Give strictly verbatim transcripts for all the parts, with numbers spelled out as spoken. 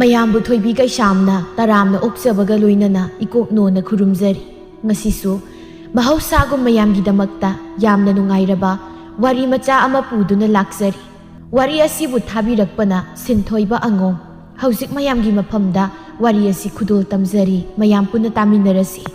ꯃꯌꯥꯝꯕꯨ ꯊꯣꯏꯕꯤ ꯀꯩꯁꯥꯝꯅ ꯇꯔꯥꯝꯅ ꯑꯣꯛꯆꯕꯒ ꯂꯣꯏꯅꯅ ꯏꯀꯣꯛ ꯅꯣꯟꯅ ꯈꯨꯔꯨꯝꯖꯔꯤ꯫ ꯉꯁꯤꯁꯨ ꯃꯍꯧꯁꯥꯒꯨꯝ ꯃꯌꯥꯝꯒꯤꯗꯃꯛꯇ ꯌꯥꯝꯅ ꯅꯨꯡꯉꯥꯏꯔꯕ ꯋꯥꯔꯤ ꯃꯆꯥ ꯑꯃ ꯄꯨꯗꯨꯅ ꯂꯥꯛꯆꯔꯤ꯫ ꯋꯥꯔꯤ ꯑꯁꯤꯕꯨ ꯊꯥꯕꯤꯔꯛꯄꯅ ꯁꯤꯟꯊꯣꯏꯕ ꯑꯉꯣꯝ꯫ ꯍꯧꯖꯤꯛ ꯃꯌꯥꯝꯒꯤ ꯃꯐꯝꯗ ꯋꯥꯔꯤ ꯑꯁꯤ ꯈꯨꯗꯣꯜ ꯇꯝꯖꯔꯤ, ꯃꯌꯥꯝ ꯄꯨꯟꯅ ꯇꯥꯃꯤꯟꯅꯔꯁꯤ꯫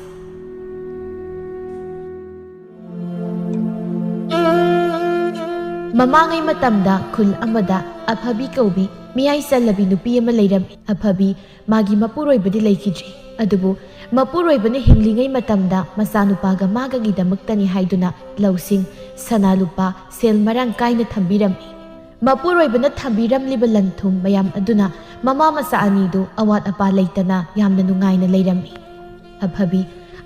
ꯃꯃꯥꯡꯉꯩ ꯃꯇꯝꯗ ꯈꯨꯜ ꯑꯃꯗ ꯑꯐꯕꯤ ꯀꯧꯕꯤ ꯃꯤꯌꯥꯏ ꯆꯜꯂꯕꯤ ꯅꯨꯄꯤ ꯑꯃ ꯂꯩꯔꯝꯃꯤ꯫ ꯑꯐꯕꯤ ꯃꯥꯒꯤ ꯃꯄꯨꯔꯣꯏꯕꯗꯤ ꯂꯩꯈꯤꯗ꯭ꯔꯤ, ꯑꯗꯨꯕꯨ ꯃꯄꯨꯔꯣꯏꯕꯅ ꯍꯤꯡꯂꯤꯉꯩ ꯃꯇꯝꯗ ꯃꯆꯥꯅꯨꯄꯥꯒ ꯃꯥꯒꯒꯤꯗꯃꯛꯇꯅꯤ ꯍꯥꯏꯗꯨꯅ ꯂꯧꯁꯤꯡ, ꯁꯅꯥ ꯂꯨꯄꯥ, ꯁꯦꯜ ꯃꯔꯥꯡ ꯀꯥꯏꯅ ꯊꯝꯕꯤꯔꯝꯃꯤ꯫ ꯃꯄꯨꯔꯣꯏꯕꯅ ꯊꯝꯕꯤꯔꯝꯂꯤꯕ ꯂꯟ ꯊꯨꯝ ꯃꯌꯥꯝ ꯑꯗꯨꯅ ꯃꯃꯥ ꯃꯆꯥ ꯑꯅꯤꯗꯨ ꯑꯋꯥꯠ ꯑꯄꯥ ꯂꯩꯇꯅ ꯌꯥꯝꯅ ꯅꯨꯡꯉꯥꯏꯅ ꯂꯩꯔꯝꯃꯤ꯫ ꯑꯐꯕꯤ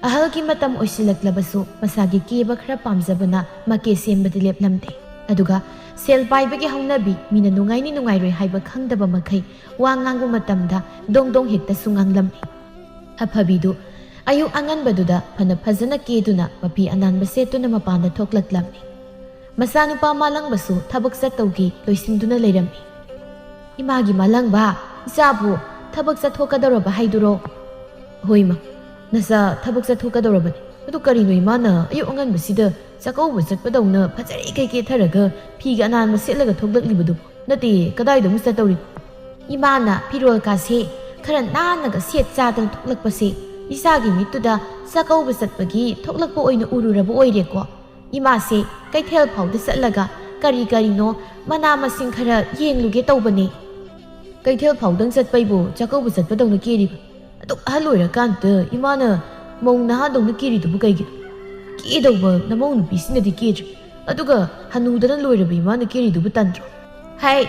ꯑꯍꯜꯒꯤ ꯃꯇꯝ ꯑꯣꯏꯁꯤꯜꯂꯛꯂꯕꯁꯨ ꯃꯁꯥꯒꯤ ꯀꯦꯕ ꯈꯔ ꯄꯥꯝꯖꯕꯅ ꯃꯀꯦ ꯁꯦꯝꯕꯗꯤ ꯂꯦꯞꯂꯝꯗꯦ꯫ ꯑꯗꯨꯒ ꯁꯦꯜ ꯄꯥꯏꯕꯒꯤ ꯍꯧꯅꯕꯤ, ꯃꯤꯅ ꯅꯨꯡꯉꯥꯏꯅꯤ ꯅꯨꯡꯉꯥꯏꯔꯣꯏ ꯍꯥꯏꯕ ꯈꯪꯗꯕ ꯃꯈꯩ ꯋꯥ ꯉꯥꯡꯕ ꯃꯇꯝꯗ ꯗꯣꯡ ꯗꯣꯡ ꯍꯦꯛꯇꯁꯨ ꯉꯥꯡꯂꯝꯃꯤ꯫ ꯑꯐꯕꯤꯗꯨ ꯑꯌꯨꯛ ꯑꯉꯟꯕꯗꯨꯗ ꯐꯅ ꯐꯖꯅ ꯀꯦꯗꯨꯅ ꯃꯐꯤ ꯑꯅꯥꯟꯕ ꯁꯦꯠꯇꯨꯅ ꯃꯄꯥꯟꯗ ꯊꯣꯛꯂꯛꯂꯝꯃꯤ꯫ ꯃꯆꯥꯅꯨꯄꯥ ꯃꯥꯂꯪꯕꯁꯨ ꯊꯕꯛ ꯆꯠꯇꯧꯒꯤ ꯂꯣꯏꯁꯤꯟꯗꯨꯅ ꯂꯩꯔꯝꯃꯤ꯫ "ꯏꯃꯥꯒꯤ ꯃꯥꯂꯪꯕ, ꯏꯆꯥꯕꯨ ꯊꯕꯛ ꯆꯠꯊꯣꯛꯀꯗꯧꯔꯕ ꯍꯥꯏꯗꯨꯔꯣ?" "ꯍꯣꯏ ꯃꯥ, ꯅꯆꯥ ꯊꯕꯛ ꯆꯠꯊꯣꯛꯀꯗꯧꯔꯕꯅꯤ꯫ ꯑꯗꯨ ꯀꯔꯤꯅꯣ ꯏꯃꯥꯅ ꯑꯌꯨꯛ ꯑꯉꯟꯕꯁꯤꯗ ꯆꯥꯛꯀꯧꯕ ꯆꯠꯄꯗꯧꯅ ꯐꯖꯔꯤꯈꯩ ꯀꯦꯊꯔꯒ ꯐꯤꯒ ꯑꯅꯥꯟꯕ ꯁꯦꯠꯂꯒ ꯊꯣꯛꯂꯛꯂꯤꯕꯗꯨꯕꯨ? ꯅꯠꯇꯦ, ꯀꯗꯥꯏꯗ ꯑꯃꯨꯛ ꯆꯠꯇꯧꯔꯤ?" "ꯏꯃꯥꯅ ꯐꯤꯔꯣꯜ ꯀꯥꯁꯦ ꯈꯔ ꯅꯥꯟꯅꯒ ꯁꯦꯠ ꯆꯥꯗꯅ ꯊꯣꯛꯂꯛꯄꯁꯦ ꯏꯆꯥꯒꯤ ꯃꯤꯠꯇꯨꯗ ꯆꯥꯛꯀꯧꯕ ꯆꯠꯄꯒꯤ ꯊꯣꯛꯂꯛꯄ ꯑꯣꯏꯅ ꯎꯔꯨꯔꯕ ꯑꯣꯏꯔꯦꯀꯣ꯫ ꯏꯃꯥꯁꯦ ꯀꯩꯊꯦꯜ ꯐꯥꯎꯗ ꯆꯠꯂꯒ ꯀꯔꯤ ꯀꯔꯤꯅꯣ ꯃꯅꯥ ꯃꯁꯤꯡ ꯈꯔ ꯌꯦꯡꯂꯨꯒꯦ ꯇꯧꯕꯅꯦ꯫" "ꯀꯩꯊꯦꯜ ꯐꯥꯎꯗꯪ ꯆꯠꯄꯩꯕꯨ ꯆꯥꯛꯀꯧꯕ ꯆꯠꯄꯗꯧꯅ ꯀꯦꯔꯤꯕ? ꯑꯗꯨꯛ ꯑꯍꯜ ꯑꯣꯏꯔꯀꯥꯟꯗ ꯏꯃꯥꯅ ꯃꯧ ꯅꯍꯥꯗꯧꯅ ꯀꯦꯔꯤꯗꯨꯕꯨ ꯀꯩꯒꯤꯅꯣ? ꯀꯦꯗꯧꯕ ꯅꯃꯧ ꯅꯨꯄꯤꯁꯤꯅꯗꯤ ꯀꯦꯗ꯭ꯔꯤ, ꯑꯗꯨꯒ ꯍꯅꯨꯗꯅ ꯂꯣꯏꯔꯕ ꯏꯃꯥꯅ ꯀꯦꯔꯤꯗꯨꯕꯨ ꯇꯟꯗ꯭ꯔꯣ?" "ꯍꯩ,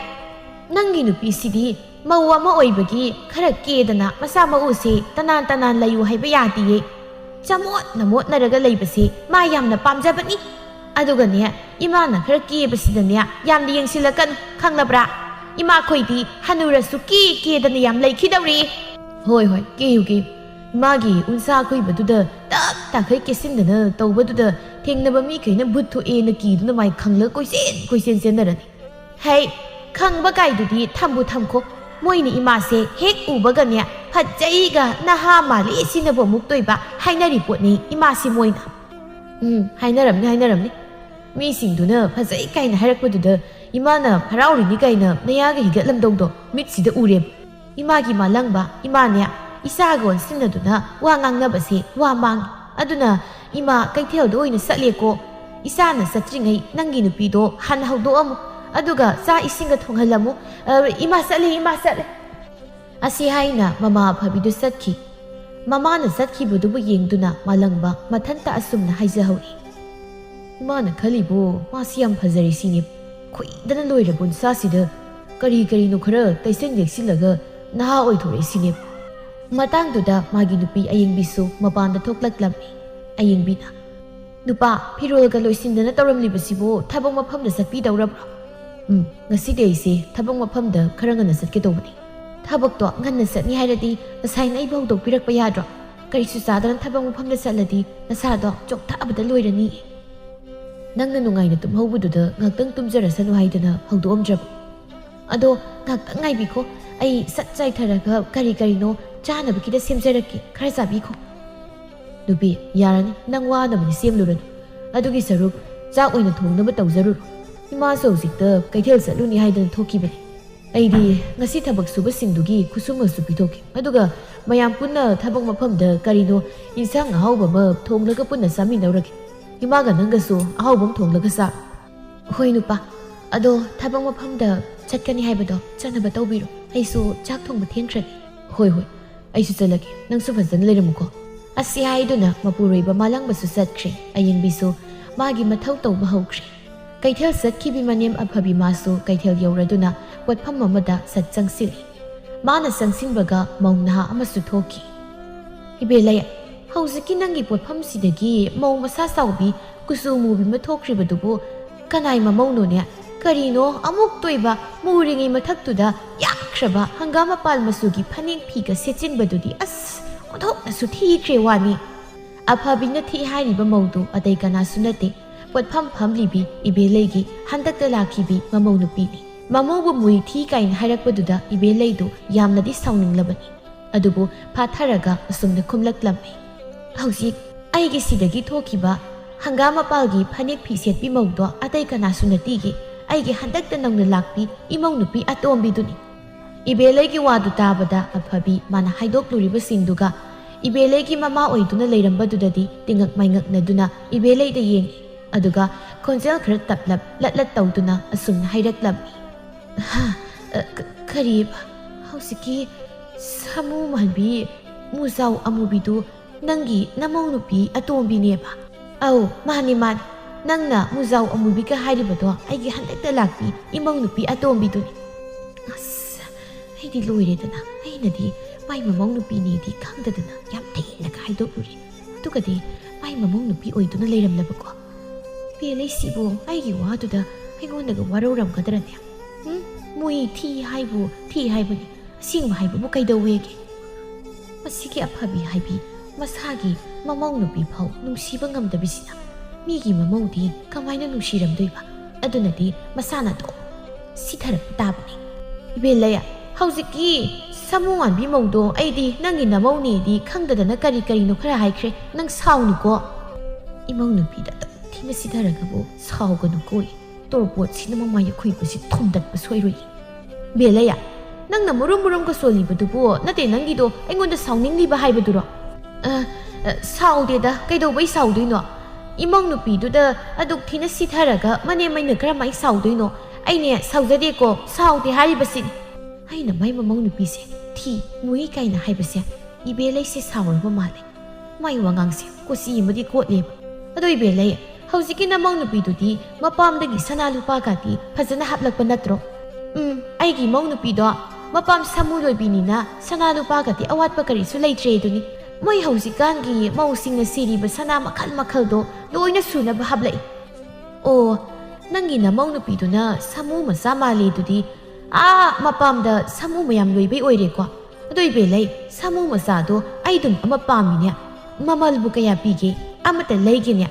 ꯅꯪꯒꯤ ꯅꯨꯄꯤꯁꯤꯗꯤ ꯃꯧ ꯑꯃ ꯑꯣꯏꯕꯒꯤ ꯈꯔ ꯀꯦꯗꯅ ꯃꯁꯥ ꯃꯎꯁꯦ ꯇꯅꯥꯟ ꯇꯅꯥꯟ ꯂꯩꯌꯨ ꯍꯥꯏꯕ ꯌꯥꯗꯤꯌꯦ꯫ ꯆꯃꯣꯠꯅ ꯃꯣꯠꯅꯔꯒ ꯂꯩꯕꯁꯦ ꯃꯥ ꯌꯥꯝꯅ ꯄꯥꯝꯖꯕꯅꯤ꯫ ꯑꯗꯨꯒꯅꯦ, ꯏꯃꯥꯅ ꯈꯔ ꯀꯦꯕꯁꯤꯗꯅꯦ ꯌꯥꯝꯅ ꯌꯦꯡꯁꯤꯜꯂꯛꯀꯅꯨ, ꯈꯪꯂꯕ꯭ꯔꯥ? ꯏꯃꯥꯈꯣꯏꯗꯤ ꯍꯅꯨꯔꯁꯨ ꯀꯦ ꯀꯦꯗꯅ ꯌꯥꯝ ꯂꯩꯈꯤꯗꯧꯔꯤ꯫" "ꯍꯣꯏ, ꯍꯣꯏ, ꯀꯦꯌꯨ, ꯀꯦꯌꯨ꯫ ꯏꯃꯥꯒꯤ ꯎꯟꯁꯥ ꯑꯀꯣꯏꯕꯗꯨꯗ ꯇꯞ ꯇꯥꯈꯩ ꯀꯦꯁꯤꯟꯗꯅ ꯇꯧꯕꯗꯨꯗ ꯊꯦꯡꯅꯕ ꯃꯤꯈꯩꯅ ꯚꯨꯠ ꯊꯣꯛꯑꯦꯅ ꯀꯤꯗꯨꯅ ꯃꯥꯏ ꯈꯪꯂꯒ ꯀꯣꯏꯆꯦꯟ ꯀꯣꯏꯆꯦꯟ ꯆꯦꯟꯅꯔꯅꯤ꯫" "ꯍꯩ, ꯈꯪꯕ ꯀꯥꯏꯗꯨꯗꯤ ꯊꯝꯕꯨ ꯊꯝꯈꯣ꯫ ꯃꯣꯏꯅ ꯏꯃꯥꯁꯦ ꯍꯦꯛ ꯎꯕꯒꯅꯦ, "ꯐꯖꯩꯒ ꯅꯍꯥ ꯃꯥꯜꯂꯤ" ꯁꯤꯅꯕꯨ ꯑꯃꯨꯛꯇꯣꯏꯕ ꯍꯥꯏꯅꯔꯤ ꯄꯣꯠꯅꯤ ꯏꯃꯥꯁꯤ ꯃꯣꯏꯅ꯫ ꯎꯝ, ꯍꯥꯏꯅꯔꯝꯅꯤ, ꯍꯥꯏꯅꯔꯝꯅꯤ꯫ ꯃꯤꯁꯤꯡꯗꯨꯅ "ꯐꯖꯩ" ꯀꯥꯏꯅ ꯍꯥꯏꯔꯛꯄꯗꯨꯗ ꯏꯃꯥꯅ ꯍꯔꯥꯎꯔꯤꯅꯤ ꯀꯥꯏꯅ ꯅꯌꯥꯒ ꯍꯤꯒꯠꯂꯝꯗꯧꯗꯣ ꯃꯤꯠꯁꯤꯗ ꯎꯔꯦꯕ꯫ ꯏꯃꯥꯒꯤ ꯃꯥꯂꯪꯕ, ꯏꯃꯥꯅꯦ ꯏꯆꯥꯒ ꯑꯣꯟꯁꯤꯟꯅꯗꯨꯅ ꯋꯥ ꯉꯥꯡꯅꯕꯁꯦ ꯋꯥ ꯃꯥꯡꯉꯤ꯫ ꯑꯗꯨꯅ "ꯏꯃꯥ, ꯀꯩꯊꯦꯜꯗ ꯑꯣꯏꯅ ꯆꯠꯂꯦꯀꯣ꯫ ꯏꯆꯥꯅ ꯆꯠꯇ꯭ꯔꯤꯉꯩ ꯅꯪꯒꯤ ꯅꯨꯄꯤꯗꯣ ꯍꯥꯟꯅ ꯍꯧꯗꯣꯛꯑꯝꯃꯨ꯫ ꯑꯗꯨꯒ ꯆꯥꯛ ꯏꯁꯤꯡꯒ ꯊꯣꯡꯍꯜꯂꯝꯃꯨ꯫ ꯑ, ꯏꯃꯥ ꯆꯠꯂꯦ, ꯏꯃꯥ ꯆꯠꯂꯦ" ꯑꯁꯤ ꯍꯥꯏꯅ ꯃꯃꯥ ꯑꯐꯕꯤꯗꯨ ꯆꯠꯈꯤ꯫ ꯃꯃꯥꯅ ꯆꯠꯈꯤꯕꯗꯨꯕꯨ ꯌꯦꯡꯗꯨꯅ ꯃꯥꯂꯪꯕ ꯃꯊꯟꯇ ꯑꯁꯨꯝꯅ ꯍꯥꯏꯖꯍꯧꯏ, "ꯏꯃꯥꯅ ꯈꯜꯂꯤꯕꯨ ꯃꯥꯁꯤ ꯌꯥꯝ ꯐꯖꯔꯦ ꯁꯤꯅꯦ꯫ ꯈꯨꯏꯗꯅ ꯂꯣꯏꯔꯕ ꯅꯨꯡꯁꯥꯁꯤꯗ ꯀꯔꯤ ꯀꯔꯤꯅꯣ ꯈꯔ ꯇꯩꯁꯟ ꯌꯦꯛꯁꯤꯜꯂꯒ ꯅꯍꯥ ꯑꯣꯏꯊꯣꯔꯛꯏ ꯁꯤꯅꯦ"꯫ ꯃꯇꯥꯡꯗꯨꯗ ꯃꯥꯒꯤ ꯅꯨꯄꯤ ꯑꯌꯦꯡꯕꯤꯁꯨ ꯃꯄꯥꯟꯗ ꯊꯣꯛꯂꯛꯂꯝꯃꯤ꯫ ꯑꯌꯦꯡꯕꯤꯅ, "ꯅꯨꯄꯥ, ꯐꯤꯔꯣꯜꯒ ꯂꯣꯏꯁꯤꯟꯗꯅ ꯇꯧꯔꯝꯂꯤꯕꯁꯤꯕꯨ ꯊꯕꯛ ꯃꯐꯝꯗ ꯆꯠꯄꯤꯗꯧꯔꯕ꯭ꯔꯣ?" "ꯎꯝ, ꯉꯁꯤꯗꯤ ꯑꯩꯁꯦ ꯊꯕꯛ ꯃꯐꯝꯗ ꯈꯔ ꯉꯟꯅ ꯆꯠꯀꯦ ꯇꯧꯕꯅꯤ"꯫ "ꯊꯕꯛꯇꯣ ꯉꯟꯅ ꯆꯠꯅꯤ ꯍꯥꯏꯔꯗꯤ ꯉꯁꯥꯏꯅ ꯑꯩꯕꯨ ꯍꯧꯗꯣꯛꯄꯤꯔꯛꯄ ꯌꯥꯗ꯭ꯔꯣ? ꯀꯔꯤꯁꯨ ꯆꯥꯗꯅ ꯊꯕꯛ ꯃꯐꯝꯗ ꯆꯠꯂꯗꯤ ꯅꯁꯥꯗꯣ ꯆꯣꯛꯊꯕꯗ ꯂꯣꯏꯔꯅꯤ꯫ ꯅꯪꯅ ꯅꯨꯡꯉꯥꯏꯅ ꯇꯨꯝꯍꯧꯕꯗꯨꯗ ꯉꯥꯛꯇꯪ ꯇꯨꯝꯖꯔꯁꯅꯨ ꯍꯥꯏꯗꯅ ꯍꯧꯗꯣꯛꯑꯝꯗ꯭ꯔꯕ"꯫ "ꯑꯗꯣ ꯉꯥꯛꯇꯪ ꯉꯥꯏꯕꯤꯈꯣ, ꯑꯩ ꯁꯠ ꯆꯥꯏꯊꯔꯒ ꯀꯔꯤ ꯀꯔꯤꯅꯣ ꯆꯥꯅꯕ ꯈꯤꯇ ꯁꯦꯝꯖꯔꯛꯀꯦ, ꯈꯔ ꯆꯥꯕꯤꯈꯣ"꯫ "ꯅꯨꯄꯤ, ꯌꯥꯔꯅꯤ, ꯅꯪ ꯋꯥꯅꯕꯅꯤ ꯁꯦꯝꯂꯨꯔꯅꯨ꯫ ꯑꯗꯨꯒꯤ ꯁꯔꯨꯛ ꯆꯥꯛ ꯑꯣꯏꯅ ꯊꯣꯡꯅꯕ ꯇꯧꯖꯔꯨꯔꯣ꯫ ꯏꯃꯥꯁꯨ ꯍꯧꯖꯤꯛꯇ ꯀꯩꯊꯦꯜ ꯆꯠꯂꯨꯅꯤ ꯍꯥꯏꯗꯅ ꯊꯣꯛꯈꯤꯕꯅꯤ꯫ ꯑꯩꯗꯤ ꯉꯁꯤ ꯊꯕꯛ ꯁꯨꯕꯁꯤꯡꯗꯨꯒꯤ ꯈꯨꯠꯁꯨꯃꯟꯁꯨ ꯄꯤꯊꯣꯛꯀꯦ꯫ ꯑꯗꯨꯒ ꯃꯌꯥꯝ ꯄꯨꯟꯅ ꯊꯕꯛ ꯃꯐꯝꯗ ꯀꯔꯤꯅꯣ ꯏꯟꯁꯥꯡ ꯑꯍꯥꯎꯕ ꯑꯃ ꯊꯣꯡꯂꯒ ꯄꯨꯟꯅ ꯆꯥꯃꯤꯟꯅꯧꯔꯒꯦ꯫ ꯏꯃꯥꯒ ꯅꯪꯒꯁꯨ ꯑꯍꯥꯎꯕ ꯑꯃ ꯊꯣꯡꯂꯒ ꯆꯥ"꯫ "ꯍꯣꯏ ꯅꯨꯄꯥ, ꯑꯗꯣ ꯊꯕꯛ ꯃꯐꯝꯗ ꯆꯠꯀꯅꯤ ꯍꯥꯏꯕꯗꯣ ꯆꯠꯅꯕ ꯇꯧꯕꯤꯔꯣ꯫ ꯑꯩꯁꯨ ꯆꯥꯛ ꯊꯣꯡꯕ ꯊꯦꯡꯈ꯭ꯔꯅꯤ"꯫ "ꯍꯣꯏ, ꯍꯣꯏ, ꯑꯩꯁꯨ ꯆꯠꯂꯒꯦ, ꯅꯪꯁꯨ ꯐꯖꯅ ꯂꯩꯔꯝꯃꯨꯀꯣ"꯫ ꯑꯁꯤ ꯍꯥꯏꯗꯨꯅ ꯃꯄꯨꯔꯣꯏꯕ ꯃꯥꯂꯪꯕꯁꯨ ꯆꯠꯈ꯭ꯔꯦ꯫ ꯑꯌꯦꯡꯕꯤꯁꯨ ꯃꯥꯒꯤ ꯃꯊꯧ ꯇꯧꯕ ꯍꯧꯈ꯭ꯔꯦ꯫ ꯀꯩꯊꯦꯜ ꯆꯠꯈꯤꯕꯤ ꯃꯅꯦꯝ ꯑꯐꯕꯤ ꯃꯥꯁꯨ ꯀꯩꯊꯦꯜ ꯌꯧꯔꯗꯨꯅ ꯄꯣꯠꯐꯝ ꯑꯃꯗ ꯁꯠ ꯆꯪꯁꯤꯜꯂꯤ꯫ ꯃꯥꯅ ꯆꯪꯁꯤꯟꯕꯒ ꯃꯧ ꯅꯍꯥ ꯑꯃꯁꯨ ꯊꯣꯛꯈꯤ꯫ "ꯏꯕꯦꯂꯩ, ꯍꯧꯖꯤꯛꯀꯤ ꯅꯪꯒꯤ ꯄꯣꯠꯐꯝꯁꯤꯗꯒꯤ ꯃꯧ ꯃꯁꯥ ꯆꯥꯎꯕꯤ ꯀꯨꯆꯨ ꯃꯨꯕꯤ ꯑꯃ ꯊꯣꯛꯈ꯭ꯔꯤꯕꯗꯨꯕꯨ ꯀꯅꯥꯏ ꯃꯃꯧꯅꯣꯅꯦ? ꯀꯔꯤꯅꯣ ꯑꯃꯨꯛꯇꯣꯏꯕ ꯃꯨꯔꯤꯉꯩ ꯃꯊꯛꯇꯨꯗ ꯌꯥꯛꯈ꯭ꯔꯕ ꯍꯪꯒꯥꯝ ꯃꯄꯥꯜ ꯃꯆꯨꯒꯤ ꯐꯅꯦꯛ ꯐꯤꯒ ꯁꯦꯠꯆꯤꯟꯕꯗꯨꯗꯤ ꯑꯁ ꯑꯣꯟꯊꯣꯛꯅꯁꯨ ꯊꯤꯈ꯭ꯔꯦ ꯋꯥꯅꯤ"꯫ ꯑꯐꯕꯤꯅ ꯊꯤ ꯍꯥꯏꯔꯤꯕ ꯃꯧꯗꯨ ꯑꯇꯩ ꯀꯅꯥꯁꯨ ꯅꯠꯇꯦ, ꯄꯣꯠꯐꯝ ꯐꯝꯂꯤꯕꯤ ꯏꯕꯦꯂꯩꯒꯤ ꯍꯟꯗꯛꯇ ꯂꯥꯛꯈꯤꯕꯤ ꯃꯃꯧ ꯅꯨꯄꯤꯅꯤ꯫ ꯃꯃꯧꯕꯨ ꯃꯨꯏ ꯊꯤ ꯀꯥꯏꯅ ꯍꯥꯏꯔꯛꯄꯗꯨꯗ ꯏꯕꯦꯂꯩꯗꯨ ꯌꯥꯝꯅꯗꯤ ꯁꯥꯎꯅꯤꯡꯂꯕꯅꯤ꯫ ꯑꯗꯨꯕꯨ ꯐꯥꯊꯔꯒ ꯑꯁꯨꯝꯅ ꯈꯨꯝꯂꯛꯂꯝꯃꯤ, "ꯍꯧꯖꯤꯛ ꯑꯩꯒꯤ ꯁꯤꯗꯒꯤ ꯊꯣꯛꯈꯤꯕ ꯍꯪꯒꯥꯝ ꯃꯄꯥꯜꯒꯤ ꯐꯅꯦꯛ ꯐꯤ ꯁꯦꯠꯄꯤ ꯃꯧꯗꯣ ꯑꯇꯩ ꯀꯅꯥꯁꯨ ꯅꯠꯇꯤꯒꯤ, ꯑꯩꯒꯤ ꯍꯟꯗꯛꯇ ꯅꯧꯅ ꯂꯥꯛꯄꯤ ꯏꯃꯧ ꯅꯨꯄꯤ ꯑꯇꯣꯝꯕꯤꯗꯨꯅꯤ꯫" ꯏꯕꯦꯂꯩꯒꯤ ꯋꯥꯗꯨ ꯇꯥꯕꯗ ꯑꯐꯕꯤ ꯃꯥꯅ ꯍꯥꯏꯗꯣꯛꯂꯨꯔꯤꯕꯁꯤꯡꯗꯨꯒ ꯏꯕꯦꯂꯩꯒꯤ ꯃꯃꯥ ꯑꯣꯏꯗꯨꯅ ꯂꯩꯔꯝꯕꯗꯨꯗꯗꯤ ꯇꯤꯉꯛ ꯃꯥꯏꯉꯛꯅꯗꯨꯅ ꯏꯕꯦꯂꯩꯗ ꯌꯦꯡꯉꯤ꯫ ꯑꯗꯨꯒ ꯈꯣꯟꯖꯦꯜ ꯈꯔ ꯇꯞꯂꯞ ꯂꯠꯂꯠ ꯇꯧꯗꯨꯅ ꯑꯁꯨꯝꯅ ꯍꯥꯏꯔꯛꯂꯝꯃꯤ, "ꯍꯥ? ꯑ, ꯀ-, ꯀꯔꯤꯕ? ꯍꯧꯖꯤꯛꯀꯤ ꯁꯥꯃꯨ ꯃꯥꯟꯕꯤ ꯃꯨꯖꯥꯎ ꯑꯃꯨꯕꯤꯗꯨ ꯅꯪꯒꯤ ꯅꯃꯧ ꯅꯨꯄꯤ ꯑꯇꯣꯝꯕꯤꯅꯦꯕ?" "ꯑꯧ, ꯃꯥꯅꯤ, ꯃꯥꯅꯤ꯫ ꯅꯪꯅ ꯃꯨꯖꯥꯎ ꯑꯃꯨꯕꯤꯒ ꯍꯥꯏꯔꯤꯕꯗꯣ ꯑꯩꯒꯤ ꯍꯟꯗꯛꯇ ꯂꯥꯛꯄꯤ ꯏꯃꯧ ꯅꯨꯄꯤ ꯑꯇꯣꯝꯕꯤꯗꯨꯅꯤ꯫" ꯑꯁ, ꯑꯩꯗꯤ ꯂꯣꯏꯔꯦꯗꯅ꯫ ꯑꯩꯅꯗꯤ ꯃꯥꯏ ꯃꯃꯧ ꯅꯨꯄꯤꯅꯦꯗꯤ ꯈꯪꯗꯗꯅ ꯌꯥꯝ ꯊꯤꯅꯒ ꯍꯥꯏꯗꯣꯛꯂꯨꯔꯦ꯫ ꯑꯗꯨꯒꯗꯤ ꯃꯥꯏ ꯃꯃꯧ ꯅꯨꯄꯤ ꯑꯣꯏꯗꯨꯅ ꯂꯩꯔꯝꯂꯕꯀꯣ꯫ ꯏꯕꯦꯂꯩꯁꯤꯕꯨ ꯑꯩꯒꯤ ꯋꯥꯗꯨꯗ ꯑꯩꯉꯣꯟꯗꯒ ꯋꯥꯔꯧꯔꯝꯒꯗ꯭ꯔꯅꯦ? ꯎꯝ, ꯃꯨꯏ ꯊꯤ ꯍꯥꯏꯕꯨ ꯊꯤ ꯍꯥꯏꯕꯅꯤ, ꯑꯁꯦꯡꯕ ꯍꯥꯏꯕꯕꯨ ꯀꯩꯗꯧꯋꯦꯒꯦ? ꯃꯁꯤꯒꯤ ꯑꯐꯕꯤ ꯍꯥꯏꯕꯤ ꯃꯁꯥꯒꯤ ꯃꯃꯧ ꯅꯨꯄꯤ ꯐꯥꯎ ꯅꯨꯡꯁꯤꯕ ꯉꯝꯗꯕꯤꯁꯤꯅ ꯃꯤꯒꯤ ꯃꯃꯧꯗꯤ ꯀꯃꯥꯏꯅ ꯅꯨꯡꯁꯤꯔꯝꯗꯣꯏꯕ? ꯑꯗꯨꯅꯗꯤ ꯃꯁꯥꯅ ꯑꯗꯨꯝ ꯁꯤꯊꯔꯛꯄ ꯇꯥꯕꯅꯤ꯫ ꯏꯕꯦꯂꯩ, ꯍꯧꯖꯤꯛꯀꯤ ꯁꯥꯃꯨ ꯃꯥꯟꯕꯤ ꯃꯧꯗꯣ ꯑꯩꯗꯤ ꯅꯪꯒꯤ ꯅꯃꯧꯅꯦꯗꯤ ꯈꯪꯗꯗꯅ ꯀꯔꯤ ꯀꯔꯤꯅꯣ ꯈꯔ ꯍꯥꯏꯈ꯭ꯔꯦ꯫ ꯅꯪ ꯁꯥꯎꯅꯨꯀꯣ꯫ ꯏꯃꯧ ꯅꯨꯄꯤꯗ ꯑꯗꯨꯛ ꯊꯤꯅ ꯁꯤꯊꯔꯒꯕꯨ ꯁꯥꯎꯒꯅꯨꯀꯣ꯫ ꯇꯣꯔꯕꯣꯠꯁꯤꯅ ꯃꯃꯥꯏ ꯑꯈꯨꯏꯕꯁꯤ ꯊꯣꯝꯗꯠꯄ ꯁꯣꯏꯔꯣꯏ꯫ ꯕꯦꯂꯩꯌꯥ, ꯅꯪꯅ ꯃꯨꯔꯨꯝ ꯃꯨꯔꯨꯝꯒ ꯁꯣꯜꯂꯤꯕꯗꯨꯕꯨ ꯅꯠꯇꯦ ꯅꯪꯒꯤꯗꯣ ꯑꯩꯉꯣꯟꯗ ꯁꯥꯎꯅꯤꯡꯂꯤꯕ ꯍꯥꯏꯕꯗꯨꯔꯣ? ꯑ, ꯑ, ꯁꯥꯎꯗꯦꯗ, ꯀꯩꯗꯧꯕꯩ ꯁꯥꯎꯗꯣꯏꯅꯣ? ꯏꯃꯧ ꯅꯨꯄꯤꯗꯨꯗ ꯑꯗꯨꯛ ꯊꯤꯅ ꯁꯤꯊꯔꯒ ꯃꯅꯦꯝ ꯑꯩꯅ ꯀꯔꯝꯍꯥꯏꯅ ꯁꯥꯎꯗꯣꯏꯅꯣ? ꯑꯩꯅꯦ ꯁꯥꯎꯖꯗꯦꯀꯣ, ꯁꯥꯎꯗꯦ ꯍꯥꯏꯔꯤꯕꯁꯤꯅꯤ꯫ ꯑꯩꯅ ꯃꯥꯏ ꯃꯃꯧ ꯅꯨꯄꯤꯁꯦ ꯊꯤ, ꯃꯨꯏ ꯀꯥꯏꯅ ꯍꯥꯏꯕꯁꯦ ꯏꯕꯦꯂꯩꯁꯦ ꯁꯥꯎꯔꯕ ꯃꯥꯜꯂꯦ꯫ ꯃꯥꯏ ꯋꯥꯉꯥꯡꯁꯦ ꯀꯣꯆꯤ ꯑꯃꯗꯤ ꯀꯣꯠꯂꯦꯕ꯫ ꯑꯗꯣ ꯏꯕꯦꯂꯩ, ꯍꯧꯖꯤꯛꯀꯤ ꯅꯃꯧ ꯅꯨꯄꯤꯗꯨꯗꯤ ꯃꯄꯥꯝꯗꯒꯤ ꯁꯅꯥ ꯂꯨꯄꯥꯒꯗꯤ ꯐꯖꯅ ꯍꯥꯞꯂꯛꯄ ꯅꯠꯇ꯭ꯔꯣ? ꯎꯝ, ꯑꯩꯒꯤ ꯏꯃꯧ ꯅꯨꯄꯤꯗꯣ ꯃꯄꯥꯝ ꯁꯥꯃꯨ ꯂꯣꯏꯕꯤꯅꯤꯅ ꯁꯅꯥ ꯂꯨꯄꯥꯒꯗꯤ ꯑꯋꯥꯠꯄ ꯀꯔꯤꯁꯨ ꯂꯩꯇ꯭ꯔꯦ ꯑꯗꯨꯅꯤ꯫ ꯃꯣꯏ ꯍꯧꯖꯤꯛꯀꯥꯟꯒꯤ ꯃꯧꯁꯤꯡꯅ ꯁꯤꯔꯤꯕ ꯁꯅꯥ ꯃꯈꯜ ꯃꯈꯜꯗꯣ ꯂꯣꯏꯅ ꯁꯨꯅꯕ ꯍꯥꯞꯂꯛꯏ꯫ ꯑꯣ, ꯅꯪꯒꯤ ꯅꯃꯧ ꯅꯨꯄꯤꯗꯨꯅ ꯁꯥꯃꯨ ꯃꯆꯥ ꯃꯥꯜꯂꯤ ꯑꯗꯨꯗꯤ꯫ ꯑꯥ ꯃꯄꯥꯝꯗ ꯁꯥꯃꯨ ꯃꯌꯥꯝ ꯂꯣꯏꯕꯩ ꯑꯣꯏꯔꯦꯀꯣ꯫ ꯑꯗꯣ ꯏꯕꯦꯂꯩ, ꯁꯥꯃꯨ ꯃꯆꯥꯗꯣ ꯑꯩ ꯑꯗꯨꯝ ꯑꯃ ꯄꯥꯝꯃꯤꯅꯦ꯫ ꯃꯃꯜꯕꯨ ꯀꯌꯥ ꯄꯤꯒꯦ? ꯑꯃꯇ ꯂꯩꯒꯦꯅꯦ꯫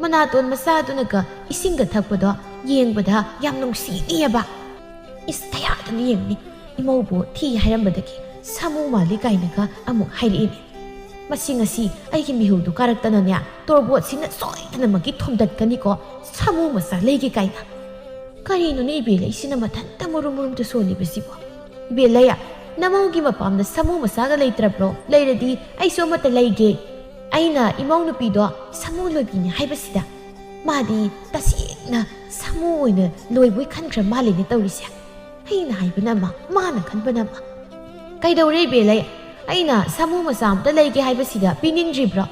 ꯃꯅꯥꯇꯣꯟ ꯃꯆꯥꯗꯨꯅꯒ ꯏꯁꯤꯡꯒ ꯊꯛꯄꯗꯣ ꯌꯦꯡꯕꯗ ꯌꯥꯝ ꯅꯨꯡꯁꯤꯅꯦꯕ꯫ ꯏꯁ, ꯀꯌꯥꯗꯅ ꯌꯦꯡꯅꯤ, ꯏꯃꯧꯕꯨ ꯊꯤ ꯍꯥꯏꯔꯝꯕꯗꯒꯤ ꯁꯥꯃꯨ ꯃꯥꯜꯂꯤ ꯀꯥꯏꯅꯒ ꯑꯃꯨꯛ ꯍꯥꯏꯔꯛꯏꯅꯦ꯫ ꯃꯁꯤ ꯉꯁꯤ ꯑꯩꯒꯤ ꯃꯤꯍꯨꯗꯨ ꯀꯥꯔꯛꯇꯅꯅꯦ, ꯇꯣꯔꯕꯣꯠꯁꯤꯅ ꯁꯣꯏꯗꯅꯃꯛꯀꯤ ꯊꯣꯝꯗꯠꯀꯅꯤꯀꯣ, ꯁꯥꯃꯨ ꯃꯆꯥ ꯂꯩꯒꯦ ꯀꯥꯏꯅ꯫ ꯀꯔꯤꯅꯣꯅꯦ ꯏꯕꯦꯜꯂꯩꯁꯤꯅ ꯃꯊꯟꯇ ꯃꯨꯔꯨꯝ ꯃꯨꯔꯨꯝꯇ ꯁꯣꯜꯂꯤꯕꯁꯤꯕꯣ? ꯏꯕꯦꯜꯂꯩ, ꯅꯃꯧꯒꯤ ꯃꯄꯥꯝꯗ ꯁꯥꯃꯨ ꯃꯆꯥꯒ ꯂꯩꯇ꯭ꯔꯕ꯭ꯔꯣ? ꯂꯩꯔꯗꯤ ꯑꯩꯁꯨ ꯑꯃꯠꯇ ꯂꯩꯒꯦ꯫ ꯑꯩꯅ ꯏꯃꯧ ꯅꯨꯄꯤꯗꯣ ꯁꯥꯃꯨ ꯂꯣꯏꯕꯤꯅꯤ ꯍꯥꯏꯕꯁꯤꯗ ꯃꯥꯗꯤ ꯇꯁꯦꯡꯅ ꯁꯥꯃꯨ ꯑꯣꯏꯅ ꯂꯣꯏꯕꯣꯏ ꯈꯟꯈ꯭ꯔ ꯃꯥꯜꯂꯦꯅꯦ ꯇꯧꯔꯤꯁꯦ꯫ ꯑꯩꯅ ꯍꯥꯏꯕꯅ ꯑꯃ, ꯃꯥꯅ ꯈꯟꯕꯅ ꯑꯃ꯫ ꯀꯩꯗꯧꯔꯦ ꯏꯕꯦꯜꯂꯩ? ꯑꯩꯅ ꯁꯥꯃꯨ ꯃꯆꯥ ꯑꯝꯇ ꯂꯩꯒꯦ ꯍꯥꯏꯕꯁꯤꯗ ꯄꯤꯅꯤꯡꯗ꯭ꯔꯤꯕ꯭ꯔꯣ?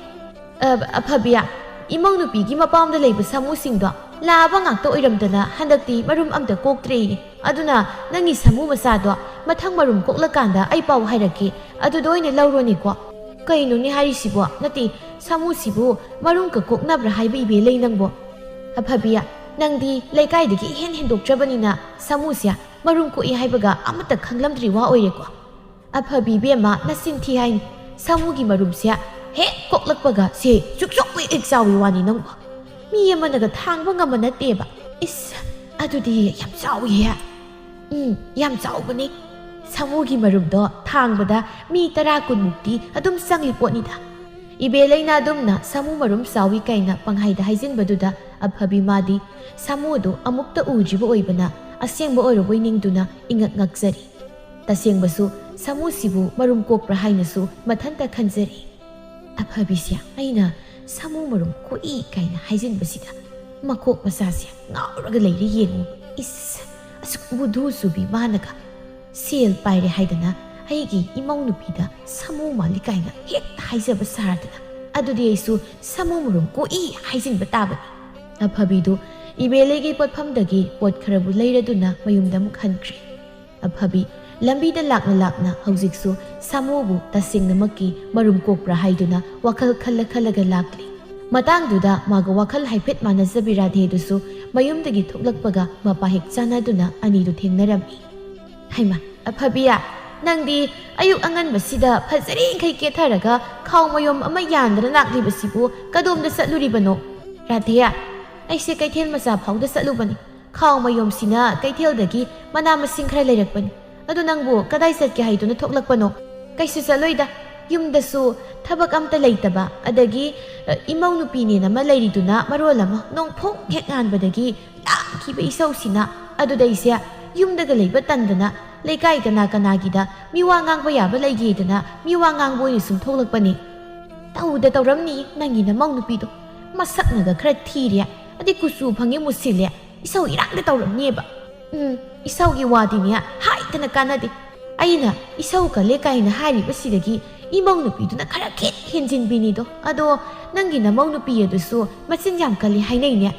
ꯑ, ꯑꯐꯕꯤ, ꯏꯃꯧ ꯅꯨꯄꯤꯒꯤ ꯃꯄꯥꯝꯗ ꯂꯩꯕ ꯁꯥꯃꯨꯁꯤꯡꯗꯣ ꯂꯥꯕ ꯉꯥꯛꯇ ꯑꯣꯏꯔꯝꯗꯅ ꯍꯟꯗꯛꯇꯤ ꯃꯔꯨꯝ ꯑꯝꯇ ꯀꯣꯛꯇ꯭ꯔꯦꯌꯦ꯫ ꯑꯗꯨꯅ ꯅꯪꯒꯤ ꯁꯥꯃꯨ ꯃꯆꯥꯗꯣ ꯃꯊꯪ ꯃꯔꯨꯝ ꯀꯣꯛꯂꯀꯥꯟꯗ ꯑꯩ ꯄꯥꯎ ꯍꯥꯏꯔꯛꯀꯦ, ꯑꯗꯨꯗ ꯑꯣꯏꯅ ꯂꯧꯔꯣꯅꯦꯀꯣ꯫ ꯀꯩꯅꯣꯅꯦ ꯍꯥꯏꯔꯤꯁꯤꯕꯣ? ꯅꯠꯇꯦ, ꯁꯥꯃꯨꯁꯤꯕꯨ ꯃꯔꯨꯝꯒ ꯀꯣꯛꯅꯕ꯭ꯔꯥ ꯍꯥꯏꯕ ꯏꯕꯦꯜꯂꯩ ꯅꯪꯕꯣ? ꯑꯐꯕꯤ, ꯅꯪꯗꯤ ꯂꯩꯀꯥꯏꯗꯒꯤ ꯏꯍꯦꯟ ꯍꯦꯟꯗꯣꯛꯇ꯭ꯔꯕꯅꯤꯅ ꯁꯥꯃꯨꯁꯦ ꯃꯔꯨꯝ ꯀꯣꯛꯏ ꯍꯥꯏꯕꯒ ꯑꯃꯠꯇ ꯈꯪꯂꯝꯗ꯭ꯔꯤ ꯋꯥ ꯑꯣꯏꯔꯦꯀꯣ꯫ ꯑꯐꯕꯤ ꯏꯕꯦꯝꯃ, ꯅꯆꯤꯟ ꯊꯤ ꯍꯥꯏꯅꯤ꯫ ꯁꯥꯃꯨꯒꯤ ꯃꯔꯨꯝꯁꯦ ꯍꯦꯛ ꯀꯣꯛꯂꯛꯄꯒ ꯁꯦ ꯆꯨꯛ ꯆꯨꯛ ꯄꯤꯛ ꯍꯦꯛ ꯆꯥꯎꯏ ꯋꯥꯅꯤ ꯅꯪꯕꯣ꯫ ꯃꯤ ꯑꯃꯅꯒ ꯊꯥꯡꯕ ꯉꯝꯕ ꯅꯠꯇꯦꯕ꯫ ꯏꯁ, ꯑꯗꯨꯗꯤ ꯌꯥꯝ ꯆꯥꯎꯏꯍꯦ꯫ ꯎꯝ, ꯌꯥꯝ ꯆꯥꯎꯕꯅꯤ꯫ ꯁꯥꯃꯨꯒꯤ ꯃꯔꯨꯝꯗꯣ ꯊꯥꯡꯕꯗ ꯃꯤ ꯇꯔꯥ ꯀꯨꯟꯃꯨꯛꯇꯤ ꯑꯗꯨꯝ ꯆꯪꯂꯤ ꯄꯣꯠꯅꯤꯗ꯫ ꯏꯕꯦꯜꯂꯩꯅ ꯑꯗꯨꯝꯅ ꯁꯥꯃꯨ ꯃꯔꯨꯝ ꯆꯥꯎꯏ ꯀꯥꯏꯅ ꯄꯪꯍꯥꯏꯗ ꯍꯥꯏꯖꯤꯟꯕꯗꯨꯗ ꯑꯐꯕꯤ ꯃꯥꯗꯤ ꯁꯥꯃꯨꯗꯨ ꯑꯃꯨꯛꯇ ꯎꯗ꯭ꯔꯤꯕ ꯑꯣꯏꯕꯅ ꯑꯁꯦꯡꯕ ꯑꯣꯏꯔꯕꯣꯏ ꯅꯤꯡꯗꯨꯅ ꯏꯉꯛ ꯉꯛꯆꯔꯤ꯫ ꯇꯁꯦꯡꯕꯁꯨ ꯁꯥꯃꯨꯁꯤꯕꯨ ꯃꯔꯨꯝ ꯀꯣꯛꯄ꯭ꯔꯥ ꯍꯥꯏꯅꯁꯨ ꯃꯊꯟꯇ ꯈꯟꯖꯔꯤ꯫ ꯑꯐꯕꯤꯁꯦ ꯑꯩꯅ ꯁꯥꯃꯨ ꯃꯔꯨꯝ ꯀꯣꯛꯏ ꯀꯥꯏꯅ ꯍꯥꯏꯖꯤꯟꯕꯁꯤꯗ ꯃꯀꯣꯛ ꯃꯆꯥꯁꯦ ꯉꯥꯎꯔꯒ ꯂꯩꯔꯦ ꯌꯦꯡꯉꯨ꯫ ꯏꯁ, ꯑꯁꯨꯛ ꯕꯨꯙꯨ ꯆꯨꯕꯤ ꯃꯥꯅꯒ ꯁꯦꯜ ꯄꯥꯏꯔꯦ ꯍꯥꯏꯗꯅ ꯑꯩꯒꯤ ꯏꯃꯧ ꯅꯨꯄꯤꯗ ꯁꯥꯃꯨ ꯃꯥꯜꯂꯤ ꯀꯥꯏꯅ ꯍꯦꯛꯇ ꯍꯥꯏꯖꯕ ꯁꯥꯔꯗꯅ꯫ ꯑꯗꯨꯗꯤ ꯑꯩꯁꯨ ꯁꯥꯃꯨ ꯃꯔꯨꯝ ꯀꯣꯛꯏ ꯍꯥꯏꯖꯤꯟꯕ ꯇꯥꯕꯅꯤ꯫ ꯑꯐꯕꯤꯗꯨ ꯏꯕꯦꯂꯩꯒꯤ ꯄꯣꯠꯐꯝꯗꯒꯤ ꯄꯣꯠ ꯈꯔꯕꯨ ꯂꯩꯔꯗꯨꯅ ꯃꯌꯨꯝꯗ ꯑꯃꯨꯛ ꯍꯟꯈ꯭ꯔꯦ꯫ ꯑꯐꯕꯤ ꯂꯝꯕꯤꯗ ꯂꯥꯛꯅ ꯂꯥꯛꯅ ꯍꯧꯖꯤꯛꯁꯨ ꯁꯥꯃꯨꯕꯨ ꯇꯁꯦꯡꯅꯃꯛꯀꯤ ꯃꯔꯨꯝ ꯀꯣꯛꯄ꯭ꯔꯥ ꯍꯥꯏꯗꯨꯅ ꯋꯥꯈꯜ ꯈꯜꯂ ꯈꯜꯂꯒ ꯂꯥꯛꯂꯤ꯫ ꯃꯇꯥꯡꯗꯨꯗ ꯃꯥꯒ ꯋꯥꯈꯜ ꯍꯥꯏꯐꯦꯠ ꯃꯥꯟꯅꯖꯕꯤ ꯔꯥꯙꯦꯗꯨꯁꯨ ꯃꯌꯨꯝꯗꯒꯤ ꯊꯣꯛꯂꯛꯄꯒ ꯃꯄꯥ ꯍꯦꯛ ꯆꯥꯟꯅꯗꯨꯅ ꯑꯅꯤꯗꯨ ꯊꯦꯡꯅꯔꯝꯃꯤ꯫ ꯍꯩꯃꯥ, ꯑꯐꯕꯤꯌꯥ, ꯅꯪꯗꯤ ꯑꯌꯨꯛ ꯑꯉꯟꯕꯁꯤꯗ ꯐꯖꯔꯤꯈꯩ ꯀꯦꯊꯔꯒ ꯈꯥꯎ ꯃꯌꯨꯝ ꯑꯃ ꯌꯥꯟꯗꯅ ꯂꯥꯛꯂꯤꯕꯁꯤꯕꯨ ꯀꯗꯣꯝꯗ ꯆꯠꯂꯨꯔꯤꯕꯅꯣ? ꯔꯥꯙꯦꯌꯥ, ꯑꯩꯁꯦ ꯀꯩꯊꯦꯜ ꯃꯆꯥ ꯐꯥꯎꯗ ꯆꯠꯂꯨꯕꯅꯤ꯫ ꯈꯥꯎ ꯃꯌꯣꯝꯁꯤꯅ ꯀꯩꯊꯦꯜꯗꯒꯤ ꯃꯅꯥ ꯃꯁꯤꯡ ꯈꯔ ꯂꯩꯔꯛꯄꯅꯤ꯫ "ꯑꯗꯨ ꯅꯪꯕꯨ ꯀꯗꯥꯏ ꯆꯠꯀꯦ ꯍꯥꯏꯗꯨꯅ ꯊꯣꯛꯂꯛꯄꯅꯣ?" "ꯀꯩꯁꯨ ꯆꯠꯂꯣꯏꯗ꯫ ꯌꯨꯝꯗꯁꯨ ꯊꯕꯛ ꯑꯝꯇ ꯂꯩꯇꯕ, ꯑꯗꯒꯤ, ꯑ, ꯏꯃꯧ ꯅꯨꯄꯤꯅꯦꯅ ꯑꯃ ꯂꯩꯔꯤꯗꯨꯅ ꯃꯔꯣꯜ ꯑꯃ ꯅꯣꯡꯐꯣꯡ ꯍꯦꯛ ꯉꯥꯟꯕꯗꯒꯤ ꯂꯥꯛꯈꯤꯕ ꯏꯁꯧꯁꯤꯅ꯫ ꯑꯗꯨꯗ ꯑꯩꯁꯦ ꯌꯨꯝꯗꯒ ꯂꯩꯕ ꯇꯟꯗꯅ ꯂꯩꯀꯥꯏ ꯀꯅꯥ ꯀꯅꯥꯒꯤꯗ ꯃꯤ ꯋꯥ ꯉꯥꯡꯕ ꯌꯥꯕ ꯂꯩꯒꯦꯗꯅ ꯃꯤ ꯋꯥ ꯉꯥꯡꯕ ꯑꯣꯏꯅ ꯁꯨꯝ ꯊꯣꯛꯂꯛꯄꯅꯤ꯫ ꯇꯧꯗ ꯇꯧꯔꯝꯅꯤ ꯅꯪꯒꯤ ꯅꯃꯧ ꯅꯨꯄꯤꯗꯣ꯫ ꯃꯁꯛꯅꯒ ꯈꯔ ꯊꯤꯔꯦ, ꯑꯗꯩ ꯀꯨꯆꯨ ꯐꯪꯉꯦ ꯃꯨꯁꯤꯜꯂꯦ, ꯏꯁꯧ ꯏꯔꯥꯡꯗ ꯇꯧꯔꯝꯅꯦꯕ꯫ ꯎꯝ, ꯏꯁꯧꯒꯤ ꯋꯥꯗꯤꯅꯦ ꯍꯥꯏꯗꯅ ꯀꯥꯟꯅꯗꯦ꯫ ꯑꯩꯅ ꯏꯁꯧ ꯀꯜꯂꯦ ꯀꯥꯏꯅ ꯍꯥꯏꯔꯤꯕꯁꯤꯗꯒꯤ ꯏꯃꯧ ꯅꯨꯄꯤꯗꯨꯅ ꯈꯔ ꯈꯦꯠ ꯍꯦꯟꯖꯤꯟꯕꯤꯅꯤꯗꯣ꯫ ꯑꯗꯣ ꯅꯪꯒꯤ ꯅꯃꯧ ꯅꯨꯄꯤ ꯑꯗꯨꯁꯨ ꯃꯆꯤꯟ ꯌꯥꯝ ꯀꯜꯂꯤ ꯍꯥꯏꯅꯩꯅꯦ꯫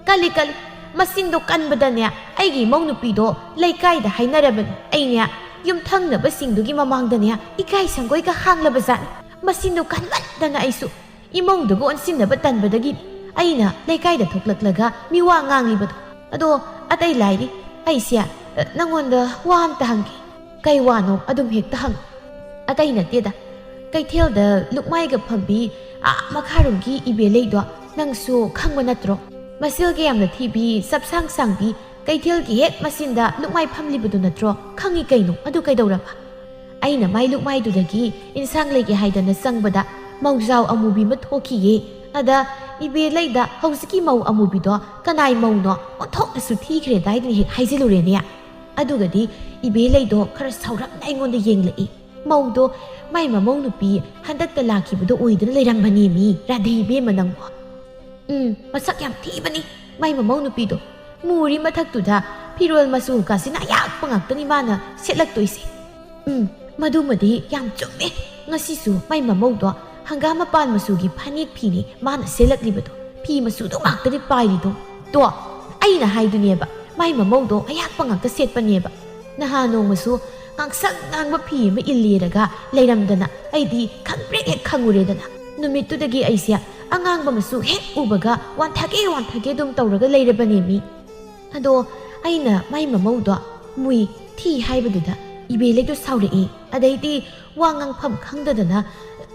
"ꯀꯜꯂꯤ, ꯀꯜꯂꯤ꯫ ꯃꯆꯤꯟꯗꯣ ꯀꯟꯕꯗꯅꯦ ꯑꯩꯒꯤ ꯏꯃꯧ ꯅꯨꯄꯤꯗꯣ ꯂꯩꯀꯥꯏꯗ ꯍꯥꯏꯅꯔꯕꯅꯤ꯫ ꯑꯩꯅꯦ ꯌꯨꯝꯊꯪꯅꯕꯁꯤꯡꯗꯨꯒꯤ ꯃꯃꯥꯡꯗꯅꯦ ꯏꯀꯥꯏ ꯁꯪꯒꯣꯏꯒ ꯍꯥꯡꯂꯕꯖꯥꯠꯅꯤ꯫ ꯃꯆꯤꯟꯗꯣ ꯀꯟꯃꯟꯗꯅ ꯑꯩꯁꯨ ꯏꯃꯧꯗꯨꯒ ꯑꯣꯟꯁꯤꯟꯅꯕ ꯇꯟꯕꯗꯒꯤ ꯑꯩꯅ ꯂꯩꯀꯥꯏꯗ ꯊꯣꯛꯂꯛꯂꯒ ꯃꯤ ꯋꯥ ꯉꯥꯡꯂꯤꯕꯗꯣ꯫ ꯑꯗꯣ ꯑꯇꯩ ꯂꯥꯏꯔꯤ, ꯑꯩꯁꯦ, ꯑ, ꯅꯪꯉꯣꯟꯗ ꯋꯥ ꯑꯝꯇ ꯍꯪꯒꯦ꯫" "ꯀꯩ ꯋꯥꯅꯣ? ꯑꯗꯨꯝ ꯍꯦꯛꯇ ꯍꯪꯉꯨ꯫" "ꯑꯇꯩ ꯅꯠꯇꯦꯗ, ꯀꯩꯊꯦꯜꯗ ꯂꯨꯛꯃꯥꯏꯒ ꯐꯝꯕꯤ, ꯑꯥ ꯃꯈꯥꯔꯣꯝꯒꯤ ꯏꯕꯦꯂꯩꯗꯣ ꯅꯪꯁꯨ ꯈꯪꯕ ꯅꯠꯇ꯭ꯔꯣ? ꯃꯁꯦꯜꯒ ꯌꯥꯝꯅ ꯊꯤꯕꯤ, ꯆꯞꯁꯥꯡ ꯁꯥꯡꯕꯤ, ꯀꯩꯊꯦꯜꯒꯤ ꯍꯦꯛ ꯃꯆꯤꯟꯗ ꯂꯨꯛꯃꯥꯏ ꯐꯝꯂꯤꯕꯗꯣ ꯅꯠꯇ꯭ꯔꯣ?" "ꯈꯪꯉꯤ ꯀꯩꯅꯣ, ꯑꯗꯨ ꯀꯩꯗꯧꯔꯕ?" "ꯑꯩꯅ ꯃꯥꯏ ꯂꯨꯛꯃꯥꯏꯗꯨꯗꯒꯤ ꯏꯟꯁꯥꯡ ꯂꯩꯒꯦ ꯍꯥꯏꯗꯅ ꯆꯪꯕꯗ ꯃꯧꯖꯥꯎ ꯑꯃꯨꯕꯤ ꯑꯃ ꯊꯣꯛꯈꯤꯌꯦ꯫ ꯑꯗ ꯏꯕꯦꯂꯩꯗ ꯍꯧꯖꯤꯛꯀꯤ ꯃꯧ ꯑꯃꯨꯕꯤꯗꯣ ꯀꯅꯥꯏ ꯃꯧꯅꯣ ꯑꯣꯟꯊꯣꯛꯅꯁꯨ ꯊꯤꯈ꯭ꯔꯦꯗꯥꯏꯗꯅ ꯍꯦꯛ ꯍꯥꯏꯖꯤꯜꯂꯨꯔꯦꯅꯦ꯫ ꯑꯗꯨꯒꯗꯤ ꯏꯕꯦꯂꯩꯗꯣ ꯈꯔ ꯁꯥꯎꯔꯞꯅ ꯑꯩꯉꯣꯟꯗ ꯌꯦꯡꯂꯛꯏ꯫ ꯃꯧꯗꯣ ꯃꯥꯏ ꯃꯃꯧ ꯅꯨꯄꯤ ꯍꯟꯗꯛꯇ ꯂꯥꯛꯈꯤꯕꯗꯣ ꯑꯣꯏꯗꯨꯅ ꯂꯩꯔꯝꯕꯅꯦꯃꯤ, ꯔꯥꯙꯦ ꯏꯕꯦꯝꯃ ꯅꯪꯕꯣ꯫" "ꯎꯝ, ꯃꯁꯛ ꯌꯥꯝ ꯊꯤꯕꯅꯤ ꯃꯥꯏ ꯃꯃꯧ ꯅꯨꯄꯤꯗꯣ꯫ ꯃꯨꯔꯤ ꯃꯊꯛꯇꯨꯗ ꯐꯤꯔꯣꯜ ꯃꯆꯨ ꯀꯥꯁꯤꯅ ꯑꯌꯥꯛꯄ ꯉꯥꯛꯇꯅꯤ ꯃꯥꯅ ꯁꯦꯠꯂꯛꯇꯣꯏꯁꯦ꯫ ꯎꯝ, ꯃꯗꯨꯃꯗꯤ ꯌꯥꯝ ꯆꯨꯝꯃꯦ꯫ ꯉꯁꯤꯁꯨ ꯃꯥꯏ ꯃꯃꯧꯗꯣ ꯍꯪꯒꯥꯝ ꯃꯄꯥꯟ ꯃꯆꯨꯒꯤ ꯐꯅꯦꯛ ꯐꯤꯅꯤ ꯃꯥꯅ ꯁꯦꯠꯂꯛꯂꯤꯕꯗꯣ꯫ ꯐꯤ ꯃꯆꯨꯗꯣ ꯉꯥꯛꯇꯅꯤ ꯄꯥꯏꯔꯤꯗꯣ꯫ ꯇꯣ, ꯑꯩꯅ ꯍꯥꯏꯗꯨꯅꯦꯕ, ꯃꯥꯏ ꯃꯃꯧꯗꯣ ꯑꯌꯥꯛꯄ ꯉꯥꯛꯇ ꯁꯦꯠꯄꯅꯦꯕ꯫ ꯅꯍꯥꯟ ꯅꯣꯡꯃꯁꯨ ꯉꯥꯡꯁꯪ ꯉꯥꯡꯕ ꯐꯤ ꯑꯃ ꯏꯜꯂꯦꯔꯒ ꯂꯩꯔꯝꯗꯅ ꯑꯩꯗꯤ ꯈꯪꯄ꯭ꯔꯦꯛ ꯍꯦꯛ ꯈꯪꯉꯨꯔꯦꯗꯅ꯫ ꯅꯨꯃꯤꯠꯇꯨꯗꯒꯤ ꯑꯩꯁꯦ ꯑꯉꯥꯡꯕ ꯃꯆꯨ ꯍꯦꯛ ꯎꯕꯒ ꯋꯥꯟꯊꯒꯦ ꯋꯥꯟꯊꯒꯦ ꯑꯗꯨꯝ ꯇꯧꯔꯒ ꯂꯩꯔꯕꯅꯦꯃꯤ꯫" ꯑꯗꯣ ꯑꯩꯅ ꯃꯥꯏ ꯃꯃꯧꯗꯣ ꯃꯨꯏ, ꯊꯤ ꯍꯥꯏꯕꯗꯨꯗ ꯏꯕꯦꯂꯩꯗꯣ ꯁꯥꯎꯔꯛꯏ꯫ ꯑꯗꯩꯗꯤ ꯋꯥ ꯉꯥꯡꯐꯝ ꯈꯪꯗꯗꯅ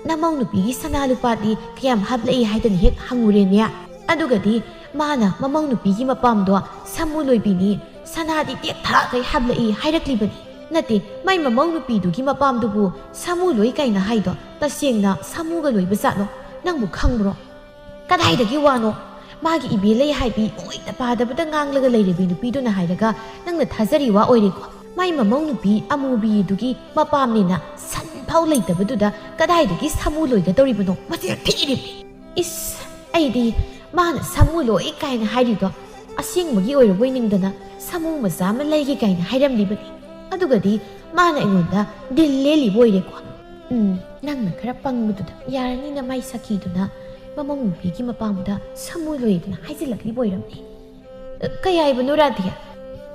ꯅꯃꯧ ꯅꯨꯄꯤꯒꯤ ꯁꯅꯥ ꯂꯨꯄꯥꯗꯤ ꯀꯌꯥꯝ ꯍꯥꯞꯂꯛꯏ ꯍꯥꯏꯗꯅ ꯍꯦꯛ ꯍꯪꯉꯨꯔꯦꯅꯦ꯫ ꯑꯗꯨꯒꯗꯤ ꯃꯥꯅ ꯃꯃꯧ ꯅꯨꯄꯤꯒꯤ ꯃꯄꯥꯝꯗꯣ ꯁꯥꯃꯨ ꯂꯣꯏꯕꯤꯅꯤ, ꯁꯅꯥꯗꯤ ꯇꯦꯛꯊꯥꯈꯩ ꯍꯥꯞꯂꯛꯏ ꯍꯥꯏꯔꯛꯂꯤꯕꯅꯤ꯫ ꯅꯠꯇꯦ, ꯃꯥꯏ ꯃꯃꯧ ꯅꯨꯄꯤꯗꯨꯒꯤ ꯃꯄꯥꯝꯗꯨꯕꯨ ꯁꯥꯃꯨ ꯂꯣꯏ ꯀꯥꯏꯅ ꯍꯥꯏꯗꯣ ꯇꯁꯦꯡꯅ ꯁꯥꯃꯨꯒ ꯂꯣꯏꯕ ꯖꯥꯠꯂꯣ? ꯅꯪꯕꯨ ꯈꯪꯕ꯭ꯔꯣ? ꯀꯗꯥꯏꯗꯒꯤ ꯋꯥꯅꯣ? ꯃꯥꯒꯤ ꯏꯕꯦ ꯂꯩ ꯍꯥꯏꯕꯤ ꯑꯣꯏꯗ ꯄꯥꯗꯕꯗ ꯉꯥꯡꯂꯒ ꯂꯩꯔꯤꯕꯤ ꯅꯨꯄꯤꯗꯨꯅ ꯍꯥꯏꯔꯒ ꯅꯪꯅ ꯊꯥꯖꯔꯤ ꯋꯥ ꯑꯣꯏꯔꯦꯀꯣ? ꯃꯥꯏ ꯃꯃꯧ ꯅꯨꯄꯤ ꯑꯃꯨꯕꯤꯗꯨꯒꯤ ꯃꯄꯥꯝꯅꯤꯅ ꯁꯟ ꯐꯥꯎ ꯂꯩꯇꯕꯗꯨꯗ ꯀꯗꯥꯏꯗꯒꯤ ꯁꯥꯃꯨ ꯂꯣꯏꯒꯗꯧꯔꯤꯕꯅꯣ? ꯃꯁꯤ ꯊꯤꯔꯤꯕꯤ꯫ ꯏꯁ, ꯑꯩꯗꯤ ꯃꯥꯅ ꯁꯥꯃꯨ ꯂꯣꯏ ꯀꯥꯏꯅ ꯍꯥꯏꯔꯤꯗꯣ ꯑꯁꯦꯡꯕꯒꯤ ꯑꯣꯏꯔꯕꯣꯏ ꯅꯤꯡꯗꯅ ꯁꯥꯃꯨ ꯃꯆꯥ ꯑꯃ ꯂꯩꯒꯦ ꯀꯥꯏꯅ ꯍꯥꯏꯔꯝꯂꯤꯕꯅꯤ꯫ ꯑꯗꯨꯒꯗꯤ ꯃꯥꯅ ꯑꯩꯉꯣꯟꯗ ꯗꯤꯜ ꯂꯦꯜꯂꯤꯕ ꯑꯣꯏꯔꯦꯀꯣ꯫ ꯎꯝ, ꯅꯪꯅ ꯈꯔ ꯄꯪꯕꯗꯨꯗ ꯌꯥꯔꯅꯤꯅ ꯃꯥꯏ ꯁꯈꯤꯗꯨꯅ ꯃꯃꯧ ꯅꯨꯄꯤꯒꯤ ꯃꯄꯥꯝꯗ ꯁꯥꯃꯨ ꯂꯣꯏꯗꯅ ꯍꯥꯏꯖꯤꯜꯂꯛꯂꯤꯕ ꯑꯣꯏꯔꯝꯅꯤ꯫ ꯀꯩ ꯍꯥꯏꯕꯅꯣ ꯔꯥꯙꯦ?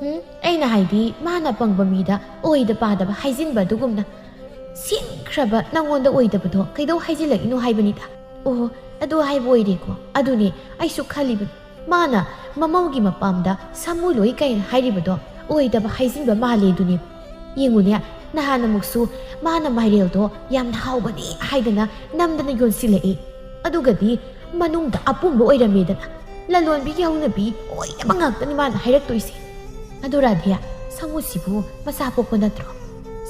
ꯎꯝ, ꯑꯩꯅ ꯍꯥꯏꯗꯤ ꯃꯥꯅ ꯄꯪꯕ ꯃꯤꯗ ꯑꯣꯏꯗ ꯄꯥꯗꯕ ꯍꯥꯏꯖꯤꯟꯕ ꯑꯗꯨꯒꯨꯝꯅ꯫ ꯁꯤꯡꯈ꯭ꯔꯕ ꯅꯪꯉꯣꯟꯗ ꯑꯣꯏꯗꯕꯗꯣ ꯀꯩꯗꯧ ꯍꯥꯏꯖꯤꯜꯂꯛꯏꯅꯣ ꯍꯥꯏꯕꯅꯤꯗ꯫ ꯑꯣ, ꯑꯗꯨ ꯍꯥꯏꯕ ꯑꯣꯏꯔꯦꯀꯣ꯫ ꯑꯗꯨꯅꯦ ꯑꯩꯁꯨ ꯈꯜꯂꯤꯕꯅꯤ꯫ ꯃꯥꯅ ꯃꯃꯧꯒꯤ ꯃꯄꯥꯝꯗ ꯁꯥꯃꯨ ꯂꯣꯏ ꯀꯥꯏꯅ ꯍꯥꯏꯔꯤꯕꯗꯣ ꯑꯣꯏꯗꯕ ꯍꯥꯏꯖꯤꯟꯕ ꯃꯥꯜꯂꯦ ꯑꯗꯨꯅꯦ꯫ ꯌꯦꯡꯉꯨꯅꯦ, ꯅꯍꯥꯟ ꯑꯃꯨꯛꯁꯨ ꯃꯥꯅ ꯃꯥꯏꯔꯦꯜꯗꯣ ꯌꯥꯝꯅ ꯍꯥꯎꯕꯅꯤ ꯍꯥꯏꯗꯅ ꯅꯝꯗꯅ ꯌꯣꯟꯁꯤꯜꯂꯛꯏ꯫ ꯑꯗꯨꯒꯗꯤ ꯃꯅꯨꯡꯗ ꯑꯄꯨꯝꯕ ꯑꯣꯏꯔꯝꯃꯦꯗꯅ꯫ ꯂꯂꯣꯟꯕꯤꯒꯤ ꯍꯧꯅꯕꯤ ꯑꯣꯏꯗꯕ ꯉꯥꯛꯇꯅꯤ ꯃꯥꯅ ꯍꯥꯏꯔꯛꯇꯣꯏꯁꯦ꯫ ꯑꯗꯨ ꯔꯥꯙꯦ, ꯁꯥꯃꯨꯁꯤꯕꯨ ꯃꯆꯥ ꯄꯣꯛꯄ ꯅꯠꯇ꯭ꯔꯣ?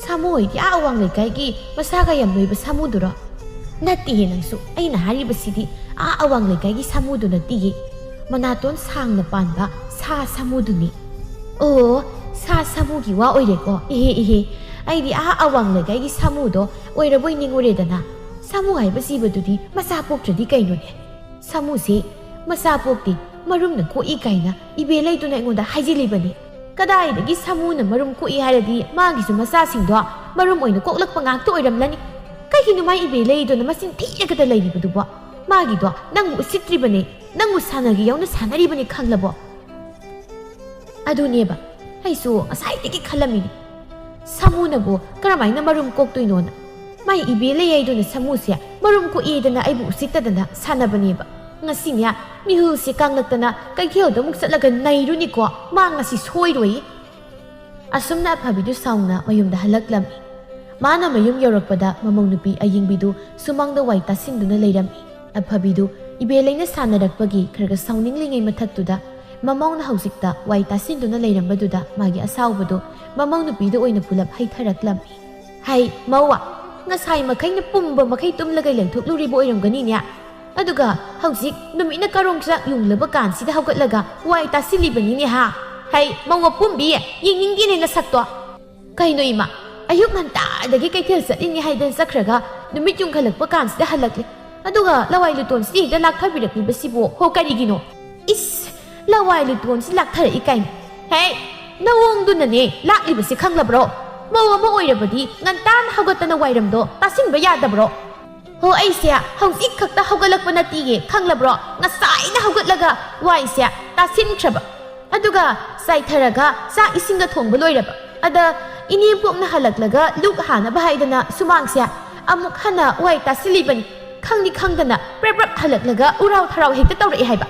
ꯁꯥꯃꯨ ꯍꯣꯏꯗꯤ ꯑꯥ ꯑꯋꯥꯡ ꯂꯩꯀꯥꯏꯒꯤ ꯃꯁꯥꯒ ꯌꯥꯝ ꯅꯣꯏꯕ ꯁꯥꯃꯨꯗꯨꯔꯣ? ꯅꯠꯇꯦꯍꯦ ꯅꯪꯁꯨ, ꯑꯩꯅ ꯍꯥꯏꯔꯤꯕꯁꯤꯗꯤ ꯑꯥ ꯑꯋꯥꯡ ꯂꯩꯀꯥꯏꯒꯤ ꯁꯥꯃꯨꯗꯨ ꯅꯠꯇꯦꯌꯦ꯫ ꯃꯅꯥꯇꯣꯟ ꯁꯥꯡꯅ ꯄꯥꯟꯕ ꯁꯥ ꯁꯥꯃꯨꯗꯨꯅꯤ꯫ ꯑꯣ, ꯁꯥ ꯁꯥꯃꯨꯒꯤ ꯋꯥ ꯑꯣꯏꯔꯦꯀꯣ꯫ ꯏꯍꯦ ꯏꯍꯦ, ꯑꯩꯗꯤ ꯑꯥ ꯑꯋꯥꯡ ꯂꯩꯀꯥꯏꯒꯤ ꯁꯥꯃꯨꯗꯣ ꯑꯣꯏꯔꯕꯣꯏ ꯅꯤꯡꯉꯨꯔꯦꯗꯅ꯫ ꯁꯥꯃꯨ ꯍꯥꯏꯕ ꯖꯤꯕꯗꯨꯗꯤ ꯃꯆꯥ ꯄꯣꯛꯇ꯭ꯔꯗꯤ ꯀꯩꯅꯣꯅꯦ? ꯁꯥꯃꯨꯁꯦ ꯃꯆꯥ ꯄꯣꯛꯇꯦ, ꯃꯔꯨꯝꯅ ꯀꯣꯛꯏ ꯀꯥꯏꯅ ꯏꯕꯦ ꯂꯩꯗꯨꯅ ꯑꯩꯉꯣꯟꯗ ꯍꯥꯏꯖꯤꯜꯂꯤꯕꯅꯤ꯫ ꯀꯗꯥꯏꯗꯒꯤ ꯁꯥꯃꯨꯅ ꯃꯔꯨꯝ ꯀꯣꯛꯏ ꯍꯥꯏꯔꯗꯤ ꯃꯥꯒꯤꯁꯨ ꯃꯆꯥꯁꯤꯡꯗꯣ ꯃꯔꯨꯝ ꯑꯣꯏꯅ ꯀꯣꯛꯂꯛꯄ ꯉꯥꯛꯇ ꯑꯣꯏꯔꯝꯂꯅꯤ꯫ ꯀꯩꯒꯤꯅꯣ ꯃꯥ ꯏꯕꯦ ꯂꯩꯗꯨꯅ ꯃꯆꯤꯟ ꯊꯤꯔꯒꯗ ꯂꯩꯔꯤꯕꯗꯨꯕꯣ? ꯃꯥꯒꯤꯗꯣ ꯅꯪꯕꯨ ꯎꯁꯤꯠꯇ꯭ꯔꯤꯕꯅꯦ, ꯅꯪꯕꯨ ꯁꯥꯟꯅꯒꯦ ꯌꯥꯎꯅ ꯁꯥꯟꯅꯔꯤꯕꯅꯤ ꯈꯪꯂꯕꯣ? ꯑꯗꯨꯅꯦꯕ, ꯑꯩꯁꯨ ꯉꯁꯥꯏꯗꯒꯤ ꯈꯜꯂꯝꯃꯤꯅꯤ꯫ ꯁꯥꯃꯨꯅꯕꯨ ꯀꯔꯝꯍꯥꯏꯅ ꯃꯔꯨꯝ ꯀꯣꯛꯇꯣꯏꯅꯣꯅ? ꯃꯥꯏ ꯏꯕꯦ ꯂꯩ ꯍꯥꯏꯗꯨꯅ ꯁꯥꯃꯨꯁꯦ ꯃꯔꯨꯝ ꯀꯣꯛꯑꯦꯗꯅ ꯑꯩꯕꯨ ꯎꯁꯤꯠꯇꯗꯅ ꯁꯥꯟꯅꯕꯅꯦꯕ꯫ ꯉꯁꯤꯅꯦ, ꯃꯤꯍꯨꯜꯁꯦ ꯀꯥꯡꯂꯛꯇꯅ ꯀꯩꯊꯦꯜꯗ ꯑꯃꯨꯛ ꯆꯠꯂꯒ ꯅꯩꯔꯨꯅꯤꯀꯣ, ꯃꯥ ꯉꯁꯤ ꯁꯣꯏꯔꯣꯏ꯫ ꯑꯁꯨꯝꯅ ꯑꯐꯕꯤꯗꯨ ꯁꯥꯎꯅ ꯃꯌꯨꯝꯗ ꯍꯜꯂꯛꯂꯝꯃꯤ꯫ ꯃꯥꯅ ꯃꯌꯨꯝ ꯌꯧꯔꯛꯄꯗ ꯃꯃꯧ ꯅꯨꯄꯤ ꯑꯌꯤꯡꯕꯤꯗꯨ ꯁꯨꯃꯥꯡꯗ ꯋꯥꯏ ꯇꯥꯁꯤꯟꯗꯨꯅ ꯂꯩꯔꯝꯃꯤ꯫ ꯑꯐꯕꯤꯗꯨ ꯏꯕꯦꯂꯩꯅ ꯁꯥꯟꯅꯔꯛꯄꯒꯤ ꯈꯔ ꯈꯔ ꯁꯥꯎꯅꯤꯡꯂꯤꯉꯩ ꯃꯊꯛꯇꯨꯗ ꯃꯃꯧꯅ ꯍꯧꯖꯤꯛꯇ ꯋꯥꯏ ꯇꯥꯁꯤꯟꯗꯨꯅ ꯂꯩꯔꯝꯕꯗꯨꯗ ꯃꯥꯒꯤ ꯑꯁꯥꯎꯕꯗꯨ ꯃꯃꯧ ꯅꯨꯄꯤꯗ ꯑꯣꯏꯅ ꯄꯨꯂꯞ ꯍꯩꯊꯔꯛꯂꯝꯃꯤ꯫ "ꯍꯩ ꯃꯧꯋꯥ, ꯉꯁꯥꯏ ꯃꯈꯩꯅ ꯄꯨꯝꯕ ꯃꯈꯩ ꯇꯨꯝꯂꯒ ꯂꯩꯊꯣꯛꯂꯨꯔꯤꯕ ꯑꯣꯏꯔꯝꯒꯅꯤꯅꯦ꯫ ꯑꯗꯨꯒ ꯍꯧꯖꯤꯛ ꯅꯨꯃꯤꯠꯅ ꯀꯔꯣꯡ ꯆꯥꯛ ꯌꯨꯡꯂꯕ ꯀꯥꯟꯁꯤꯗ ꯍꯧꯒꯠꯂꯒ ꯋꯥꯏ ꯇꯥꯁꯤꯜꯂꯤꯕꯅꯤꯅꯦ ꯍꯥ? ꯍꯩ ꯃꯧ ꯑꯄꯨꯝꯕꯤ, ꯌꯦꯡꯅꯤꯡꯗꯦꯅꯦ ꯅꯁꯛꯇꯣ꯫ ꯀꯩꯅꯣ ꯏꯃꯥ, ꯑꯌꯨꯛ ꯉꯟꯇꯥꯗꯒꯤ ꯀꯩꯊꯦꯜ ꯆꯠꯂꯤꯅꯤ ꯍꯥꯏꯗꯅ ꯆꯠꯈ꯭ꯔꯒ ꯅꯨꯃꯤꯠ ꯌꯨꯡꯈꯠꯂꯛꯄ ꯀꯥꯟꯁꯤꯗ ꯍꯜꯂꯛꯂꯦ꯫ ꯑꯗꯨꯒ ꯂꯋꯥꯏ ꯂꯨꯇꯣꯟꯁꯤꯗ ꯍꯦꯛꯇ ꯂꯥꯛꯊꯕꯤꯔꯛꯂꯤꯕꯁꯤꯕꯨ ꯍꯣ ꯀꯔꯤꯒꯤꯅꯣ?" "ꯏꯁ, ꯂꯋꯥꯏ ꯂꯨꯇꯣꯟꯁꯤ ꯂꯥꯛꯊꯔꯛꯏ ꯀꯥꯏꯅ꯫ ꯍꯦ, ꯅꯋꯣꯡꯗꯨꯅꯅꯦ ꯂꯥꯛꯂꯤꯕꯁꯤ ꯈꯪꯂꯕ꯭ꯔꯣ? ꯃꯧ ꯑꯃ ꯑꯣꯏꯔꯕꯗꯤ ꯉꯟꯇꯥꯅ ꯍꯧꯒꯠꯇꯅ ꯋꯥꯏꯔꯝꯗꯣ ꯇꯥꯁꯤꯟꯕ ꯌꯥꯗꯕ꯭ꯔꯣ?" "ꯍꯣ, ꯑꯩꯁꯦ ꯍꯧꯖꯤꯛ ꯈꯛꯇ ꯍꯧꯒꯠꯂꯛꯄ ꯅꯠꯇꯤꯌꯦ, ꯈꯪꯂꯕ꯭ꯔꯣ? ꯉꯁꯥꯏꯅ ꯍꯧꯒꯠꯂꯒ ꯋꯥꯏꯁꯦ ꯇꯥꯁꯤꯟꯈ꯭ꯔꯕ꯫ ꯑꯗꯨꯒ ꯆꯥꯏꯊꯔꯒ ꯆꯥꯛ ꯏꯁꯤꯡꯒ ꯊꯣꯡꯕ ꯂꯣꯏꯔꯕ꯫ ꯑꯗ ꯏꯅꯦꯝꯄꯣꯛꯅ ꯍꯜꯂꯛꯂꯒ ꯂꯨꯛ ꯍꯥꯅꯕ ꯍꯥꯏꯗꯅ ꯁꯨꯃꯥꯡꯁꯦ ꯑꯃꯨꯛ ꯍꯟꯅ ꯋꯥꯏ ꯇꯥꯁꯤꯜꯂꯤꯕꯅꯤ꯫ ꯈꯪꯗꯤ ꯈꯪꯗꯅ ꯄ꯭ꯔꯞ ꯄ꯭ꯔꯞ ꯍꯜꯂꯛꯂꯒ ꯎꯔꯥꯎ ꯊꯔꯥꯎ ꯍꯦꯛꯇ ꯇꯧꯔꯛꯑꯦ ꯍꯥꯏꯕ꯫"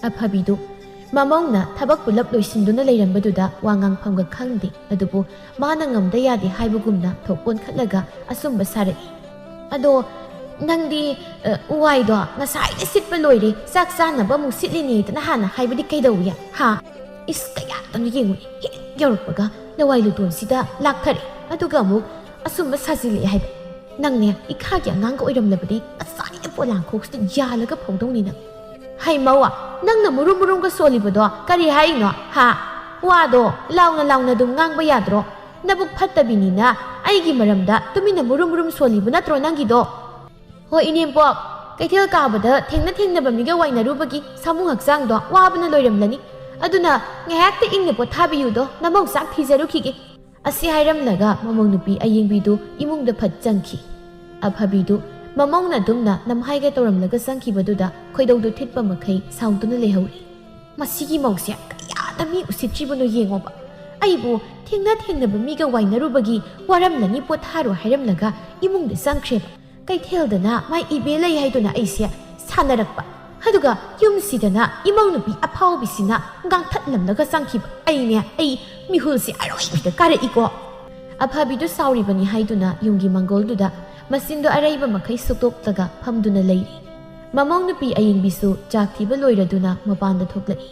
ꯑꯐꯕꯤꯗꯨ ꯃꯃꯧꯅ ꯊꯕꯛ ꯄꯨꯂꯞ ꯂꯣꯏꯁꯤꯟꯗꯨꯅ ꯂꯩꯔꯝꯕꯗꯨꯗ ꯋꯥ ꯉꯥꯡꯐꯝꯒ ꯈꯪꯗꯦ꯫ ꯑꯗꯨꯕꯨ ꯃꯥꯅ ꯉꯝꯗ ꯌꯥꯗꯦ ꯍꯥꯏꯕꯒꯨꯝꯅ ꯊꯣꯛ ꯑꯣꯟꯈꯠꯂꯒ ꯑꯆꯨꯝꯕ ꯁꯥꯔꯛꯏ꯫ "ꯑꯗꯣ ꯅꯪꯗꯤ, ꯑ, ꯋꯥꯏꯗꯣ ꯉꯁꯥꯏꯅ ꯁꯤꯠꯄ ꯂꯣꯏꯔꯦ, ꯆꯥꯛ ꯆꯥꯅꯕ ꯑꯃꯨꯛ ꯁꯤꯠꯂꯤꯅꯦꯗꯅ ꯍꯥꯟꯅ ꯍꯥꯏꯕꯗꯤ ꯀꯩꯗꯧꯏ? ꯍꯥ? ꯏꯁ, ꯀꯌꯥꯗꯅꯣ ꯌꯦꯡꯉꯨꯅꯦ, ꯍꯦꯛ ꯌꯧꯔꯛꯄꯒ ꯂꯋꯥꯏ ꯂꯨꯇꯣꯟꯁꯤꯗ ꯂꯥꯛꯊꯔꯛꯑꯦ, ꯑꯗꯨꯒ ꯑꯃꯨꯛ ꯑꯆꯨꯝꯕ ꯁꯥꯖꯤꯜꯂꯛꯑꯦ ꯍꯥꯏꯕ꯫ ꯅꯪꯅꯦ, ꯏꯈꯥꯒꯤ ꯑꯉꯥꯡꯒ ꯑꯣꯏꯔꯝꯂꯕꯗꯤ ꯉꯁꯥꯏꯅ ꯄꯣꯂꯥꯡꯈꯣꯛꯁꯤꯗ ꯌꯥꯜꯂꯒ ꯐꯧꯗꯧꯅꯤ ꯅꯪ꯫" "ꯍꯩ ꯃꯧꯋꯥ, ꯅꯪꯅ ꯃꯨꯔꯨꯝ ꯃꯨꯔꯨꯝꯒ ꯁꯣꯜꯂꯤꯕꯗꯣ ꯀꯔꯤ ꯍꯥꯏꯔꯤꯅꯣ? ꯍꯥ? ꯋꯥꯗꯣ ꯂꯥꯎꯅ ꯂꯥꯎꯅ ꯑꯗꯨꯝ ꯉꯥꯡꯕ ꯌꯥꯗ꯭ꯔꯣ? ꯅꯕꯨꯛ ꯐꯠꯇꯕꯤꯅꯤꯅ ꯑꯩꯒꯤ ꯃꯔꯝꯗ ꯇꯨꯃꯤꯟꯅ ꯃꯨꯔꯨꯝ ꯃꯨꯔꯨꯝ ꯁꯣꯜꯂꯤꯕ ꯅꯠꯇ꯭ꯔꯣ ꯅꯪꯒꯤꯗꯣ?" "ꯍꯣꯏ ꯏꯅꯦꯝꯄꯣꯛ, ꯀꯩꯊꯦꯜ ꯀꯥꯕꯗ ꯊꯦꯡꯅ ꯊꯦꯡꯅꯕ ꯃꯤꯒ ꯋꯥꯏꯅꯔꯨꯕꯒꯤ ꯁꯥꯃꯨ ꯍꯛꯆꯥꯡꯗꯣ ꯋꯥꯕꯅ ꯂꯣꯏꯔꯝꯂꯅꯤ꯫ ꯑꯗꯨꯅ ꯉꯥꯏꯍꯥꯛꯇ ꯏꯪꯅ ꯄꯣꯊꯥꯕꯤꯌꯨꯗꯣ, ꯅꯃꯧ ꯆꯥꯛ ꯊꯤꯖꯔꯨꯈꯤꯒꯦ꯫" ꯑꯁꯤ ꯍꯥꯏꯔꯝꯂꯒ ꯃꯃꯧ ꯅꯨꯄꯤ ꯑꯌꯦꯡꯕꯤꯗꯨ ꯏꯃꯨꯡꯗ ꯐꯠ ꯆꯪꯈꯤ꯫ ꯑꯐꯕꯤꯗꯨ ꯃꯃꯧꯅ ꯑꯗꯨꯝꯅ ꯅꯝꯍꯥꯏꯒ ꯇꯧꯔꯝꯂꯒ ꯆꯪꯈꯤꯕꯗꯨꯗ ꯈꯣꯏꯗꯧꯗꯨ ꯊꯤꯠꯄ ꯃꯈꯩ ꯁꯥꯎꯗꯨꯅ ꯂꯩꯍꯧꯔꯤ꯫ "ꯃꯁꯤꯒꯤ ꯃꯧꯁꯦ ꯀꯌꯥꯗ ꯃꯤ ꯎꯁꯤꯠꯇ꯭ꯔꯤꯕꯅꯣ ꯌꯦꯡꯉꯣꯕ꯫ ꯑꯩꯕꯨ ꯊꯦꯡꯅ ꯊꯦꯡꯅꯕ ꯃꯤꯒ ꯋꯥꯏꯅꯔꯨꯕꯒꯤ ꯋꯥꯔꯝꯂꯅꯤ, ꯄꯣꯊꯥꯔꯣ ꯍꯥꯏꯔꯝꯂꯒ ꯏꯃꯨꯡꯗ ꯆꯪꯈ꯭ꯔꯦꯕ꯫ ꯀꯩꯊꯦꯜꯗꯅ ꯃꯥꯏ ꯏꯕꯦ ꯂꯩ ꯍꯥꯏꯗꯨꯅ ꯑꯩꯁꯦ ꯁꯥꯟꯅꯔꯛꯄ꯫ ꯑꯗꯨꯒ ꯌꯨꯝꯁꯤꯗꯅ ꯏꯃꯧ ꯅꯨꯄꯤ ꯑꯐꯥꯎꯕꯤꯁꯤꯅ ꯉꯥꯡꯊꯠꯂꯝꯂꯒ ꯆꯪꯈꯤꯕ꯫ ꯑꯩꯅꯦ, ꯑꯩ ꯃꯤꯍꯨꯜꯁꯦ ꯑꯔꯣꯏꯕꯤꯗ ꯀꯥꯔꯛꯏꯀꯣ꯫" ꯑꯐꯕꯤꯗꯨ ꯁꯥꯎꯔꯤꯕꯅꯤ ꯍꯥꯏꯗꯨꯅ ꯌꯨꯝꯒꯤ ꯃꯥꯡꯒꯣꯜꯗꯨꯗ ꯃꯆꯤꯟꯗꯣ ꯑꯔꯩꯕ ꯃꯈꯩ ꯁꯨꯛꯇꯣꯛꯂꯒ ꯐꯝꯗꯨꯅ ꯂꯩꯔꯤ꯫ ꯃꯃꯧ ꯅꯨꯄꯤ ꯑꯌꯤꯡꯕꯤꯁꯨ ꯆꯥꯛ ꯊꯤꯕ ꯂꯣꯏꯔꯗꯨꯅ ꯃꯄꯥꯟꯗ ꯊꯣꯛꯂꯛꯏ꯫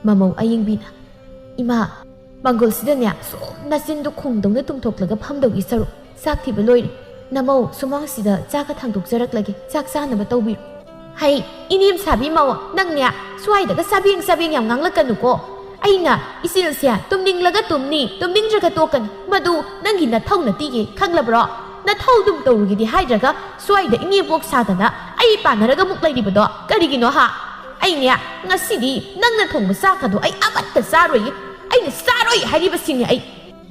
ꯃꯃꯧ ꯑꯌꯤꯡꯕꯤꯅ, "ꯏꯃꯥ, ꯃꯪꯒꯣꯜꯁꯤꯗꯅꯦ ꯁꯨꯝ ꯅꯆꯤꯟꯗꯨ ꯈꯣꯡꯗꯧꯅ ꯇꯨꯝꯊꯣꯛꯂꯒ ꯐꯝꯗꯧꯒꯤ ꯁꯔꯨꯛ ꯆꯥꯛ ꯊꯤꯕ ꯂꯣꯏꯔꯦ꯫ ꯅꯃꯧ ꯁꯨꯃꯥꯡꯁꯤꯗ ꯆꯥꯛꯀ ꯊꯥꯡꯗꯣꯛꯆꯔꯛꯂꯒꯦ, ꯆꯥꯛ ꯆꯥꯅꯕ ꯇꯧꯕꯤꯔꯣ꯫ ꯍꯩ, ꯏꯅꯦꯝ ꯁꯥꯕꯤ ꯃꯧ, ꯅꯪꯅꯦ ꯁ꯭ꯋꯥꯏꯗꯒ ꯆꯥꯕꯦꯡ ꯆꯥꯕꯦꯡ ꯌꯥꯝ ꯉꯥꯡꯂꯛꯀꯅꯨꯀꯣ꯫ ꯑꯩꯅ ꯏꯆꯦꯜꯁꯦ ꯇꯨꯝꯅꯤꯡꯂꯒ ꯇꯨꯝꯅꯤ, ꯇꯨꯝꯅꯤꯡꯗ꯭ꯔꯒ ꯇꯣꯛꯀꯅꯤ꯫ ꯃꯗꯨ ꯅꯪꯒꯤ ꯅꯊꯧ ꯅꯠꯇꯤꯌꯦ, ꯈꯪꯂꯕ꯭ꯔꯣ? ꯅꯊꯧ ꯑꯗꯨꯝ ꯇꯧꯔꯨꯒꯦꯗꯤ ꯍꯥꯏꯗ꯭ꯔꯒ ꯁ꯭ꯋꯥꯏꯗ ꯏꯅꯦꯝꯄꯣꯛ ꯁꯥꯗꯅ ꯑꯩ ꯄꯥꯟꯅꯔꯒ ꯑꯃꯨꯛ ꯂꯩꯔꯤꯕꯗꯣ ꯀꯔꯤꯒꯤꯅꯣ ꯍꯥ? ꯑꯩꯅꯦ ꯉꯁꯤꯗꯤ ꯅꯪꯅ ꯊꯣꯡꯕ ꯆꯥꯛꯀꯗꯣ ꯑꯩ ꯑꯃꯠꯇ ꯆꯥꯔꯣꯏꯌꯦ꯫ ꯑꯩꯅ ꯆꯥꯔꯣꯏ ꯍꯥꯏꯔꯤꯕꯁꯤꯅꯤ ꯑꯩ꯫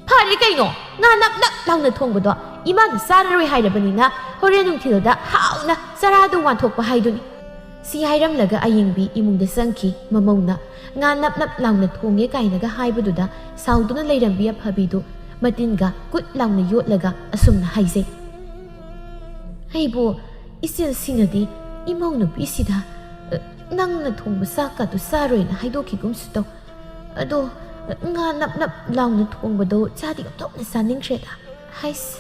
ꯐꯔꯦ ꯀꯩꯅꯣ, ꯉꯥ ꯅꯞ ꯅꯞ ꯂꯥꯎꯅ ꯊꯣꯡꯕꯗꯣ ꯏꯃꯥꯅ ꯆꯥꯔꯔꯣꯏ ꯍꯥꯏꯔꯕꯅꯤꯅ ꯍꯣꯔꯦꯟ ꯅꯨꯡꯊꯤꯜꯗ ꯍꯥꯎꯅ ꯆꯔꯥꯗꯨ ꯋꯥꯟꯊꯣꯛꯄ ꯍꯥꯏꯗꯨꯅꯤ꯫" ꯁꯤ ꯍꯥꯏꯔꯝꯂꯒ ꯑꯌꯤꯡꯕꯤ ꯏꯃꯨꯡꯗ ꯆꯪꯈꯤ꯫ ꯃꯃꯧꯅ ꯉꯥ ꯅꯞ ꯅꯞ ꯂꯥꯎꯅ ꯊꯣꯡꯉꯦ ꯀꯥꯏꯅꯒ ꯍꯥꯏꯕꯗꯨꯗ ꯁꯥꯎꯗꯨꯅ ꯂꯩꯔꯝꯕꯤ ꯑꯐꯕꯤꯗꯨ ꯃꯇꯤꯟꯒ ꯀꯨꯠ ꯂꯥꯎꯅ ꯌꯣꯠꯂꯒ ꯑꯁꯨꯝꯅ ꯍꯥꯏꯖꯩ꯫ "ꯑꯩꯕꯨ ꯏꯆꯦꯜꯁꯤꯡꯅꯗꯤ ꯏꯃꯧ ꯅꯨꯄꯤꯁꯤꯗ, ꯑ, ꯅꯪꯅ ꯊꯣꯡꯕ ꯆꯥꯛꯀꯗꯨ ꯆꯥꯔꯣꯏꯅ ꯍꯥꯏꯗꯣꯛꯈꯤꯒꯨꯝꯁꯨ ꯇꯧ꯫ ꯑꯗꯣ ꯉꯥ ꯅꯞ ꯅꯞ ꯂꯥꯎꯅ ꯊꯣꯡꯕꯗꯣ ꯆꯥꯗꯤ ꯑꯣꯟꯊꯣꯛꯅ ꯆꯥꯅꯤꯡꯈ꯭ꯔꯦꯗ꯫ ꯍꯩꯁ,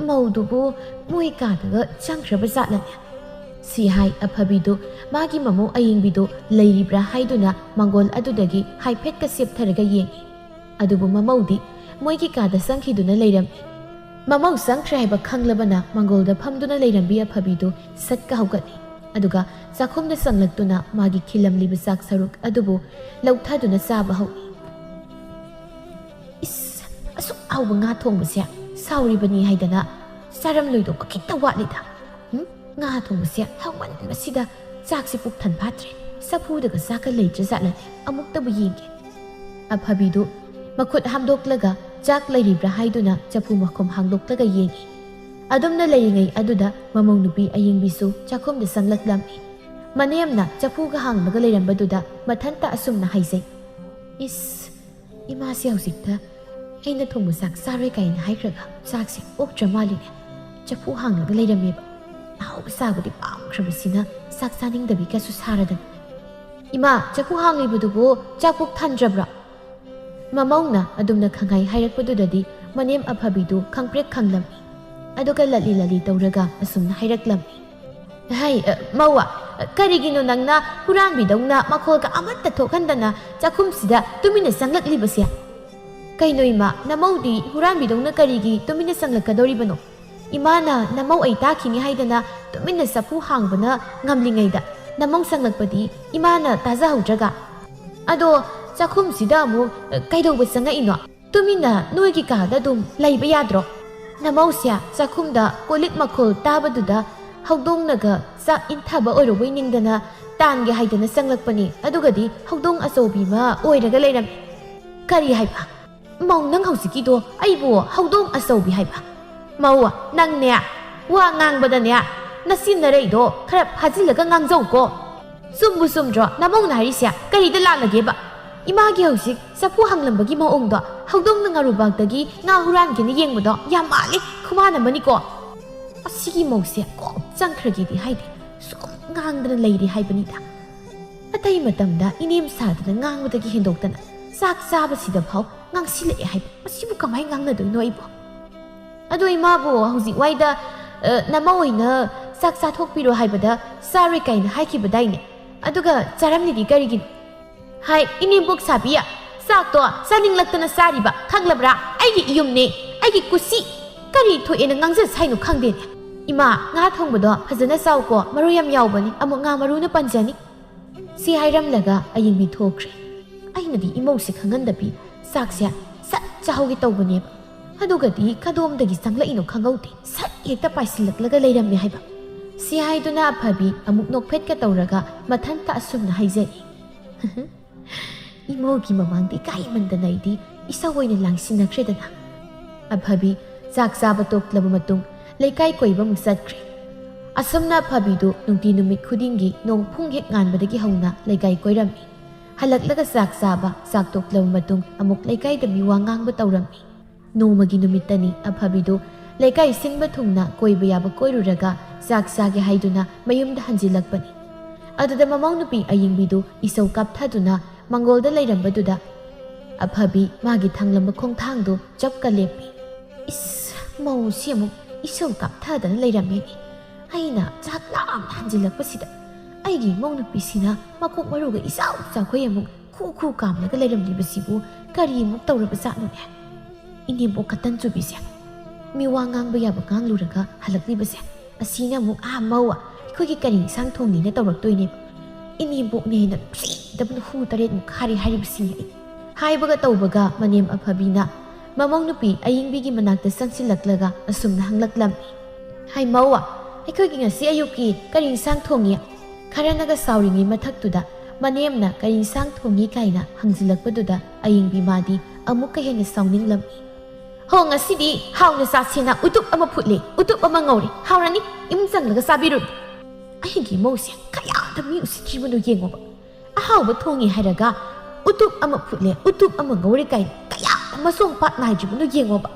ꯃꯧꯗꯨꯕꯨ ꯃꯣꯏ ꯀꯥꯗꯒ ꯆꯪꯈ꯭ꯔꯕ ꯖꯥꯠꯂꯅꯦ?" ꯁꯤ ꯍꯥꯏ ꯑꯐꯕꯤꯗꯨ ꯃꯥꯒꯤ ꯃꯃꯧ ꯑꯌꯤꯡꯕꯤꯗꯨ ꯂꯩꯔꯤꯕ꯭ꯔꯥ ꯍꯥꯏꯗꯨꯅ ꯃꯪꯒꯣꯜ ꯑꯗꯨꯗꯒꯤ ꯍꯥꯏꯐꯦꯠꯀ ꯆꯦꯞꯊꯔꯒ ꯌꯦꯡꯉꯤ꯫ ꯑꯗꯨꯕꯨ ꯃꯃꯧꯗꯤ ꯃꯣꯏꯒꯤ ꯀꯥꯗ ꯆꯪꯈꯤꯗꯨꯅ ꯂꯩꯔꯝꯃꯤ꯫ ꯃꯃꯧ ꯆꯪꯈ꯭ꯔꯦ ꯍꯥꯏꯕ ꯈꯪꯂꯕꯅ ꯃꯪꯒꯣꯜꯗ ꯐꯝꯗꯨꯅ ꯂꯩꯔꯝꯕꯤ ꯑꯐꯕꯤꯗꯨ ꯁꯠꯀ ꯍꯧꯒꯠꯂꯤ꯫ ꯑꯗꯨꯒ ꯆꯥꯛꯈꯨꯝꯗ ꯆꯪꯂꯛꯇꯨꯅ ꯃꯥꯒꯤ ꯈꯤꯜꯂꯝꯂꯤꯕ ꯆꯥꯛ ꯁꯔꯨꯛ ꯑꯗꯨꯕꯨ ꯂꯧꯊꯗꯨꯅ ꯆꯥꯕ ꯍꯧꯏ꯫ "ꯏꯁ, ꯑꯁꯨꯛ ꯍꯥꯎꯕ ꯉꯥ ꯊꯣꯡꯕꯁꯦ ꯁꯥꯎꯔꯤꯕꯅꯤ ꯍꯥꯏꯗꯅ ꯆꯥꯔꯝꯂꯣꯏꯗꯧꯕ ꯈꯤꯇ ꯋꯥꯠꯂꯤꯗ꯫ ꯎꯝ? ꯉꯥ ꯊꯣꯡꯕꯁꯦ ꯍꯥꯎꯃꯟꯕꯁꯤꯗ ꯆꯥꯛꯁꯦ ꯄꯨꯛ ꯊꯟ ꯐꯥꯠꯇ꯭ꯔꯦ꯫ ꯆꯐꯨꯗꯒ ꯆꯥꯛꯀ ꯂꯩꯇ꯭ꯔꯖꯥꯠꯂꯅꯦ? ꯑꯃꯨꯛꯇꯕꯨ ꯌꯦꯡꯒꯦ꯫" ꯑꯐꯕꯤꯗꯨ ꯃꯈꯨꯠ ꯍꯥꯝꯗꯣꯛꯂꯒ ꯆꯥꯛ ꯂꯩꯔꯤꯕ꯭ꯔꯥ ꯍꯥꯏꯗꯨꯅ ꯆꯐꯨ ꯃꯈꯨꯝ ꯍꯥꯡꯗꯣꯛꯂꯒ ꯌꯦꯡꯉꯤ꯫ ꯑꯗꯨꯝꯅ ꯂꯩꯔꯤꯉꯩ ꯑꯗꯨꯗ ꯃꯃꯧ ꯅꯨꯄꯤ ꯑꯌꯤꯡꯕꯤꯁꯨ ꯆꯥꯛꯈꯨꯝꯗ ꯆꯪꯂꯛꯂꯝꯃꯤ꯫ ꯃꯅꯦꯝꯅ ꯆꯐꯨꯒ ꯍꯥꯡꯂꯒ ꯂꯩꯔꯝꯕꯗꯨꯗ ꯃꯊꯟꯇ ꯑꯁꯨꯝꯅ ꯍꯥꯏꯖꯩ, "ꯏꯁ, ꯏꯃꯥꯁꯤ ꯍꯧꯖꯤꯛꯇ ꯑꯩꯅ ꯊꯣꯡꯕ ꯆꯥꯛ ꯆꯥꯔꯣꯏ ꯀꯥꯏꯅ ꯍꯥꯏꯈ꯭ꯔꯒ ꯆꯥꯛꯁꯦ ꯑꯣꯛꯇ꯭ꯔ ꯃꯥꯜꯂꯤꯅꯦ꯫ ꯆꯐꯨ ꯍꯥꯡꯂꯒ ꯂꯩꯔꯝꯃꯦꯕ꯫ ꯑꯍꯥꯎꯕ ꯆꯥꯕꯗꯤ ꯄꯥꯝꯈ꯭ꯔꯕꯁꯤꯅ ꯆꯥꯛ ꯆꯥꯅꯤꯡꯗꯕꯤꯒꯁꯨ ꯁꯥꯔꯗꯅ꯫ ꯏꯃꯥ, ꯆꯐꯨ ꯍꯥꯡꯂꯤꯕꯗꯨꯕꯨ ꯆꯥꯛ ꯄꯨꯛ ꯊꯟꯗ꯭ꯔꯕ꯭ꯔꯣ?" ꯃꯃꯧꯅ ꯑꯗꯨꯝꯅ ꯈꯪꯍꯥꯏ ꯍꯥꯏꯔꯛꯄꯗꯨꯗꯗꯤ ꯃꯅꯦꯝ ꯑꯐꯕꯤꯗꯨ ꯈꯪꯄ꯭ꯔꯦꯛ ꯈꯪꯂꯝꯃꯤ꯫ ꯑꯗꯨꯒ ꯂꯠꯂꯤ ꯂꯠꯂꯤ ꯇꯧꯔꯒ ꯑꯁꯨꯝꯅ ꯍꯥꯏꯔꯛꯂꯝꯃꯤ, ꯍꯩ, ꯑ, ꯃꯧ, ꯑ, ꯀꯔꯤꯒꯤꯅꯣ ꯅꯪꯅ ꯍꯨꯔꯥꯟꯕꯤꯗꯧꯅ ꯃꯈꯣꯜꯒ ꯑꯃꯠꯇ ꯊꯣꯛꯍꯟꯗꯅ ꯆꯥꯛꯈꯨꯝꯁꯤꯗ ꯇꯨꯃꯤꯟꯅ ꯆꯪꯂꯛꯂꯤꯕꯁꯦ? ꯀꯩꯅꯣ ꯏꯃꯥ, ꯅꯃꯧꯗꯤ ꯍꯨꯔꯥꯟꯕꯤꯗꯧꯅ ꯀꯔꯤꯒꯤ ꯇꯨꯃꯤꯟꯅ ꯆꯪꯂꯛꯀꯗꯧꯔꯤꯕꯅꯣ? ꯏꯃꯥꯅ ꯅꯃꯧ ꯑꯩ ꯇꯥꯈꯤꯅꯤ ꯍꯥꯏꯗꯅ ꯇꯨꯃꯤꯟꯅ ꯆꯐꯨ ꯍꯥꯡꯕꯅ ꯉꯝꯂꯤꯉꯩꯗ ꯅꯃꯧ ꯆꯪꯂꯛꯄꯗꯤ ꯏꯃꯥꯅ ꯇꯥꯖꯍꯧꯗ꯭ꯔꯒ? ꯑꯗꯣ ꯆꯥꯛꯈꯨꯝꯁꯤꯗ ꯑꯃꯨꯛ, ꯑ, ꯀꯩꯗꯧꯕ ꯆꯪꯉꯛꯏꯅꯣ? ꯇꯨꯃꯤꯟꯅ ꯅꯣꯏꯒꯤ ꯀꯥꯗ ꯑꯗꯨꯝ ꯂꯩꯕ ꯌꯥꯗ꯭ꯔꯣ? ꯅꯃꯧꯁꯦ ꯆꯥꯛꯈꯨꯝꯗ ꯀꯣꯜꯂꯤꯛ ꯃꯈꯣꯜ ꯇꯥꯕꯗꯨꯗ ꯍꯧꯗꯣꯡꯅꯒ ꯆꯥꯛ ꯏꯟꯊꯕ ꯑꯣꯏꯔꯨꯕꯣꯏ ꯅꯤꯡꯗꯅ ꯇꯥꯟꯒꯦ ꯍꯥꯏꯗꯅ ꯆꯪꯂꯛꯄꯅꯤ꯫ ꯑꯗꯨꯒꯗꯤ ꯍꯧꯗꯣꯡ ꯑꯆꯧꯕꯤ ꯑꯃ ꯑꯣꯏꯔꯒ ꯂꯩꯔꯝꯃꯤ꯫ ꯀꯔꯤ ꯍꯥꯏꯕ? ꯃꯧ, ꯅꯪ ꯍꯧꯖꯤꯛꯀꯤꯗꯣ ꯑꯩꯕꯨ ꯍꯧꯗꯣꯡ ꯑꯆꯧꯕꯤ ꯍꯥꯏꯕ? ꯃꯧ, ꯅꯪꯅꯦ, ꯋꯥ ꯉꯥꯡꯕꯗꯅꯦ, ꯅꯆꯤꯟ ꯅꯔꯩꯗꯣ ꯈꯔ ꯐꯥꯖꯤꯜꯂꯒ ꯉꯥꯡꯖꯧꯀꯣ꯫ ꯆꯨꯝꯕꯨ ꯆꯨꯝꯗ꯭ꯔꯣ ꯅꯃꯧꯅ ꯍꯥꯏꯔꯤꯁꯦ? ꯀꯔꯤꯗ ꯂꯥꯜꯂꯒꯦꯕ? ꯏꯃꯥꯒꯤ ꯍꯧꯖꯤꯛ ꯆꯐꯨ ꯍꯥꯡꯂꯝꯕꯒꯤ ꯃꯑꯣꯡꯗꯣ, ꯍꯧꯗꯣꯡꯅ ꯉꯥꯔꯨꯕꯥꯛꯇꯒꯤ ꯉꯥ ꯍꯨꯔꯥꯟꯒꯦꯅ ꯌꯦꯡꯕꯗꯣ ꯌꯥꯝ ꯃꯥꯜꯂꯤ, ꯈꯨꯃꯥꯟ ꯑꯃꯅꯤꯀꯣ꯫ ꯑꯁꯤꯒꯤ ꯃꯧꯁꯦ ꯀꯣꯛ ꯆꯪꯈ꯭ꯔꯒꯦꯗꯤ ꯍꯥꯏꯗꯦ, ꯁꯨꯝ ꯉꯥꯡꯗꯅ ꯂꯩꯔꯤ ꯍꯥꯏꯕꯅꯤꯗ꯫ ꯑꯇꯩ ꯃꯇꯝꯗ ꯏꯅꯦꯝ ꯁꯥꯗꯅ ꯉꯥꯡꯕꯗꯒꯤ ꯍꯦꯟꯗꯣꯛꯇꯅ ꯆꯥꯛ ꯆꯥꯕꯁꯤꯗ ꯐꯥꯎ ꯉꯥꯡꯁꯤꯜꯂꯛꯑꯦ ꯍꯥꯏꯕ꯫ ꯃꯁꯤꯕꯨ ꯀꯃꯥꯏꯅ ꯉꯥꯡꯅꯗꯣꯏꯅꯣ ꯑꯩꯕꯣ? ꯑꯗꯣ ꯏꯃꯥꯕꯨ ꯍꯧꯖꯤꯛ ꯋꯥꯏꯗ, ꯑ, ꯅꯃꯧ ꯑꯣꯏꯅ ꯆꯥꯛ ꯆꯥꯊꯣꯛꯄꯤꯔꯣ ꯍꯥꯏꯕꯗ ꯆꯥꯔꯣꯏ ꯀꯥꯏꯅ ꯍꯥꯏꯈꯤꯕꯗꯥꯏꯅꯦ? ꯑꯗꯨꯒ ꯆꯥꯔꯝꯂꯤꯗꯤ ꯀꯔꯤꯒꯤꯅꯣ? ꯍꯥꯏ, ꯏꯅꯦꯝꯕꯣꯛ ꯁꯥꯕꯤ, ꯆꯥꯛꯇꯣ ꯆꯥꯅꯤꯡꯂꯛꯇꯅ ꯆꯥꯔꯤꯕ, ꯈꯪꯂꯕ꯭ꯔꯥ? ꯑꯩꯒꯤ ꯏꯌꯨꯝꯅꯦ, ꯑꯩꯒꯤ ꯀꯨꯁꯤ꯫ ꯀꯔꯤ ꯊꯣꯛꯑꯦꯅ ꯉꯥꯡꯖ ꯁꯥꯏꯅꯣ ꯈꯪꯗꯦꯅꯦ꯫ ꯏꯃꯥ, ꯉꯥ ꯊꯣꯡꯕꯗꯣ ꯐꯖꯅ ꯆꯥꯎꯀꯣ, ꯃꯔꯨ ꯌꯥꯝ ꯌꯥꯎꯕꯅꯤ, ꯑꯃꯨꯛ ꯉꯥ ꯃꯔꯨꯅ ꯄꯟꯖꯅꯤ꯫ ꯁꯤ ꯍꯥꯏꯔꯝꯂꯒ ꯑꯌꯤꯡꯕꯤ ꯊꯣꯛꯈ꯭ꯔꯦ꯫ ꯑꯩꯅꯗꯤ ꯏꯃꯧꯁꯦ ꯈꯪꯍꯟꯗꯕꯤ ꯆꯥꯛꯁꯦ ꯁꯠ ꯆꯥꯍꯧꯒꯦ ꯇꯧꯕꯅꯦꯕ꯫ ꯑꯗꯨꯒꯗꯤ ꯀꯗꯣꯝꯗꯒꯤ ꯆꯪꯂꯛꯏꯅꯣ ꯈꯪꯍꯧꯗꯦ, ꯁꯠ ꯍꯦꯛꯇ ꯄꯥꯏꯁꯤꯜꯂꯛꯂꯒ ꯂꯩꯔꯝꯃꯦ ꯍꯥꯏꯕ꯫ ꯁꯤ ꯍꯥꯏꯗꯨꯅ ꯑꯐꯕꯤ ꯑꯃꯨꯛ ꯅꯣꯛꯐꯦꯠꯀ ꯇꯧꯔꯒ ꯃꯊꯟꯇ ꯑꯁꯨꯝꯅ ꯍꯥꯏꯖꯔꯤ, "ꯏꯃꯧꯒꯤ ꯃꯃꯥꯡꯗ ꯏꯀꯥꯏꯃꯟꯗꯅ ꯑꯩꯗꯤ ꯏꯁꯧ ꯑꯣꯏꯅ ꯂꯥꯡꯁꯤꯟꯅꯈ꯭ꯔꯦꯗꯅ"꯫ ꯑꯐꯕꯤ ꯆꯥꯛ ꯆꯥꯕ ꯇꯣꯛꯂꯕ ꯃꯇꯨꯡ ꯂꯩꯀꯥꯏ ꯀꯣꯏꯕ ꯑꯃꯨꯛ ꯆꯠꯈ꯭ꯔꯦ꯫ ꯑꯁꯨꯝꯅ ꯑꯐꯕꯤꯗꯨ ꯅꯨꯡꯇꯤ ꯅꯨꯃꯤꯠ ꯈꯨꯗꯤꯡꯒꯤ ꯅꯣꯡ ꯐꯨꯡ ꯍꯦꯛ ꯉꯥꯟꯕꯗꯒꯤ ꯍꯧꯅ ꯂꯩꯀꯥꯏ ꯀꯣꯏꯔꯝꯃꯤ꯫ ꯍꯜꯂꯛꯂꯒ ꯆꯥꯛ ꯆꯥꯕ, ꯆꯥꯛ ꯇꯣꯛꯂꯕ ꯃꯇꯨꯡ ꯑꯃꯨꯛ ꯂꯩꯀꯥꯏꯗ ꯃꯤꯋꯥ ꯉꯥꯡꯕ ꯇꯧꯔꯝꯃꯤ꯫ ꯅꯣꯡꯃꯒꯤ ꯅꯨꯃꯤꯠꯇꯅꯤ ꯑꯐꯕꯤꯗꯨ ꯂꯩꯀꯥꯏ ꯁꯤꯟꯕ ꯊꯨꯡꯅ ꯀꯣꯏꯕ ꯌꯥꯕ ꯀꯣꯏꯔꯨꯔꯒ ꯆꯥꯛ ꯆꯥꯒꯦ ꯍꯥꯏꯗꯨꯅ ꯃꯌꯨꯝꯗ ꯍꯟꯖꯤꯜꯂꯛꯄꯅꯤ꯫ ꯑꯗꯨꯗ ꯃꯃꯧ ꯅꯨꯄꯤ ꯑꯌꯤꯡꯕꯤꯗꯨ ꯏꯁꯧ ꯀꯥꯞꯊꯗꯨꯅ ꯃꯪꯒꯣꯜꯗ ꯂꯩꯔꯝꯕꯗꯨꯗ ꯑꯐꯕꯤ ꯃꯥꯒꯤ ꯊꯥꯡꯂꯝꯕ ꯈꯣꯡꯊꯥꯡꯗꯨ ꯆꯞꯀ ꯂꯦꯞꯄꯤ꯫ "ꯏꯁ, ꯃꯧꯁꯤ ꯑꯃꯨꯛ ꯏꯁꯧ ꯀꯥꯞꯊꯗꯅ ꯂꯩꯔꯝꯃꯦꯅꯦ꯫ ꯑꯩꯅ ꯆꯥꯛ ꯂꯥꯞꯅ ꯍꯟꯖꯤꯜꯂꯛꯄꯁꯤꯗ ꯑꯩꯒꯤ ꯏꯃꯧ ꯅꯨꯄꯤꯁꯤꯅ ꯃꯀꯣꯛ ꯃꯔꯨꯒ ꯏꯆꯥꯎ ꯆꯥꯎꯈꯩ ꯑꯃꯨꯛ ꯈꯨ ꯈꯨ ꯀꯥꯝꯂꯒ ꯂꯩꯔꯝꯂꯤꯕꯁꯤꯕꯨ ꯀꯔꯤ ꯑꯃꯨꯛ ꯇꯧꯔꯕꯖꯥꯠꯅꯣꯅꯦ? ꯏꯅꯦꯝꯕꯣꯛ ꯀꯇꯟ ꯆꯨꯕꯤꯁꯦ, ꯃꯤꯋꯥ ꯉꯥꯡꯕ ꯌꯥꯕ ꯉꯥꯡꯂꯨꯔꯒ ꯍꯜꯂꯛꯂꯤꯕꯁꯦ, ꯑꯁꯤꯅ ꯑꯃꯨꯛ ꯑꯥ ꯃꯧ ꯑꯩꯈꯣꯏꯒꯤ ꯀꯔꯤ ꯏꯟꯁꯥꯡ ꯊꯣꯡꯅꯤꯅ ꯇꯧꯔꯛꯇꯣꯏꯅꯦꯕ? ꯏꯅꯦꯝꯕꯣꯛꯅꯦ ꯍꯥꯏꯅ ꯅꯨꯡꯁꯤꯗꯕꯅ ꯍꯨ ꯇꯔꯦꯠꯃꯨꯛ ꯈꯥꯔꯤ ꯍꯥꯏꯔꯤꯕꯁꯤꯅꯤ ꯑꯩ꯫ ꯍꯥꯏꯕꯒ ꯇꯧꯕꯒ ꯃꯅꯦꯝ ꯑꯐꯕꯤꯅ ꯃꯃꯧ ꯅꯨꯄꯤ ꯑꯌꯤꯡꯕꯤꯒꯤ ꯃꯅꯥꯛꯇ ꯆꯪꯁꯤꯜꯂꯛꯂꯒ ꯑꯁꯨꯝꯅ ꯍꯪꯂꯛꯂꯝꯃꯤ, "ꯍꯥꯏ ꯃꯧ, ꯑꯩꯈꯣꯏꯒꯤ ꯉꯁꯤ ꯑꯌꯨꯛꯀꯤ ꯀꯔꯤ ꯏꯟꯁꯥꯡ ꯊꯣꯡꯉꯤ?" ꯈꯔꯅꯒ ꯁꯥꯎꯔꯤꯉꯩ ꯃꯊꯛꯇꯨꯗ ꯃꯅꯦꯝꯅ ꯀꯔꯤ ꯏꯟꯁꯥꯡ ꯊꯣꯡꯉꯤ ꯀꯥꯏꯅ ꯍꯪꯖꯤꯜꯂꯛꯄꯗꯨꯗ ꯑꯌꯤꯡꯕꯤ ꯃꯥꯗꯤ ꯑꯃꯨꯛꯀ ꯍꯦꯟꯅ ꯁꯥꯎꯅꯤꯡꯂꯝꯃꯤ꯫ "ꯍꯣ, ꯉꯁꯤꯗꯤ ꯍꯥꯎꯅ ꯆꯥꯁꯦꯅ ꯎꯇꯨꯞ ꯑꯃ ꯐꯨꯠꯂꯦ, ꯎꯇꯨꯞ ꯑꯃ ꯉꯧꯔꯦ, ꯍꯥꯎꯔꯅꯤ, ꯏꯃꯨꯡ ꯆꯪꯂꯒ ꯆꯥꯕꯤꯔꯨꯔꯣ꯫" ꯑꯩꯒꯤ ꯃꯧꯁꯦ ꯀꯌꯥꯗ ꯃꯤ ꯎꯁꯤꯠꯇ꯭ꯔꯤꯕꯅꯣ ꯌꯦꯡꯉꯣꯕ꯫ ꯑꯍꯥꯎꯕ ꯊꯣꯡꯉꯤ ꯍꯥꯏꯔꯒ ꯎꯇꯨꯞ ꯑꯃ ꯐꯨꯠꯂꯦ, ꯎꯇꯨꯞ ꯑꯃ ꯉꯧꯔꯦ ꯀꯥꯏꯅ ꯀꯌꯥꯗ ꯃꯁꯣꯡ ꯄꯥꯠ ꯅꯥꯏꯗ꯭ꯔꯤꯕꯅꯣ ꯌꯦꯡꯉꯣꯕ꯫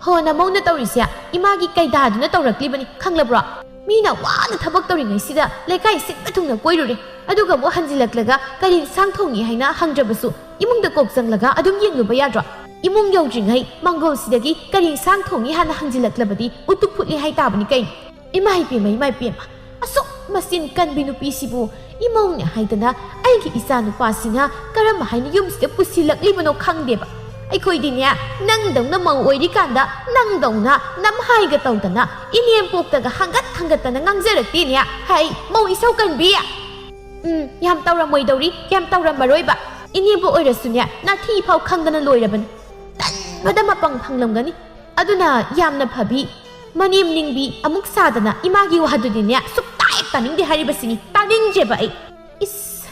ꯍꯣ, ꯅꯃꯧꯅ ꯇꯧꯔꯤꯁꯦ ꯏꯃꯥꯒꯤ ꯀꯩꯗꯥꯗꯨꯅ ꯇꯧꯔꯛꯂꯤꯕꯅꯤ, ꯈꯪꯂꯕ꯭ꯔꯣ? ꯃꯤꯅ ꯋꯥꯅ ꯊꯕꯛ ꯇꯧꯔꯤꯉꯩꯁꯤꯗ ꯂꯩꯀꯥꯏ ꯁꯤꯟꯕ ꯊꯨꯡꯅ ꯀꯣꯏꯔꯨꯔꯦ, ꯑꯗꯨꯒ ꯑꯃꯨꯛ ꯍꯟꯖꯤꯜꯂꯛꯂꯒ ꯀꯔꯤ ꯏꯟꯁꯥꯡ ꯊꯣꯡꯉꯤ ꯍꯥꯏꯅ ꯍꯪꯗ꯭ꯔꯕꯁꯨ ꯏꯃꯨꯡꯗ ꯀꯣꯛ ꯆꯪꯂꯒ ꯑꯗꯨꯝ ꯌꯦꯡꯂꯨꯕ ꯌꯥꯗ꯭ꯔꯣ? ꯏꯃꯨꯡ ꯌꯧꯗ꯭ꯔꯤꯉꯩ ꯃꯥꯡꯒꯣꯜꯁꯤꯗꯒꯤ ꯀꯔꯤ ꯏꯟꯁꯥꯡ ꯊꯣꯡꯉꯤ ꯍꯥꯟꯅ ꯍꯪꯖꯤꯜꯂꯛꯂꯕꯗꯤ ꯎꯇꯨꯞ ꯐꯨꯠꯂꯤ ꯍꯥꯏ ꯇꯥꯕꯅꯤ ꯀꯩꯅꯣ꯫ ꯏꯃꯥ ꯏꯄꯦꯝꯃ, ꯏꯃꯥ ꯏꯄꯦꯝꯃ, ꯑꯁꯨꯛ ꯃꯆꯤꯟ ꯀꯟꯕꯤ ꯅꯨꯄꯤꯁꯤꯕꯨ ꯏꯃꯧꯅꯦ ꯍꯥꯏꯗꯅ ꯑꯩꯒꯤ ꯏꯆꯥ ꯅꯨꯄꯥꯁꯤꯅ ꯀꯔꯝ ꯍꯥꯏꯅ ꯌꯨꯝꯁꯤꯗ ꯄꯨꯁꯤꯜꯂꯛꯂꯤꯕꯅꯣ ꯈꯪꯗꯦꯕ꯫ ꯑꯩꯈꯣꯏꯗꯤꯅꯦ, ꯅꯪꯗꯧꯅ ꯃꯧ ꯑꯣꯏꯔꯤꯀꯥꯟꯗ ꯅꯪꯗꯧꯅ ꯅꯝꯍꯥꯏꯒ ꯇꯧꯗꯅ ꯏꯅꯦꯝꯄꯣꯛꯇꯒ ꯍꯪꯒꯠ ꯍꯪꯒꯠꯇꯅ ꯉꯥꯡꯖꯔꯛꯇꯦꯅꯦ꯫ ꯍꯩ, ꯃꯧ ꯏꯁꯧ ꯀꯟꯕꯤ! ꯎꯝ, ꯌꯥꯝ ꯇꯧꯔꯝꯃꯣꯏꯗꯧꯔꯤ, ꯌꯥꯝ ꯇꯧꯔꯝꯃꯔꯣꯏꯕ꯫ ꯏꯅꯦꯝꯕꯣꯛ ꯑꯣꯏꯔꯁꯨꯅꯦ, ꯅꯥꯊꯤ ꯐꯥꯎ ꯈꯪꯗꯅ ꯂꯣꯏꯔꯕꯅꯤ꯫ ꯇꯟꯕꯗ ꯃꯄꯪ ꯐꯪꯂꯝꯒꯅꯤ꯫ ꯑꯗꯨꯅ ꯌꯥꯝꯅ ꯐꯕꯤ, ꯃꯅꯦꯝ ꯅꯤꯡꯕꯤ ꯑꯃꯨꯛ ꯁꯥꯗꯅ ꯏꯃꯥꯒꯤ ꯋꯥꯗꯨꯗꯤꯅꯦ ꯁꯨꯛꯇꯥ ꯍꯦꯛ ꯇꯥꯅꯤꯡꯗꯦ ꯍꯥꯏꯔꯤꯕꯁꯤꯅꯤ꯫ ꯇꯥꯅꯤꯡꯗ꯭ꯔꯦꯕ ꯑꯩ꯫ ꯏꯁ,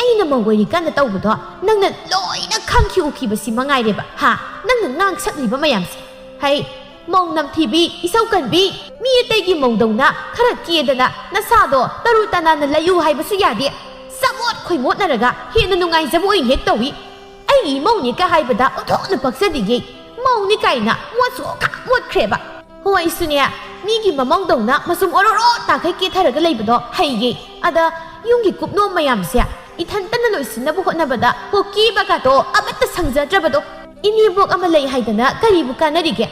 ꯑꯩꯅ ꯃꯧ ꯑꯣꯏꯔꯤꯀꯥꯟꯗ ꯇꯧꯕꯗꯣ ꯅꯪꯅ ꯂꯣꯏꯅ ꯈꯪꯈꯤ ꯎꯈꯤꯕꯁꯤ ꯃꯉꯥꯏꯔꯦꯕ, ꯍꯥ? ꯅꯪꯅ ꯉꯥꯡ ꯁꯛꯂꯤꯕ ꯃꯌꯥꯝꯁꯦ꯫ ꯍꯩ, ꯃꯧ ꯅꯝꯊꯤꯕꯤ, ꯏꯁꯧ ꯀꯟꯕꯤ, ꯃꯤ ꯑꯇꯩꯒꯤ ꯃꯧꯗꯧꯅ ꯈꯔ ꯀꯦꯗꯅ ꯅꯁꯥꯗꯣ ꯇꯔꯨ ꯇꯅꯥꯟꯅ ꯂꯩꯌꯨ ꯍꯥꯏꯕꯁꯨ ꯌꯥꯗꯦ꯫ ꯆꯃꯣꯠ ꯈꯣꯏꯃꯣꯠꯅꯔꯒ ꯍꯦꯟꯅ ꯅꯨꯡꯉꯥꯏꯖꯕ ꯑꯣꯏꯅ ꯍꯦꯛ ꯇꯧꯏ꯫ ꯑꯩꯒꯤ ꯏꯃꯧꯅꯦ ꯀ ꯍꯥꯏꯕꯗ ꯑꯣꯟꯊꯣꯛꯅ ꯄꯛꯆꯗꯤꯌꯦ꯫ ꯃꯧꯅꯤ ꯀꯥꯏꯅ ꯃꯣꯠꯁꯨ ꯈꯥ ꯃꯣꯠꯈ꯭ꯔꯦꯕ꯫ ꯍꯣ, ꯑꯩꯁꯨꯅꯦ, ꯃꯤꯒꯤ ꯃꯃꯧꯗꯧꯅ ꯃꯆꯨꯝ ꯑꯣꯔꯣꯔꯣ ꯇꯥꯈꯩ ꯀꯦꯊꯔꯒ ꯂꯩꯕꯗꯣ ꯍꯩꯌꯦ꯫ ꯑꯗ ꯌꯨꯝꯒꯤ ꯀꯨꯞꯅꯣꯝ ꯃꯌꯥꯝꯁꯦ ꯏꯊꯟꯇꯅ ꯂꯣꯏꯁꯤꯟꯅꯕ ꯍꯣꯠꯅꯕꯗ ꯀꯣꯀꯤ ꯕꯀꯥꯗꯣ ꯑꯃꯠꯇ ꯁꯪꯖꯗ꯭ꯔꯕꯗꯣ꯫ ꯏꯅꯦꯕꯣꯛ ꯑꯃ ꯂꯩ ꯍꯥꯏꯗꯅ ꯀꯔꯤꯕꯨ ꯀꯥꯟꯅꯔꯤꯒꯦ?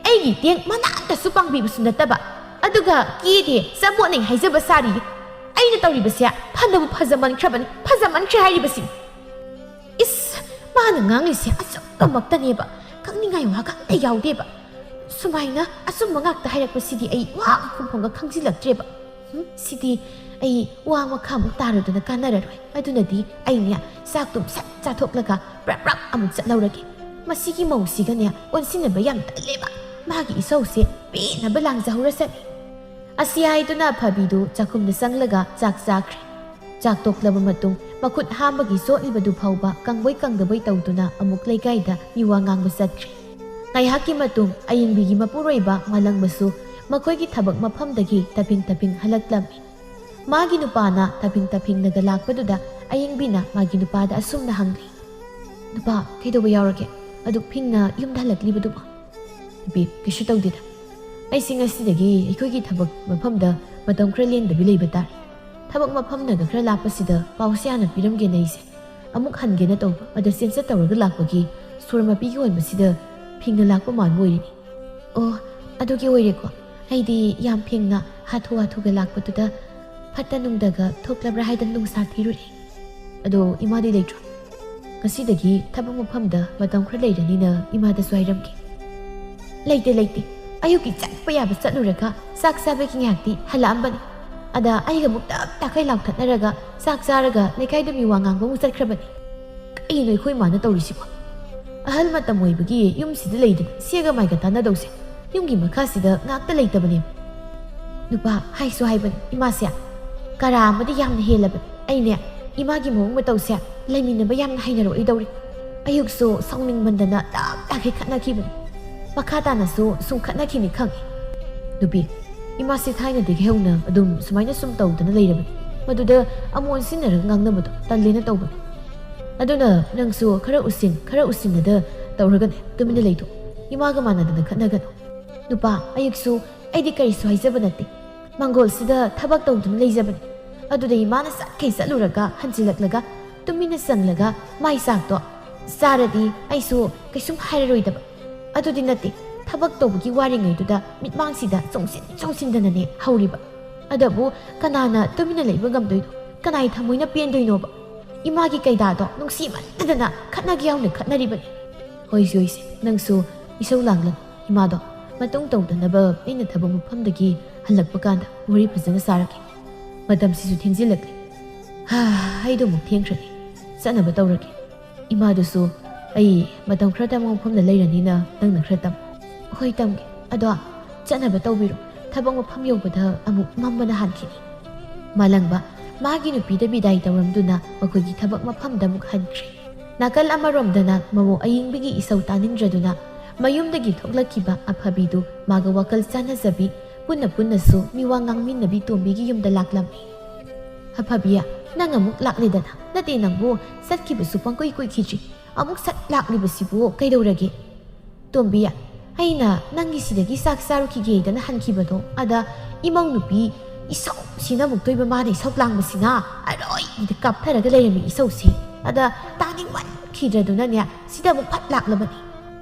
ꯑꯩꯒꯤ ꯇꯦꯡ ꯃꯅꯥꯛꯇꯁꯨ ꯄꯥꯡꯕꯤꯕꯁꯨ ꯅꯠꯇꯕ꯫ ꯑꯗꯨꯒ ꯀꯦꯗꯦ, ꯆꯃꯣꯠꯅꯩ ꯍꯥꯏꯖꯕ ꯁꯥꯔꯤ꯫ ꯑꯩꯅ ꯇꯧꯔꯤꯕꯁꯦ ꯐꯅꯕꯨ ꯐꯖꯃꯟꯈ꯭ꯔꯕꯅꯤ, ꯐꯖꯃꯟꯈ꯭ꯔꯦ ꯍꯥꯏꯔꯤꯕꯁꯤ꯫ ꯏꯁ, ꯃꯥꯅ ꯉꯥꯡꯂꯤꯁꯦ ꯑꯆꯨꯝꯕꯃꯛꯇꯅꯦꯕ, ꯀꯛꯅꯤꯡꯉꯥꯏ ꯋꯥꯒ ꯑꯝꯇ ꯌꯥꯎꯗꯦꯕ꯫ ꯁꯨꯃꯥꯏꯅ ꯑꯆꯨꯝꯕ ꯉꯥꯛꯇ ꯍꯥꯏꯔꯛꯄꯁꯤꯗꯤ ꯑꯩ ꯋꯥꯒ ꯈꯨꯝꯐꯝꯒ ꯈꯪꯖꯤꯜꯂꯛꯇ꯭ꯔꯦꯕ꯫ ꯍꯨꯝ, ꯁꯤꯗꯤ ꯑꯩ ꯋꯥ ꯃꯈꯥꯃꯨꯛ ꯇꯥꯔꯨꯗꯅ ꯀꯥꯟꯅꯔꯔꯣꯏ꯫ ꯑꯗꯨꯅꯗꯤ ꯑꯩꯅꯦ, ꯆꯥꯛꯇꯨꯝ ꯁꯠ ꯆꯥꯊꯣꯛꯂꯒ ꯄ꯭ꯔꯞ ꯄ꯭ꯔꯞ ꯑꯃꯨꯛ ꯆꯠꯍꯧꯔꯒꯦ꯫ ꯃꯁꯤꯒꯤ ꯃꯧꯁꯤꯒꯅꯦ ꯑꯣꯟꯁꯤꯟꯅꯕ ꯌꯥꯝ ꯇꯜꯂꯦꯕ꯫ ꯃꯥꯒꯤ ꯏꯁꯧꯁꯦ ꯄꯦꯟꯅꯕ ꯂꯥꯡꯖꯍꯧꯔꯁꯅꯤ꯫ ꯑꯁꯤ ꯍꯥꯏꯗꯨꯅ ꯐꯕꯤꯗꯨ ꯆꯥꯛꯈꯨꯝꯗ ꯆꯪꯂꯒ ꯆꯥꯛ ꯆꯥꯈ꯭ꯔꯦ꯫ ꯆꯥꯛ ꯇꯣꯛꯂꯕ ꯃꯇꯨꯡ ꯃꯈꯨꯠ ꯍꯥꯝꯕꯒꯤ ꯆꯣꯠꯂꯤꯕꯗꯨ ꯐꯥꯎꯕ ꯀꯪꯕꯣꯏ ꯀꯪꯗꯕꯣꯏ ꯇꯧꯗꯨꯅ ꯑꯃꯨꯛ ꯂꯩꯀꯥꯏꯗ ꯃꯤꯋꯥ ꯉꯥꯡꯕ ꯆꯠꯈ꯭ꯔꯦ꯫ ꯉꯥꯏꯍꯥꯛꯀꯤ ꯃꯇꯨꯡ ꯑꯌꯤꯡꯕꯤꯒꯤ ꯃꯄꯨꯔꯣꯏꯕ ꯃꯥꯂꯪꯕꯁꯨ ꯃꯈꯣꯏꯒꯤ ꯊꯕꯛ ꯃꯐꯝꯗꯒꯤ ꯇꯞꯍꯤꯡ ꯇꯞꯍꯤꯡ ꯍꯜꯂꯛꯂꯝꯃꯤ꯫ ꯃꯥꯒꯤ ꯅꯨꯄꯥꯅ ꯇꯞꯍꯤꯡ ꯇꯞꯍꯤꯡꯅꯒ ꯂꯥꯛꯄꯗꯨꯗ ꯑꯌꯤꯡꯕꯤꯅ ꯃꯥꯒꯤ ꯅꯨꯄꯥꯗ ꯑꯁꯨꯝꯅ ꯍꯪꯂꯤ, "ꯅꯨꯄꯥ, ꯀꯩꯗꯧꯕ ꯌꯥꯎꯔꯒꯦ? ꯑꯗꯨꯛ ꯐꯤꯡꯅ ꯌꯨꯝꯗ ꯍꯜꯂꯛꯂꯤꯕꯗꯨꯕꯨ?" "ꯅꯨꯄꯤ, ꯀꯩꯁꯨ ꯇꯧꯗꯦꯗ꯫ ꯑꯩꯁꯦ ꯉꯁꯤꯗꯒꯤ ꯑꯩꯈꯣꯏꯒꯤ ꯊꯕꯛ ꯃꯐꯝꯗ ꯃꯇꯝ ꯈꯔ ꯂꯦꯡꯗꯕꯤ ꯂꯩꯕ ꯇꯥꯔꯦ꯫ ꯊꯕꯛ ꯃꯐꯝꯅꯒ ꯈꯔ ꯂꯥꯞꯄꯁꯤꯗ ꯄꯥꯎꯁꯦ ꯍꯥꯟꯅ ꯄꯤꯔꯝꯒꯦꯅ ꯑꯩꯁꯦ ꯑꯃꯨꯛ ꯍꯟꯒꯦꯅ ꯇꯧꯕ, ꯑꯗ ꯆꯦꯟꯆꯠ ꯇꯧꯔꯒ ꯂꯥꯛꯄꯒꯤ ꯁꯣꯔ ꯃꯄꯤꯒꯤ ꯍꯣꯟꯕꯁꯤꯗ ꯐꯤꯡꯅ ꯂꯥꯛꯄ ꯃꯥꯟꯕ ꯑꯣꯏꯔꯤꯅꯤ꯫" "ꯑꯣ, ꯑꯗꯨꯒꯤ ꯑꯣꯏꯔꯦꯀꯣ꯫ ꯑꯩꯗꯤ ꯌꯥꯝ ꯐꯤꯡꯅ ꯍꯥꯊꯨ ꯍꯥꯊꯨꯒ ꯂꯥꯛꯄꯗꯨꯗ ꯐꯠꯇ ꯅꯨꯡꯗꯒ ꯊꯣꯛꯂꯕ꯭ꯔꯥ ꯍꯥꯏꯗꯅ ꯅꯨꯡꯁꯥ ꯊꯤꯔꯨꯔꯦ꯫ ꯑꯗꯣ ꯏꯃꯥꯗꯤ ꯂꯩꯇ꯭ꯔꯣ?" "ꯉꯁꯤꯗꯒꯤ ꯊꯕꯛ ꯃꯐꯝꯗ ꯃꯇꯝ ꯈꯔ ꯂꯩꯔꯅꯤꯅ ꯏꯃꯥꯗꯁꯨ ꯍꯥꯏꯔꯝꯒꯦ꯫" "ꯂꯩꯇꯦ, ꯂꯩꯇꯦ꯫ ꯑꯌꯨꯛꯀꯤ ꯆꯠꯄ ꯌꯥꯕ ꯆꯠꯂꯨꯔꯒ ꯆꯥꯛ ꯆꯥꯕꯒꯤ ꯉꯥꯏꯍꯥꯛꯇꯤ ꯍꯜꯂꯛꯑꯝꯕꯅꯤ꯫ ꯑꯗ ꯑꯩꯒ ꯑꯃꯨꯛ ꯇꯞ ꯇꯥꯈꯩ ꯂꯥꯎꯊꯠꯅꯔꯒ ꯆꯥꯛ ꯆꯥꯔꯒ ꯂꯩꯀꯥꯏꯗ ꯃꯤꯋꯥ ꯉꯥꯡꯕ ꯑꯃꯨꯛ ꯆꯠꯈ꯭ꯔꯕꯅꯤ꯫ ꯀꯩꯅꯣ ꯑꯩꯈꯣꯏ ꯏꯃꯥꯅ ꯇꯧꯔꯤꯁꯤꯕꯣ? ꯑꯍꯜ ꯃꯇꯝ ꯑꯣꯏꯕꯒꯤ ꯌꯨꯝꯁꯤꯗ ꯂꯩꯗꯅ ꯁꯦꯒ ꯃꯥꯏꯒ ꯇꯥꯟꯅꯗꯧꯁꯦ ꯌꯨꯝꯒꯤ ꯃꯈꯥꯁꯤꯗ ꯉꯥꯛꯇ ꯂꯩꯇꯕꯅꯦ꯫" "ꯅꯨꯄꯥ, ꯍꯥꯏꯁꯨ ꯍꯥꯏꯕꯅꯤ, ꯏꯃꯥꯁꯦ ꯀꯔꯥ ꯑꯃꯗꯤ ꯌꯥꯝꯅ ꯍꯦꯜꯂꯕꯅꯤ꯫ ꯑꯩꯅꯦ, ꯏꯃꯥꯒꯤ ꯃꯑꯣꯡ ꯃꯇꯧꯁꯦ ꯂꯩꯃꯤꯟꯅꯕ ꯌꯥꯝꯅ ꯍꯩꯅꯔꯣꯏꯗꯧꯔꯤ꯫ ꯑꯌꯨꯛꯁꯨ ꯁꯥꯎꯅꯤꯡꯃꯟꯗꯅ ꯇꯞ ꯇꯥꯈꯩ ꯈꯠꯅꯈꯤꯕꯅꯤ꯫ ꯃꯈꯥ ꯇꯥꯅꯁꯨ ꯁꯨꯝ ꯈꯠꯅꯈꯤꯅꯤ ꯈꯪꯉꯤ꯫" "ꯅꯨꯄꯤ, ꯏꯃꯥꯁꯦ ꯊꯥꯏꯅꯗꯒꯤ ꯍꯧꯅ ꯑꯗꯨꯝ ꯁꯨꯃꯥꯏꯅ ꯁꯨꯝ ꯇꯧꯗꯅ ꯂꯩꯔꯕꯅꯤ꯫ ꯃꯗꯨꯗ ꯑꯃꯨꯛ ꯑꯣꯟꯁꯤꯟꯅꯔꯒ ꯉꯥꯡꯅꯕꯗꯣ ꯇꯜꯂꯦꯅ ꯇꯧꯕꯅꯤ꯫ ꯑꯗꯨꯅ ꯅꯪꯁꯨ ꯈꯔ ꯎꯁꯤꯟ, ꯈꯔ ꯎꯁꯤꯟꯅꯗ ꯇꯧꯔꯒꯅꯦ ꯇꯨꯃꯤꯟꯅ ꯂꯩꯊꯣꯛ꯫ ꯏꯃꯥꯒ ꯃꯥꯟꯅꯗꯅ ꯈꯠꯅꯒꯅꯨ꯫" "ꯅꯨꯄꯥ, ꯑꯌꯨꯛꯁꯨ ꯑꯩꯗꯤ ꯀꯔꯤꯁꯨ ꯍꯥꯏꯖꯕ ꯅꯠꯇꯦ꯫ ꯃꯪꯒꯣꯜꯁꯤꯗ ꯊꯕꯛ ꯇꯧꯗꯨꯅ ꯂꯩꯖꯕꯅꯤ꯫ ꯑꯗꯨꯗ ꯏꯃꯥꯅ ꯆꯠꯈꯩ ꯆꯠꯂꯨꯔꯒ ꯍꯟꯖꯤꯜꯂꯛꯂꯒ ꯇꯨꯃꯤꯟꯅ ꯆꯪꯂꯒ ꯃꯥꯏ ꯆꯥꯛꯇꯣ ꯆꯥꯔꯗꯤ ꯑꯩꯁꯨ ꯀꯩꯁꯨꯝ ꯍꯥꯏꯔꯔꯣꯏꯗꯕ꯫ ꯑꯗꯨꯗꯤ ꯅꯠꯇꯦ, ꯊꯕꯛ ꯇꯧꯕꯒꯤ ꯋꯥꯔꯤꯉꯩꯗꯨꯗ ꯃꯤꯠꯃꯥꯡꯁꯤꯗ ꯆꯣꯡꯁꯤꯟ ꯆꯣꯡꯁꯤꯟꯗꯅꯅꯦ ꯍꯧꯔꯤꯕ꯫ ꯑꯗꯨꯕꯨ ꯀꯅꯥꯅ ꯇꯨꯃꯤꯟꯅ ꯂꯩꯕ ꯉꯝꯗꯣꯏꯅꯣ? ꯀꯅꯥꯏ ꯊꯃꯣꯏꯅ ꯄꯦꯟꯗꯣꯏꯅꯣꯕ? ꯏꯃꯥꯒꯤ ꯀꯩꯗꯥꯗꯣ ꯅꯨꯡꯁꯤꯃꯟꯗꯗꯅ ꯈꯠꯅꯒꯦ ꯌꯥꯎꯅ ꯈꯠꯅꯔꯤꯕꯅꯤ꯫ ꯍꯣꯏꯁꯦ, ꯍꯣꯏꯁꯦ, ꯅꯪꯁꯨ ꯏꯁꯧ ꯂꯥꯡꯂꯅꯨ꯫ ꯏꯃꯥꯗꯣ ꯃꯇꯨꯡ ꯇꯧꯗꯅꯕ ꯑꯩꯅ ꯊꯕꯛ ꯃꯐꯝꯗꯒꯤ ꯍꯜꯂꯛꯄ ꯀꯥꯟꯗ ꯋꯥꯔꯤ ꯐꯖꯅ ꯁꯥꯔꯒꯦ꯫ ꯃꯇꯝꯁꯤꯁꯨ ꯊꯦꯡꯖꯤꯜꯂꯛꯂꯦ꯫ ꯍꯥ, ꯑꯩꯗꯣ ꯑꯃꯨꯛ ꯊꯦꯡꯈ꯭ꯔꯅꯤ꯫ ꯆꯠꯅꯕ ꯇꯧꯔꯒꯦ꯫ ꯏꯃꯥꯗꯨꯁꯨ, "ꯑꯩ ꯃꯇꯝ ꯈꯔ ꯊꯕꯛ ꯃꯐꯝꯗ ꯂꯩꯔꯅꯤꯅ ꯅꯪꯅ ꯈꯔ ꯇꯝ꯫" "ꯍꯣꯏ, ꯇꯝꯒꯦ꯫ ꯑꯗꯣ ꯆꯠꯅꯕ ꯇꯧꯕꯤꯔꯣ꯫ ꯊꯕꯛ ꯃꯐꯝ ꯌꯧꯕꯗ ꯑꯃꯨꯛ ꯃꯝꯕꯅ ꯍꯥꯟꯈꯤꯅꯤ꯫" ꯃꯥꯂꯪꯕ ꯃꯥꯒꯤ ꯅꯨꯄꯤꯗ ꯕꯤꯗꯥꯏ ꯇꯧꯔꯝꯗꯨꯅ ꯃꯈꯣꯏꯒꯤ ꯊꯕꯛ ꯃꯐꯝꯗ ꯑꯃꯨꯛ ꯍꯟꯈ꯭ꯔꯦ꯫ ꯅꯥꯀꯜ ꯑꯃꯔꯣꯝꯗꯅ ꯃꯃꯧ ꯑꯌꯤꯡꯕꯤꯒꯤ ꯏꯁꯧ ꯇꯥꯅꯤꯡꯗ꯭ꯔꯗꯨꯅ ꯃꯌꯨꯝꯗꯒꯤ ꯊꯣꯛꯂꯛꯈꯤꯕ ꯑꯐꯕꯤꯗꯨ ꯃꯥꯒ ꯋꯥꯈꯜ ꯆꯥꯟꯅꯖꯕꯤ, ꯄꯨꯟꯅ ꯄꯨꯟꯅꯁꯨ ꯃꯤꯋꯥ ꯉꯥꯡꯃꯤꯟꯅꯕꯤ ꯇꯣꯝꯕꯤꯒꯤ ꯌꯨꯝꯗ ꯂꯥꯛꯂꯝꯃꯤ꯫ "ꯑꯐꯕꯤ, ꯅꯪ ꯑꯃꯨꯛ ꯂꯥꯛꯂꯦꯗꯅ꯫ ꯅꯠꯇꯦ, ꯅꯪꯕꯨ ꯆꯠꯈꯤꯕꯁꯨ ꯄꯪꯀꯨꯏ ꯀꯨꯏꯈꯤꯗ꯭ꯔꯤ꯫ ꯑꯃꯨꯛ ꯁꯠ ꯂꯥꯛꯂꯤꯕꯁꯤꯕꯨ ꯀꯩꯗꯧꯔꯒꯦ?" "ꯇꯣꯝꯕꯤ, ꯑꯩꯅ ꯅꯪꯒꯤ ꯁꯤꯗꯒꯤ ꯆꯥꯛ ꯆꯥꯔꯨꯈꯤꯒꯦꯗꯅ ꯍꯟꯈꯤꯕꯗꯣ, ꯑꯗ ꯏꯃꯧ ꯅꯨꯄꯤ ꯏꯁꯧꯁꯤꯅ ꯑꯃꯨꯛꯇꯣꯏꯕ, ꯃꯥꯅ ꯏꯁꯧ ꯂꯥꯡꯕꯁꯤꯅ ꯑꯔꯣꯏꯕꯤꯗ ꯀꯥꯞꯊꯔꯒ ꯂꯩꯔꯝꯃꯤ ꯏꯁꯧꯁꯤ꯫ ꯑꯗ ꯇꯥꯅꯤꯡꯃꯟꯈꯤꯗ꯭ꯔꯗꯨꯅꯅꯦ ꯁꯤꯗ ꯑꯃꯨꯛ ꯐꯠ ꯂꯥꯛꯂꯕꯅꯤ꯫"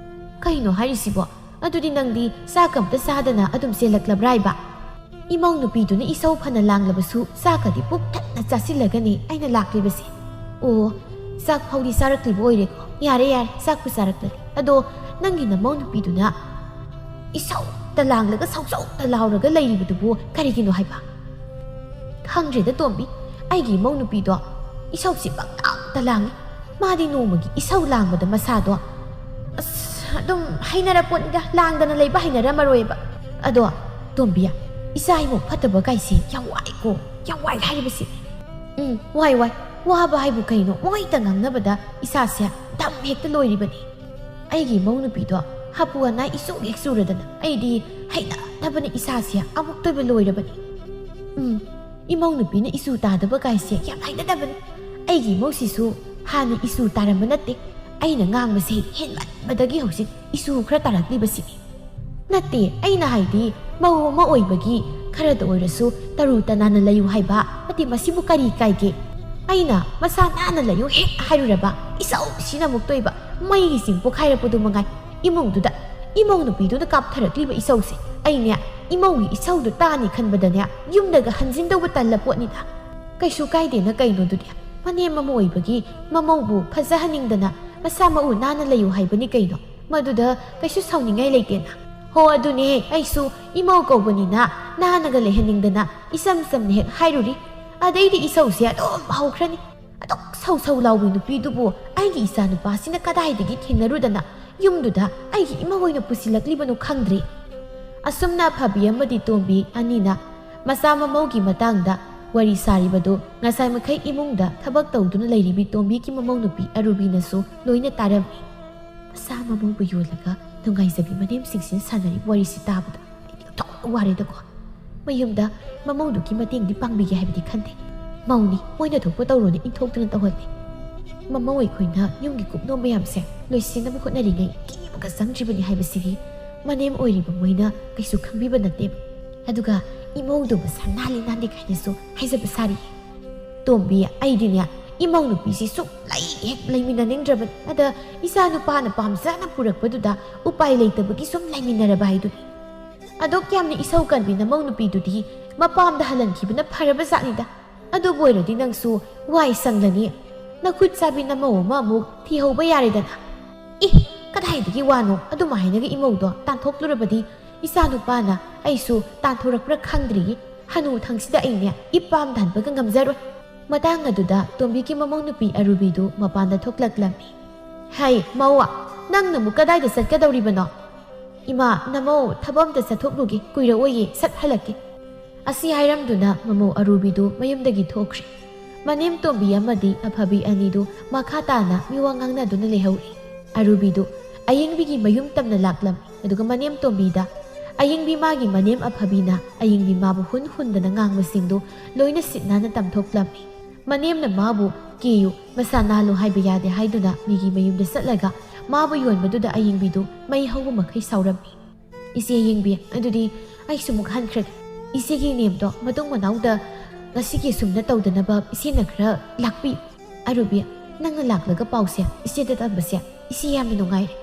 "ꯀꯩꯅꯣ ꯍꯥꯏꯔꯤꯁꯤꯕꯣ? ꯑꯗꯨꯗꯤ ꯅꯪꯗꯤ ꯆꯥꯛ ꯑꯝꯇ ꯆꯥꯗꯅ ꯑꯗꯨꯝ ꯆꯦꯜꯂꯛꯂꯕ꯭ꯔꯥ ꯍꯥꯏꯕ?" "ꯏꯃꯧ ꯅꯨꯄꯤꯗꯨꯅ ꯏꯁꯧ ꯐꯅ ꯂꯥꯡꯂꯕꯁꯨ ꯆꯥꯛꯀꯗꯤ ꯄꯨꯛ ꯊꯟꯅ ꯆꯥꯁꯤꯜꯂꯒꯅꯤ ꯑꯩꯅ ꯂꯥꯛꯂꯤꯕꯁꯦ꯫" "ꯑꯣ, ꯆꯥꯛ ꯐꯥꯎꯗꯤ ꯆꯥꯔꯛꯇ꯭ꯔꯤꯕ ꯑꯣꯏꯔꯦꯀꯣ꯫ ꯌꯥꯔꯦ, ꯌꯥꯔꯦ, ꯆꯥꯛꯄꯨ ꯆꯥꯔꯛꯂꯗꯤ꯫ ꯑꯗꯣ ꯅꯪꯒꯤ ꯅꯃꯧ ꯅꯨꯄꯤꯗꯨꯅ ꯏꯁꯧꯇ ꯂꯥꯡꯂꯒ ꯁꯧꯁꯧꯇ ꯂꯥꯎꯔꯒ ꯂꯩꯔꯤꯕꯗꯨꯕꯨ ꯀꯔꯤꯒꯤꯅꯣ ꯍꯥꯏꯕ?" "ꯈꯪꯗ꯭ꯔꯦꯗ ꯇꯣꯝꯕꯤ, ꯑꯩꯒꯤ ꯏꯃꯧ ꯅꯨꯄꯤꯗꯣ ꯏꯁꯧꯁꯤ ꯄꯪꯂꯥꯡꯗ ꯂꯥꯡꯉꯤ꯫ ꯃꯥꯗꯤ ꯅꯣꯡꯃꯒꯤ ꯏꯁꯧ ꯂꯥꯡꯕꯗ ꯃꯁꯥꯗꯣ, ꯑꯁ, ꯑꯗꯨꯝ ꯍꯩꯅꯔꯄꯣꯠꯅꯤꯗ, ꯂꯥꯡꯗꯅ ꯂꯩꯕ ꯍꯩꯅꯔꯝꯃꯔꯣꯏꯕ꯫ ꯑꯗꯣ ꯇꯣꯝꯕꯤ, ꯏꯆꯥ ꯏꯃꯧ ꯐꯠꯇꯕ ꯀꯥꯏꯁꯦ ꯌꯥꯝ ꯋꯥꯏꯀꯣ, ꯌꯥꯝ ꯋꯥꯏ ꯍꯥꯏꯔꯤꯕꯁꯤ꯫" "ꯎꯝ, ꯋꯥꯏ, ꯋꯥꯏ꯫ ꯋꯥꯕ ꯍꯥꯏꯕꯨ ꯀꯩꯅꯣ? ꯃꯣꯏꯇ ꯉꯥꯡꯅꯕꯗ ꯏꯁꯥꯁꯦ ꯗꯝ ꯍꯦꯛꯇ ꯂꯣꯏꯔꯤꯕꯅꯤ꯫ ꯑꯩꯒꯤ ꯏꯃꯧ ꯅꯨꯄꯤꯗꯣ ꯍꯥꯄꯨ ꯑꯅꯥꯏ ꯏꯆꯨ ꯍꯦꯛ ꯆꯨꯔꯗꯅ ꯑꯩꯗꯤ ꯍꯩꯅꯗꯕꯅ ꯏꯁꯥꯁꯦ ꯑꯃꯨꯛꯇꯣꯏꯕ ꯂꯣꯏꯔꯕꯅꯤ꯫" "ꯎꯝ, ꯏꯃꯧ ꯅꯨꯄꯤꯅ ꯏꯆꯨ ꯇꯥꯗꯕ ꯀꯥꯏꯁꯦ ꯌꯥꯝ ꯍꯩꯅꯗꯕꯅꯤ꯫ ꯑꯩꯒꯤ ꯏꯃꯧꯁꯤꯁꯨ ꯍꯥꯟꯅ ꯏꯆꯨ ꯇꯥꯔꯝꯕ ꯅꯠꯇꯦ꯫ ꯑꯩꯅ ꯉꯥꯡꯕꯁꯦ ꯍꯦꯟꯃꯟꯕꯗꯒꯤ ꯍꯧꯖꯤꯛ ꯏꯆꯨ ꯈꯔ ꯇꯥꯔꯛꯂꯤꯕꯁꯤꯅꯤ꯫" "ꯅꯠꯇꯦ, ꯑꯩꯅ ꯍꯥꯏꯗꯤ ꯃꯧ ꯑꯃ ꯑꯣꯏꯕꯒꯤ ꯈꯔꯗ ꯑꯣꯏꯔꯁꯨ ꯇꯔꯨ ꯇꯅꯥꯟꯅ ꯂꯩꯌꯨ ꯍꯥꯏꯕ꯫ ꯅꯠꯇꯦ, ꯃꯁꯤꯕꯨ ꯀꯔꯤ ꯀꯥꯏꯒꯦ? ꯑꯩꯅ ꯃꯁꯥ ꯅꯥꯟꯅ ꯂꯩꯌꯨ ꯍꯦꯛ ꯍꯥꯏꯔꯨꯔꯕ ꯏꯆꯧꯁꯤꯅ ꯑꯃꯨꯛꯇꯣꯏꯕ, ꯃꯩꯒꯤ ꯆꯤꯡ ꯄꯣꯛꯈꯥꯏꯔꯛꯄꯗꯨ ꯃꯉꯥꯏ꯫ ꯏꯃꯨꯡꯗꯨꯗ ꯏꯃꯧ ꯅꯨꯄꯤꯗꯨꯅ ꯀꯥꯞꯊꯔꯛꯂꯤꯕ ꯏꯁꯧꯁꯦ ꯑꯩꯅꯦ, ꯏꯃꯧꯒꯤ ꯏꯁꯧꯗꯨ ꯇꯥꯅꯤ ꯈꯟꯕꯗꯅꯦ, ꯌꯨꯝꯗꯒ ꯍꯟꯖꯤꯟꯗꯧꯕ ꯇꯜꯂ ꯄꯣꯠꯅꯤꯗ꯫ ꯀꯩꯁꯨ ꯀꯥꯏꯗꯦꯅ ꯀꯩꯅꯣꯗꯨꯗꯤ, ꯃꯅꯦꯝ ꯑꯃ ꯑꯣꯏꯕꯒꯤ ꯃꯃꯧꯕꯨ ꯐꯖꯍꯟꯅꯤꯡꯗꯅ ꯃꯁꯥ ꯃꯎ ꯅꯥꯟꯅ ꯂꯩꯌꯨ ꯍꯥꯏꯕꯅꯤ ꯀꯩꯅꯣ꯫ ꯃꯗꯨꯗ ꯀꯩꯁꯨ ꯁꯥꯎꯅꯤꯡꯉꯥꯏ ꯂꯩꯇꯦꯅ꯫ ꯍꯣ, ꯑꯗꯨꯅꯦ, ꯑꯩꯁꯨ ꯏꯃꯧ ꯀꯧꯕꯅꯤꯅ ꯅꯥꯟꯅꯒ ꯂꯩꯍꯟꯅꯤꯡꯗꯅ ꯏꯆꯝ ꯆꯝꯅ ꯍꯦꯛ ꯍꯥꯏꯔꯨꯔꯤ꯫ ꯑꯗꯩꯗꯤ ꯏꯁꯧꯁꯦ ꯑꯗꯨꯝ ꯍꯧꯈ꯭ꯔꯅꯤ꯫ ꯑꯗꯨꯛ ꯁꯧ ꯁꯧ ꯂꯥꯎꯕꯤ ꯅꯨꯄꯤꯗꯨꯕꯨ ꯑꯩꯒꯤ ꯏꯆꯥ ꯅꯨꯄꯥꯁꯤꯅ ꯀꯗꯥꯏꯗꯒꯤ ꯊꯦꯡꯅꯔꯨꯗꯅ ꯌꯨꯝꯗꯨꯗ ꯑꯩꯒꯤ ꯏꯃꯧ ꯑꯣꯏꯅ ꯄꯨꯁꯤꯜꯂꯛꯂꯤꯕꯅꯣ ꯈꯪꯗ꯭ꯔꯦ꯫ ꯑꯁꯨꯝꯅ ꯐꯕꯤ ꯑꯃꯗꯤ ꯇꯣꯝꯕꯤ ꯑꯅꯤꯅ ꯃꯆꯥ ꯃꯃꯧꯒꯤ ꯃꯇꯥꯡꯗ ꯋꯥꯔꯤ ꯁꯥꯔꯤꯕꯗꯨ ꯉꯁꯥꯏ ꯃꯈꯩ ꯏꯃꯨꯡꯗ ꯊꯕꯛ ꯇꯧꯗꯨꯅ ꯂꯩꯔꯤꯕꯤ ꯇꯣꯝꯕꯤꯒꯤ ꯃꯃꯧ ꯅꯨꯄꯤ ꯑꯔꯨꯕꯤꯅꯁꯨ ꯂꯣꯏꯅ ꯇꯥꯔꯝꯃꯤ꯫ ꯃꯆꯥ ꯃꯃꯧꯕꯨ ꯌꯣꯜꯂꯒ ꯅꯨꯡꯉꯥꯏꯖꯕꯤ ꯃꯅꯦꯝꯁꯤꯡꯁꯤꯅ ꯁꯥꯟꯅꯔꯤꯕ ꯋꯥꯔꯤꯁꯤ ꯇꯥꯕꯗ ꯑꯩꯗꯤ ꯑꯣꯟꯊꯣꯛꯅ ꯋꯥꯔꯦꯗꯀꯣ꯫ ꯃꯌꯨꯝꯗ ꯃꯃꯧꯗꯨꯒꯤ ꯃꯇꯦꯡꯗꯤ ꯄꯥꯡꯕꯤꯒꯦ ꯍꯥꯏꯕꯗꯤ ꯈꯟꯗꯦ꯫ ꯃꯧꯅꯤ, ꯃꯣꯏꯅ ꯊꯣꯛꯄ ꯇꯧꯔꯣꯅ ꯏꯟꯊꯣꯛꯇꯨꯅ ꯇꯧꯍꯜꯂꯤ꯫ ꯃꯃꯧ ꯑꯩꯈꯣꯏꯅ ꯌꯨꯝꯒꯤ ꯀꯨꯞꯅꯣ ꯃꯌꯥꯝꯁꯦ ꯂꯣꯏꯁꯤꯟꯅꯕ ꯍꯣꯠꯅꯔꯤꯉꯩ ꯀꯦꯕꯒ ꯆꯪꯗ꯭ꯔꯤꯕꯅꯤ ꯍꯥꯏꯕꯁꯤꯗꯤ ꯃꯅꯦꯝ ꯑꯣꯏꯔꯤꯕ ꯃꯣꯏꯅ ꯀꯩꯁꯨ ꯈꯪꯕꯤꯕ ꯅꯠꯇꯦꯕ꯫ ꯑꯗꯨꯒ ꯏꯃꯧꯗꯨ ꯃꯁꯥ ꯅꯥꯜꯂꯤ ꯅꯥꯟꯗꯦ ꯀꯥꯏꯅꯁꯨ ꯍꯥꯏꯖꯕ ꯁꯥꯔꯤ꯫ ꯇꯣꯝꯕꯤ, ꯑꯩꯗꯤꯅꯦ, ꯏꯃꯧ ꯅꯨꯄꯤꯁꯤ ꯁꯨꯛꯂꯩ ꯍꯦꯛ ꯂꯩꯃꯤꯟꯅꯅꯤꯡꯗ꯭ꯔꯕꯅꯤ꯫ ꯑꯗ ꯏꯆꯥ ꯅꯨꯄꯥꯅ ꯄꯥꯝꯖꯅ ꯄꯨꯔꯛꯄꯗꯨꯗ ꯎꯄꯥꯏ ꯂꯩꯇꯕꯒꯤ ꯁꯨꯝ ꯂꯩꯃꯤꯟꯅꯔꯕ ꯍꯥꯏꯗꯨꯅꯤ꯫ ꯑꯗꯨꯛ ꯌꯥꯝꯅ ꯏꯁꯧ ꯀꯟꯕꯤ ꯅꯃꯧ ꯅꯨꯄꯤꯗꯨꯗꯤ ꯃꯄꯥꯝꯗ ꯍꯜꯍꯟꯈꯤꯕꯅ ꯐꯔꯕ ꯖꯥꯠꯅꯤꯗ꯫ ꯑꯗꯨꯕꯨ ꯑꯣꯏꯔꯗꯤ ꯅꯪꯁꯨ ꯋꯥꯏ ꯁꯪꯂꯅꯤ꯫ ꯅꯈꯨꯠ ꯆꯥꯕꯤ ꯅꯃꯧ ꯑꯃ ꯑꯃꯨꯛ ꯊꯤꯍꯧꯕ ꯌꯥꯔꯦꯗꯅ꯫ ꯏ, ꯀꯗꯥꯏꯗꯒꯤ ꯋꯥꯅꯣ? ꯑꯗꯨꯃꯥꯏꯅꯒ ꯏꯃꯧꯗꯣ ꯇꯥꯟꯊꯣꯛꯂꯨꯔꯕꯗꯤ ꯏꯆꯥ ꯅꯨꯄꯥꯅ ꯑꯩꯁꯨ ꯇꯥꯟꯊꯣꯔꯛꯄ꯭ꯔꯥ ꯈꯪꯗ꯭ꯔꯤ꯫ ꯍꯅꯨ ꯊꯪꯁꯤꯗ ꯑꯩꯅꯦ ꯏꯄꯥꯝ ꯊꯥꯟꯕꯒ ꯉꯝꯖꯔꯣꯏ꯫ ꯃꯇꯥꯡ ꯑꯗꯨꯗ ꯇꯣꯝꯕꯤꯒꯤ ꯃꯃꯧ ꯅꯨꯄꯤ ꯑꯔꯨꯕꯤꯗꯨ ꯃꯄꯥꯟꯗ ꯊꯣꯛꯂꯛꯂꯝꯃꯤ꯫ "ꯍꯩ, ꯃꯧ, ꯅꯪꯅ ꯑꯃꯨꯛ ꯀꯗꯥꯏꯗ ꯆꯠꯀꯗꯧꯔꯤꯕꯅꯣ?" "ꯏꯃꯥ, ꯅꯃꯧ, ꯊꯕꯛ ꯑꯝꯇ ꯆꯠꯊꯣꯛꯂꯨꯒꯦ, ꯀꯨꯏꯔꯛꯑꯣꯏꯌꯦ, ꯁꯠ ꯍꯜꯂꯛꯀꯦ꯫" ꯑꯁꯤ ꯍꯥꯏꯔꯝꯗꯨꯅ ꯃꯃꯧ ꯑꯔꯨꯕꯤꯗꯨ ꯃꯌꯨꯝꯗꯒꯤ ꯊꯣꯛꯈ꯭ꯔꯦ꯫ ꯃꯅꯦꯝ ꯇꯣꯝꯕꯤ ꯑꯃꯗꯤ ꯑꯐꯕꯤ ꯑꯅꯤꯗꯨ ꯃꯈꯥ ꯇꯥꯅ ꯃꯤꯋꯥ ꯉꯥꯡꯅꯗꯨꯅ ꯂꯩꯍꯧꯔꯤ꯫ ꯑꯔꯨꯕꯤꯗꯨ ꯑꯌꯤꯡꯕꯤꯒꯤ ꯃꯌꯨꯝ ꯇꯝꯅ ꯂꯥꯛꯂꯝꯃꯤ꯫ ꯑꯗꯨꯒ ꯃꯅꯦꯝ ꯇꯣꯝꯕꯤꯗ ꯑꯌꯤꯡꯕꯤ ꯃꯥꯒꯤ ꯃꯅꯦꯝ ꯑꯐꯕꯤꯅ ꯑꯌꯤꯡꯕꯤ ꯃꯥꯕꯨ ꯍꯨꯟ ꯍꯨꯟꯗꯅ ꯉꯥꯡꯕꯁꯤꯡꯗꯨ ꯂꯣꯏꯅ ꯁꯤꯠ ꯅꯥꯟꯅ ꯇꯝꯊꯣꯛꯂꯝꯃꯤ꯫ ꯃꯅꯦꯝꯅ ꯃꯥꯕꯨ "ꯀꯦꯌꯨ, ꯃꯁꯥ ꯅꯥꯜꯂꯨ ꯍꯥꯏꯕ ꯌꯥꯗꯦ" ꯍꯥꯏꯗꯨꯅ ꯃꯤꯒꯤ ꯃꯌꯨꯝꯗ ꯆꯠꯂꯒ ꯃꯥꯕꯨ ꯌꯣꯟꯕꯗꯨꯗ ꯑꯌꯤꯡꯕꯤꯗꯨ ꯃꯩ ꯍꯧꯕ ꯃꯈꯩ ꯁꯥꯎꯔꯝꯃꯤ꯫ "ꯏꯆꯦ ꯌꯦꯡꯕꯤ, ꯑꯗꯨꯗꯤ ꯑꯩꯁꯨ ꯑꯃꯨꯛ ꯍꯟꯈ꯭ꯔꯒꯦ꯫ ꯏꯆꯦꯒꯤ ꯅꯦꯝꯗꯣ ꯃꯇꯨꯡ ꯃꯅꯥꯎꯗ ꯉꯁꯤꯒꯤ ꯑꯁꯨꯝꯅ ꯇꯧꯗꯅꯕ ꯏꯆꯦꯅ ꯈꯔ ꯂꯥꯛꯄꯤ꯫" "ꯑꯔꯨꯕꯤ, ꯅꯪꯅ ꯂꯥꯛꯂꯒ ꯄꯥꯎꯁꯦ ꯏꯆꯦꯗ ꯇꯝꯕꯁꯦ ꯏꯆꯦ ꯌꯥꯝꯅ ꯅꯨꯡꯉꯥꯏꯔꯦ꯫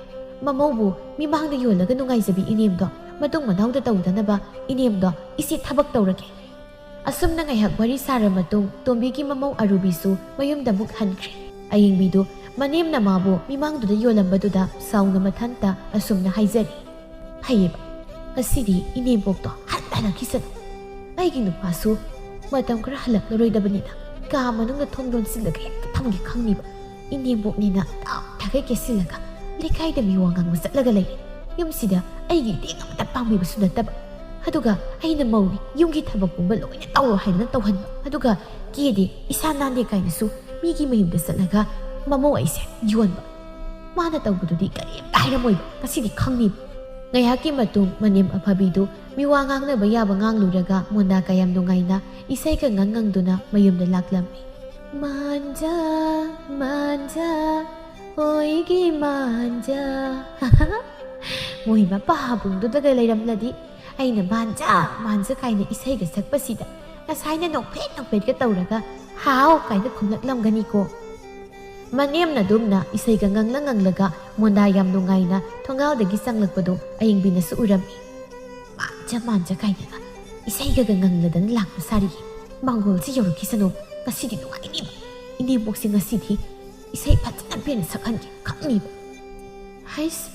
ꯃꯃꯧꯕꯨ ꯃꯤꯃꯥꯡꯗ ꯌꯣꯜꯂꯒ ꯅꯨꯡꯉꯥꯏꯖꯕꯤ ꯏꯅꯦꯝꯗꯣ ꯃꯇꯨꯡ ꯃꯅꯥꯎꯗ ꯇꯧꯗꯅꯕ ꯏꯅꯦꯝꯗꯣ ꯏꯆꯦ ꯊꯕꯛ ꯇꯧꯔꯒꯦ꯫ ꯑꯁꯨꯝꯅ ꯉꯥꯏꯍꯥꯛ ꯋꯥꯔꯤ ꯁꯥꯔ ꯃꯇꯨꯡ ꯇꯣꯝꯕꯤꯒꯤ ꯃꯃꯧ ꯑꯔꯨꯕꯤꯁꯨ ꯃꯌꯨꯝꯗ ꯑꯃꯨꯛ ꯍꯟꯈ꯭ꯔꯦ꯫ ꯑꯌꯤꯡꯕꯤꯗꯨ ꯃꯅꯦꯝꯅ ꯃꯥꯕꯨ ꯃꯤꯃꯥꯡꯗꯨꯗ ꯌꯣꯜꯂꯝꯕꯗꯨꯗ ꯁꯥꯎꯅ ꯃꯊꯟꯇ ꯑꯁꯨꯝꯅ ꯍꯥꯏꯖꯔꯤ꯫ ꯐꯩꯌꯦꯕ, ꯉꯁꯤꯗꯤ ꯏꯅꯦꯝꯕꯣꯛꯇꯣ ꯍꯟ ꯍꯜꯂꯛꯈꯤꯁꯅꯨ꯫ ꯑꯩꯒꯤ ꯅꯨꯄꯥꯁꯨ ꯃꯇꯝ ꯈꯔ ꯍꯜꯂꯛꯂꯔꯣꯏꯗꯕꯅꯤꯅ ꯀꯥ ꯃꯅꯨꯡꯗ ꯊꯣꯡ ꯂꯣꯟꯁꯤꯜꯂꯒ ꯍꯦꯛꯇ ꯊꯝꯒꯦ ꯈꯪꯅꯤꯕ꯫ ꯏꯅꯦꯝꯕꯣꯛꯅꯤꯅ ꯇꯞ ꯇꯥꯈꯩ ꯀꯦꯁꯤꯜꯂꯒ ꯂꯩꯀꯥꯏꯗ ꯃꯤꯋꯥ ꯉꯥꯡꯕ ꯆꯠꯂꯒ ꯂꯩꯔꯦ꯫ ꯌꯨꯝꯁꯤꯗ ꯑꯩꯒꯤ ꯏꯇꯦꯡ ꯑꯃꯇ ꯄꯥꯡꯕꯤꯕꯁꯨ ꯅꯠꯇꯕ꯫ ꯑꯗꯨꯒ ꯑꯩꯅ ꯃꯧꯅꯤ, ꯌꯨꯝꯒꯤ ꯊꯕꯛ ꯄꯨꯝꯕ ꯂꯣꯏꯅ ꯇꯧꯔꯣ ꯍꯥꯏꯗꯅ ꯇꯧꯍꯟꯕ꯫ ꯑꯗꯨꯒ ꯀꯦꯗꯦ, ꯏꯁꯥ ꯅꯥꯟꯗꯦ ꯀꯥꯏꯅꯁꯨ ꯃꯤꯒꯤ ꯃꯌꯨꯝꯗ ꯆꯠꯂꯒ ꯃꯃꯧ ꯑꯩꯁꯦ ꯌꯣꯟꯕ꯫ ꯃꯥꯅ ꯇꯧꯕꯗꯨꯗꯤ ꯀꯔꯤꯝꯇ ꯍꯥꯏꯔꯝꯃꯣꯏꯕ, ꯉꯁꯤꯗꯤ ꯈꯪꯅꯤꯕ꯫ ꯉꯥꯏꯍꯥꯛꯀꯤ ꯃꯇꯨꯡ ꯃꯅꯦꯝ ꯑꯐꯕꯤꯗꯨ ꯃꯤꯋꯥ ꯉꯥꯡꯅꯕ ꯌꯥꯕ ꯉꯥꯡꯂꯨꯔꯒ ꯃꯣꯟꯗꯥ ꯀꯌꯥꯝ ꯅꯨꯡꯉꯥꯏꯅ ꯏꯁꯩꯒ ꯉꯪ ꯉꯪꯗꯨꯅ ꯃꯌꯨꯝꯗ ꯂꯥꯛꯂꯝꯃꯤ꯫ ꯃꯥꯟꯖ, ꯃꯥꯟꯖ, ꯑꯣꯏꯒꯤ ꯃꯥꯟꯖ꯫ ꯃꯣꯏ ꯃꯄꯥ ꯍꯥꯕꯨꯡꯗꯨꯗꯒ ꯂꯩꯔꯝꯂꯗꯤ ꯑꯩꯅ ꯃꯥꯟꯖ, ꯃꯥꯟꯖ ꯀꯥꯏꯅ ꯏꯁꯩꯒ ꯁꯛꯄꯁꯤꯗ ꯉꯁꯥꯏꯅ ꯅꯣꯛꯐꯦꯠ ꯅꯣꯛꯐꯦꯠꯀ ꯇꯧꯔꯒ ꯍꯥꯎ ꯀꯥꯏꯅ ꯈꯨꯝꯂꯛꯂꯝꯒꯅꯤꯀꯣ꯫ ꯃꯅꯦꯝꯅ ꯑꯗꯨꯝꯅ ꯏꯁꯩꯒ ꯉꯪꯂ ꯉꯪꯂꯒ ꯃꯣꯟꯗꯥ ꯌꯥꯝ ꯅꯨꯡꯉꯥꯏꯅ ꯊꯣꯡꯒꯥꯜꯗꯒꯤ ꯆꯪꯂꯛꯄꯗꯨ ꯑꯌꯤꯡꯕꯤꯅꯁꯨ ꯎꯔꯝꯃꯤ꯫ ꯃꯥꯟꯖ ꯃꯥꯟꯖ ꯀꯥꯏꯅꯒ ꯏꯁꯩꯒꯒ ꯉꯪꯂꯗꯅ ꯂꯥꯛꯄ ꯁꯥꯔꯤꯌꯦ꯫ ꯃꯥꯡꯒꯣꯜꯁꯤ ꯌꯧꯔꯛꯈꯤꯁꯅꯨ, ꯉꯁꯤꯗꯤ ꯅꯨꯡꯉꯥꯏꯅꯤꯕ꯫ ꯏꯅꯦꯝꯕꯣꯛꯁꯤ ꯉꯁꯤꯗꯤ ꯏꯁꯩ ꯐꯖꯅ ꯄꯦꯟꯅ ꯁꯛꯍꯟꯒꯦ ꯈꯪꯅꯤꯕ꯫ ꯍꯩꯁ,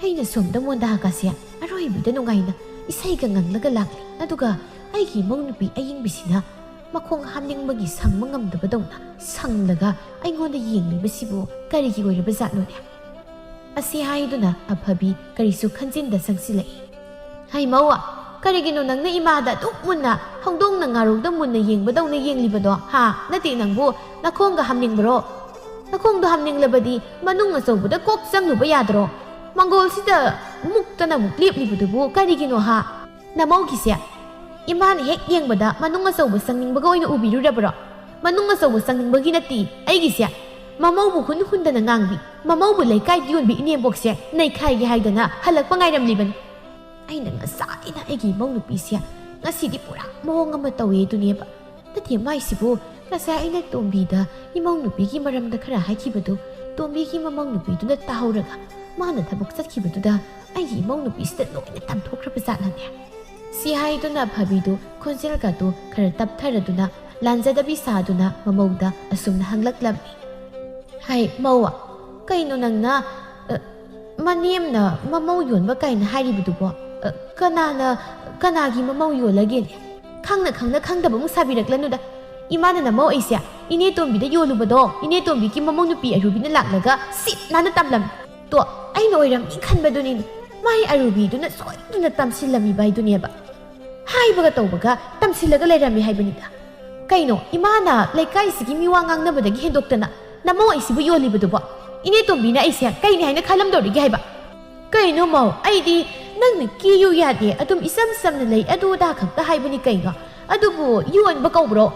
ꯑꯩꯅ ꯁꯣꯝꯗ ꯃꯣꯟꯗꯥꯒꯁꯦ ꯑꯔꯣꯏꯕꯤꯗ ꯅꯨꯡꯉꯥꯏꯅ ꯏꯁꯩꯒ ꯉꯪꯂꯒ ꯂꯥꯛꯂꯤ꯫ ꯑꯗꯨꯒ ꯑꯩꯒꯤ ꯏꯃꯧ ꯅꯨꯄꯤ ꯑꯌꯤꯡꯕꯤꯁꯤꯅ ꯃꯈꯣꯡ ꯍꯥꯝꯅꯤꯡꯕꯒꯤ ꯁꯪꯕ ꯉꯝꯗꯕꯗꯧꯅ ꯁꯪꯂꯒ ꯑꯩꯉꯣꯟꯗ ꯌꯦꯡꯂꯤꯕꯁꯤꯕꯨ ꯀꯔꯤꯒꯤ ꯑꯣꯏꯔꯕ ꯖꯥꯠꯅꯣꯅꯦ? ꯑꯁꯤ ꯍꯥꯏꯗꯨꯅ ꯑꯐꯕꯤ ꯀꯔꯤꯁꯨ ꯈꯟꯖꯤꯟꯗ ꯆꯪꯁꯤꯜꯂꯛꯏ꯫ ꯍꯩ ꯃꯧ, ꯀꯔꯤꯒꯤꯅꯣ ꯅꯪꯅ ꯏꯃꯥꯗ ꯑꯗꯨꯛ ꯃꯨꯟꯅ, ꯍꯧꯗꯣꯡꯅ ꯉꯥꯔꯧꯗ ꯃꯨꯟꯅ ꯌꯦꯡꯕꯗꯧꯅ ꯌꯦꯡꯂꯤꯕꯗꯣ, ꯍꯥ? ꯅꯠꯇꯦ ꯅꯪꯕꯨ ꯅꯈꯣꯡꯒ ꯍꯥꯝꯅꯤꯡꯕꯔꯣ? ꯅꯈꯣꯡꯗꯣ ꯍꯥꯝꯅꯤꯡꯂꯕꯗꯤ ꯃꯅꯨꯡ ꯑꯆꯧꯕꯗ ꯀꯣꯛ ꯆꯪꯂꯨꯕ ꯌꯥꯗ꯭ꯔꯣ? ꯃꯥꯡꯒꯣꯜꯁꯤꯗ ꯃꯨꯛꯇꯅ ꯑꯃꯨꯛ ꯂꯦꯞꯂꯤꯕꯗꯨꯕꯨ ꯀꯔꯤꯒꯤꯅꯣ ꯍꯥ? ꯅꯃꯧꯒꯤꯁꯦ ꯏꯃꯥꯅ ꯍꯦꯛ ꯌꯦꯡꯕꯗ ꯃꯅꯨꯡ ꯑꯆꯧꯕ ꯆꯪꯅꯤꯡꯕꯒ ꯑꯣꯏꯅ ꯎꯕꯤꯔꯨꯔꯕ꯭ꯔꯣ? ꯃꯅꯨꯡ ꯑꯆꯧꯕ ꯆꯪꯅꯤꯡꯕꯒꯤ ꯅꯠꯇꯦ ꯑꯩꯒꯤꯁꯦ꯫ ꯃꯃꯧꯕꯨ ꯍꯨꯟ ꯍꯨꯟꯗꯅ ꯉꯥꯡꯕꯤ, ꯃꯃꯧꯕꯨ ꯂꯩꯀꯥꯏꯗ ꯌꯣꯟꯕꯤ ꯏꯅꯦꯝꯕꯣꯛꯁꯦ ꯅꯩꯈꯥꯏꯒꯦ ꯍꯥꯏꯗꯅ ꯍꯜꯂꯛꯄ ꯉꯥꯏꯔꯝꯂꯤꯕꯅꯤ꯫ ꯑꯩꯅ ꯉꯁꯥꯏꯅ ꯑꯩꯒꯤ ꯏꯃꯧ ꯅꯨꯄꯤꯁꯦ ꯉꯁꯤꯗꯤ ꯄꯨꯔꯥ ꯃꯑꯣꯡ ꯑꯃ ꯇꯧꯏ ꯑꯗꯨꯅꯦꯕ꯫ ꯅꯠꯇꯦ ꯃꯥꯏꯁꯤꯕꯨ, ꯉꯁꯥꯏ ꯑꯩꯅ ꯇꯣꯝꯕꯤꯗ ꯏꯃꯧ ꯅꯨꯄꯤꯒꯤ ꯃꯔꯝꯗ ꯈꯔ ꯍꯥꯏꯈꯤꯕꯗꯨ ꯇꯣꯝꯕꯤꯒꯤ ꯃꯃꯧ ꯅꯨꯄꯤꯗꯨꯅ ꯇꯥꯍꯧꯔꯒ ꯃꯥꯅ ꯊꯕꯛ ꯆꯠꯈꯤꯕꯗꯨꯗ ꯑꯩꯒꯤ ꯏꯃꯧ ꯅꯨꯄꯤꯁꯤꯗ ꯂꯣꯏꯅ ꯇꯝꯊꯣꯛꯈ꯭ꯔꯕ ꯖꯥꯠꯂꯅꯦ? ꯁꯤ ꯍꯥꯏꯗꯨꯅ ꯐꯕꯤꯗꯨ ꯈꯣꯟꯖꯦꯜꯒꯗꯨ ꯈꯔ ꯇꯞꯊꯔꯗꯨꯅ ꯂꯥꯟꯖꯗꯕꯤ ꯁꯥꯗꯨꯅ ꯃꯃꯧꯗ ꯑꯁꯨꯝꯅ ꯍꯪꯂꯛꯂꯝꯃꯤ꯫ ꯍꯥꯏ ꯃꯧ, ꯀꯩꯅꯣ ꯅꯪꯅ, ꯑ, ꯃꯅꯦꯝꯅ ꯃꯃꯧ ꯌꯣꯟꯕ ꯀꯥꯏꯅ ꯍꯥꯏꯔꯤꯕꯗꯨꯕꯣ? ꯑ, ꯀꯅꯥꯅ ꯀꯅꯥꯒꯤ ꯃꯃꯧ ꯌꯣꯜꯂꯒꯦꯅꯦ? ꯈꯪꯅ ꯈꯪꯅ ꯈꯪꯗꯕ ꯑꯃꯨꯛ ꯁꯥꯕꯤꯔꯛꯂꯅꯨꯗ꯫ ꯏꯃꯥꯅ ꯅꯃꯧ ꯑꯩꯁꯦ ꯏꯅꯦ ꯇꯣꯝꯕꯤꯗ ꯌꯣꯜꯂꯨꯕꯗꯣ, ꯏꯅꯦ ꯇꯣꯝꯕꯤꯒꯤ ꯃꯃꯧ ꯅꯨꯄꯤ ꯑꯔꯨꯕꯤꯅ ꯂꯥꯛꯂꯒ ꯁꯤꯠ ꯅꯥꯟꯅ ꯇꯝꯂꯝꯃꯤ꯫ ꯇꯣ, ꯑꯩꯅ ꯑꯣꯏꯔꯝꯅꯤ ꯈꯟꯕꯗꯨꯅꯤꯅꯦ꯫ ꯃꯥꯏ ꯑꯔꯨꯕꯤꯗꯨꯅ ꯁꯣꯏꯗꯅ ꯇꯝꯁꯤꯜꯂꯝꯃꯤꯕ ꯍꯥꯏꯗꯨꯅꯦꯕ꯫ ꯍꯥꯏꯕꯒ ꯇꯧꯕꯒ ꯇꯝꯁꯤꯜꯂꯒ ꯂꯩꯔꯝꯃꯤ ꯍꯥꯏꯕꯅꯤꯗ꯫ ꯀꯩꯅꯣ, ꯏꯃꯥꯅ ꯂꯩꯀꯥꯏꯁꯤꯒꯤ ꯃꯤꯋꯥ ꯉꯥꯡꯅꯕꯗꯒꯤ ꯍꯦꯟꯗꯣꯛꯇꯅ ꯅꯃꯧ ꯑꯩꯁꯤꯕꯨ ꯌꯣꯜꯂꯤꯕꯗꯨꯕꯣ? ꯏꯅꯦ ꯇꯣꯝꯕꯤꯅ ꯑꯩꯁꯦ ꯀꯩꯅꯤ ꯍꯥꯏꯅ ꯈꯜꯂꯝꯗꯧꯔꯤꯒꯦ ꯍꯥꯏꯕ? ꯀꯩꯅꯣ ꯃꯧ, ꯑꯩꯗꯤ ꯅꯪꯅ ꯀꯦꯌꯨ ꯌꯥꯗꯦ, ꯑꯗꯨꯝ ꯏꯆꯝ ꯆꯝꯅ ꯂꯩ, ꯑꯗꯨ ꯑꯗꯥ ꯈꯛꯇ ꯍꯥꯏꯕꯅꯤ ꯀꯩꯅꯣ꯫ ꯑꯗꯨꯕꯨ ꯌꯣꯟꯕ ꯀꯧꯕ꯭ꯔꯣ?